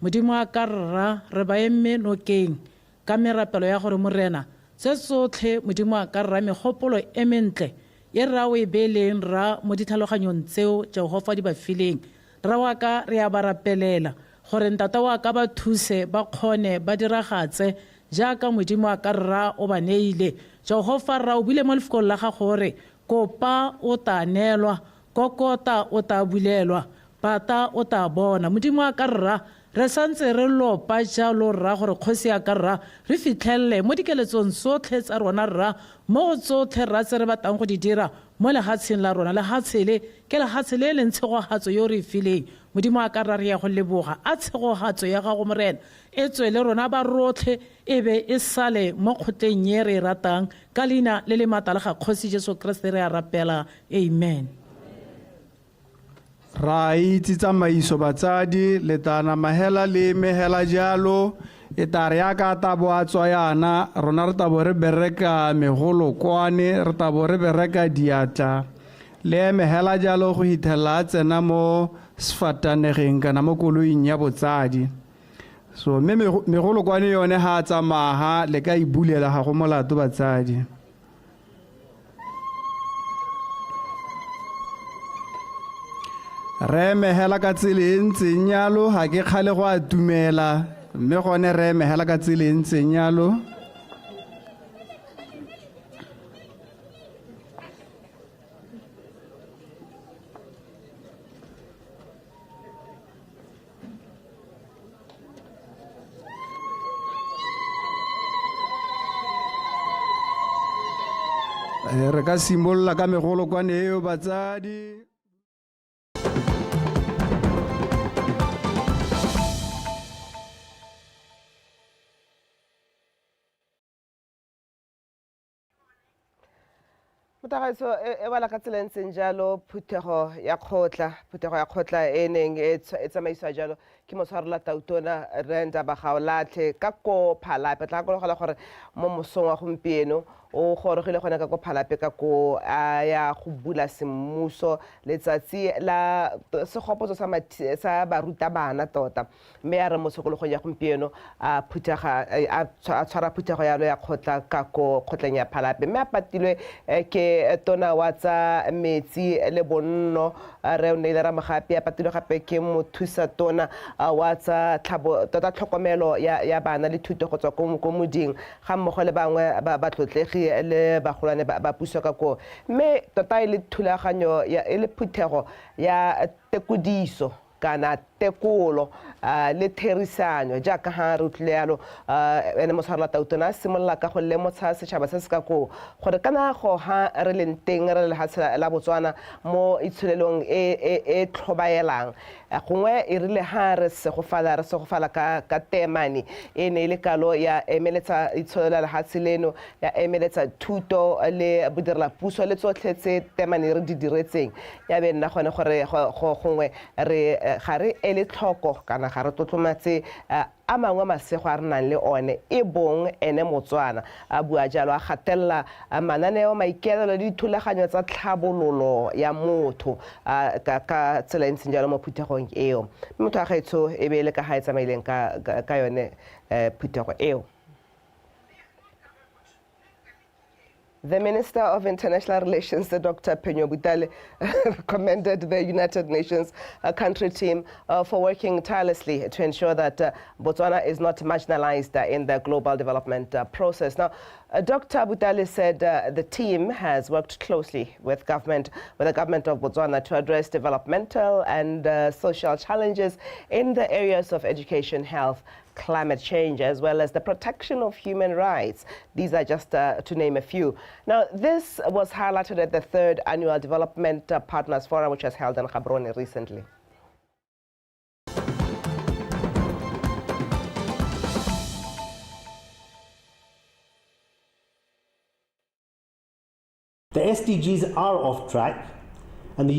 Modimo a ka rra re ba emme nokeng ka merapelo ya gore Morena tse tsotlhe Modimo a ka rra megopolo e mentle e rra o e beeleng rra mo ditlhaloganyong tseo Jehofa di ba fileng. Rra wa ka re a ba rapelela gore ntata wa ka ba thuse ba kgone ba diragatse jaaka Modimo a ka rra o ba neile. Jehofa rra o buile mo lefokong la gago gore kopa o tla neelwa, kokota o tla bulelwa, pata o tla bona. Modimo a ka rra re santse re lopa jalo rra gore kgosi ya ka rra re fitlhelele mo dikeletsong tsotlhe tsa rona rra, mo go tsotlhe rra tse re batlang go di dira mo lehatsheng la rona. Lehatshe le ke lehatshe le leng tshegogatso yo re e fileng. Modimo a ka rra re ya go leboga. A tshegogatso ya gago Morena e tswe le rona ba rotlhe, e be e sale mo kgotleng ye re e ratang. Ka leina le le maatla la ga Kgosi Jesu Kriste re a rapela. Amen. Ra itse tsamaiso batsadi, le tla namagela le emegela jalo, e tla re yaka a tabo a tswa yana, rona re tabo re bereka megolokwane, re tabo re bereka diatla. Le emegela jalo go hithelela a tsena mo sefatanegeng kana mo koloing ya botsadi. So mme megolokwane yone ha a tsamaya le ka ibulela, ga go molato batsadi. Re emegela ka tsela e ntseng jalo, ga ke kgale go atumela, mme gone re emegela ka tsela e ntseng jalo. Re ka simolola ka megolokwane eo batsadi. Motagaetso e bala ka tsela e ntseng jalo phuthego ya kgotla, phuthego ya kgotla e neng e tsamaisiwa jalo ke motshwarela tautona Rre Ndaba Gaolatlhe ka ko Phalape. Tla gakologela gore mo mosong wa gompieno o gorogile gone ka ko Phalape ka ko a ya go bula semmuso letsatsi la segopotso sa barutabana tota, mme ya re mo tshokologong ya gompieno a phuthega a tshwara phuthego yalo ya kgotla ka ko kgotleng ya Phalape, mme a patilwe ke tona wa tsa metsi le bonno Rre Oneile Ramogapi, a patilwe gape ke mothusa tona wa tsa tlhabo tota tlhokomelo ya bana le thuto go tswa ko moding, ga mmogo le bangwe ba batlotlegi le bagolwane ba puso ka koo. Mme tota e le thulaganyo e le phuthego ya tekodiso kana tekolo le therisanyo, jaaka ha re utlwile yalo ene motshwarela tautona a simolola ka go lemotsha setšhaba se se ka koo gore kana go ha re leng teng re le lehatshe la Botswana mo itsholelong e tlhobaelang, gongwe e rile ha re segofala re segofala ka teemane e ne e le kalo ya emeletsa itsholelo ya lehatshe leno, ya emeletsa thuto le bodirelapuso le tsotlhe tse teemane re di diretseng, ya be nna gone gore gongwe re ga re ele tlhoko kana ga re tlotlomatse a mangwe masego a re nang le one e bong ene Motswana. A bua jalo a gatelela mananeo, maikaelelo le dithulaganyo tsa tlhabololo ya motho ka tsela e ntseng jalo mo phuthegong eo. Mme motho wa gaetsho e be e le ka ga e tsamaileng ka yone phuthego eo. The Minister of International Relations, Dr. Phenyo Butale, commended the United Nations country team for working tirelessly to ensure that Botswana is not marginalized in the global development process. Now, Dr. Butale said the team has worked closely with the government of Botswana to address developmental and social challenges in the areas of education, health, climate change, as well as the protection of human rights. These are just to name a few. Now, this was highlighted at the third annual Development Partners Forum, which was held in Gaborone recently. The SDGs are off track.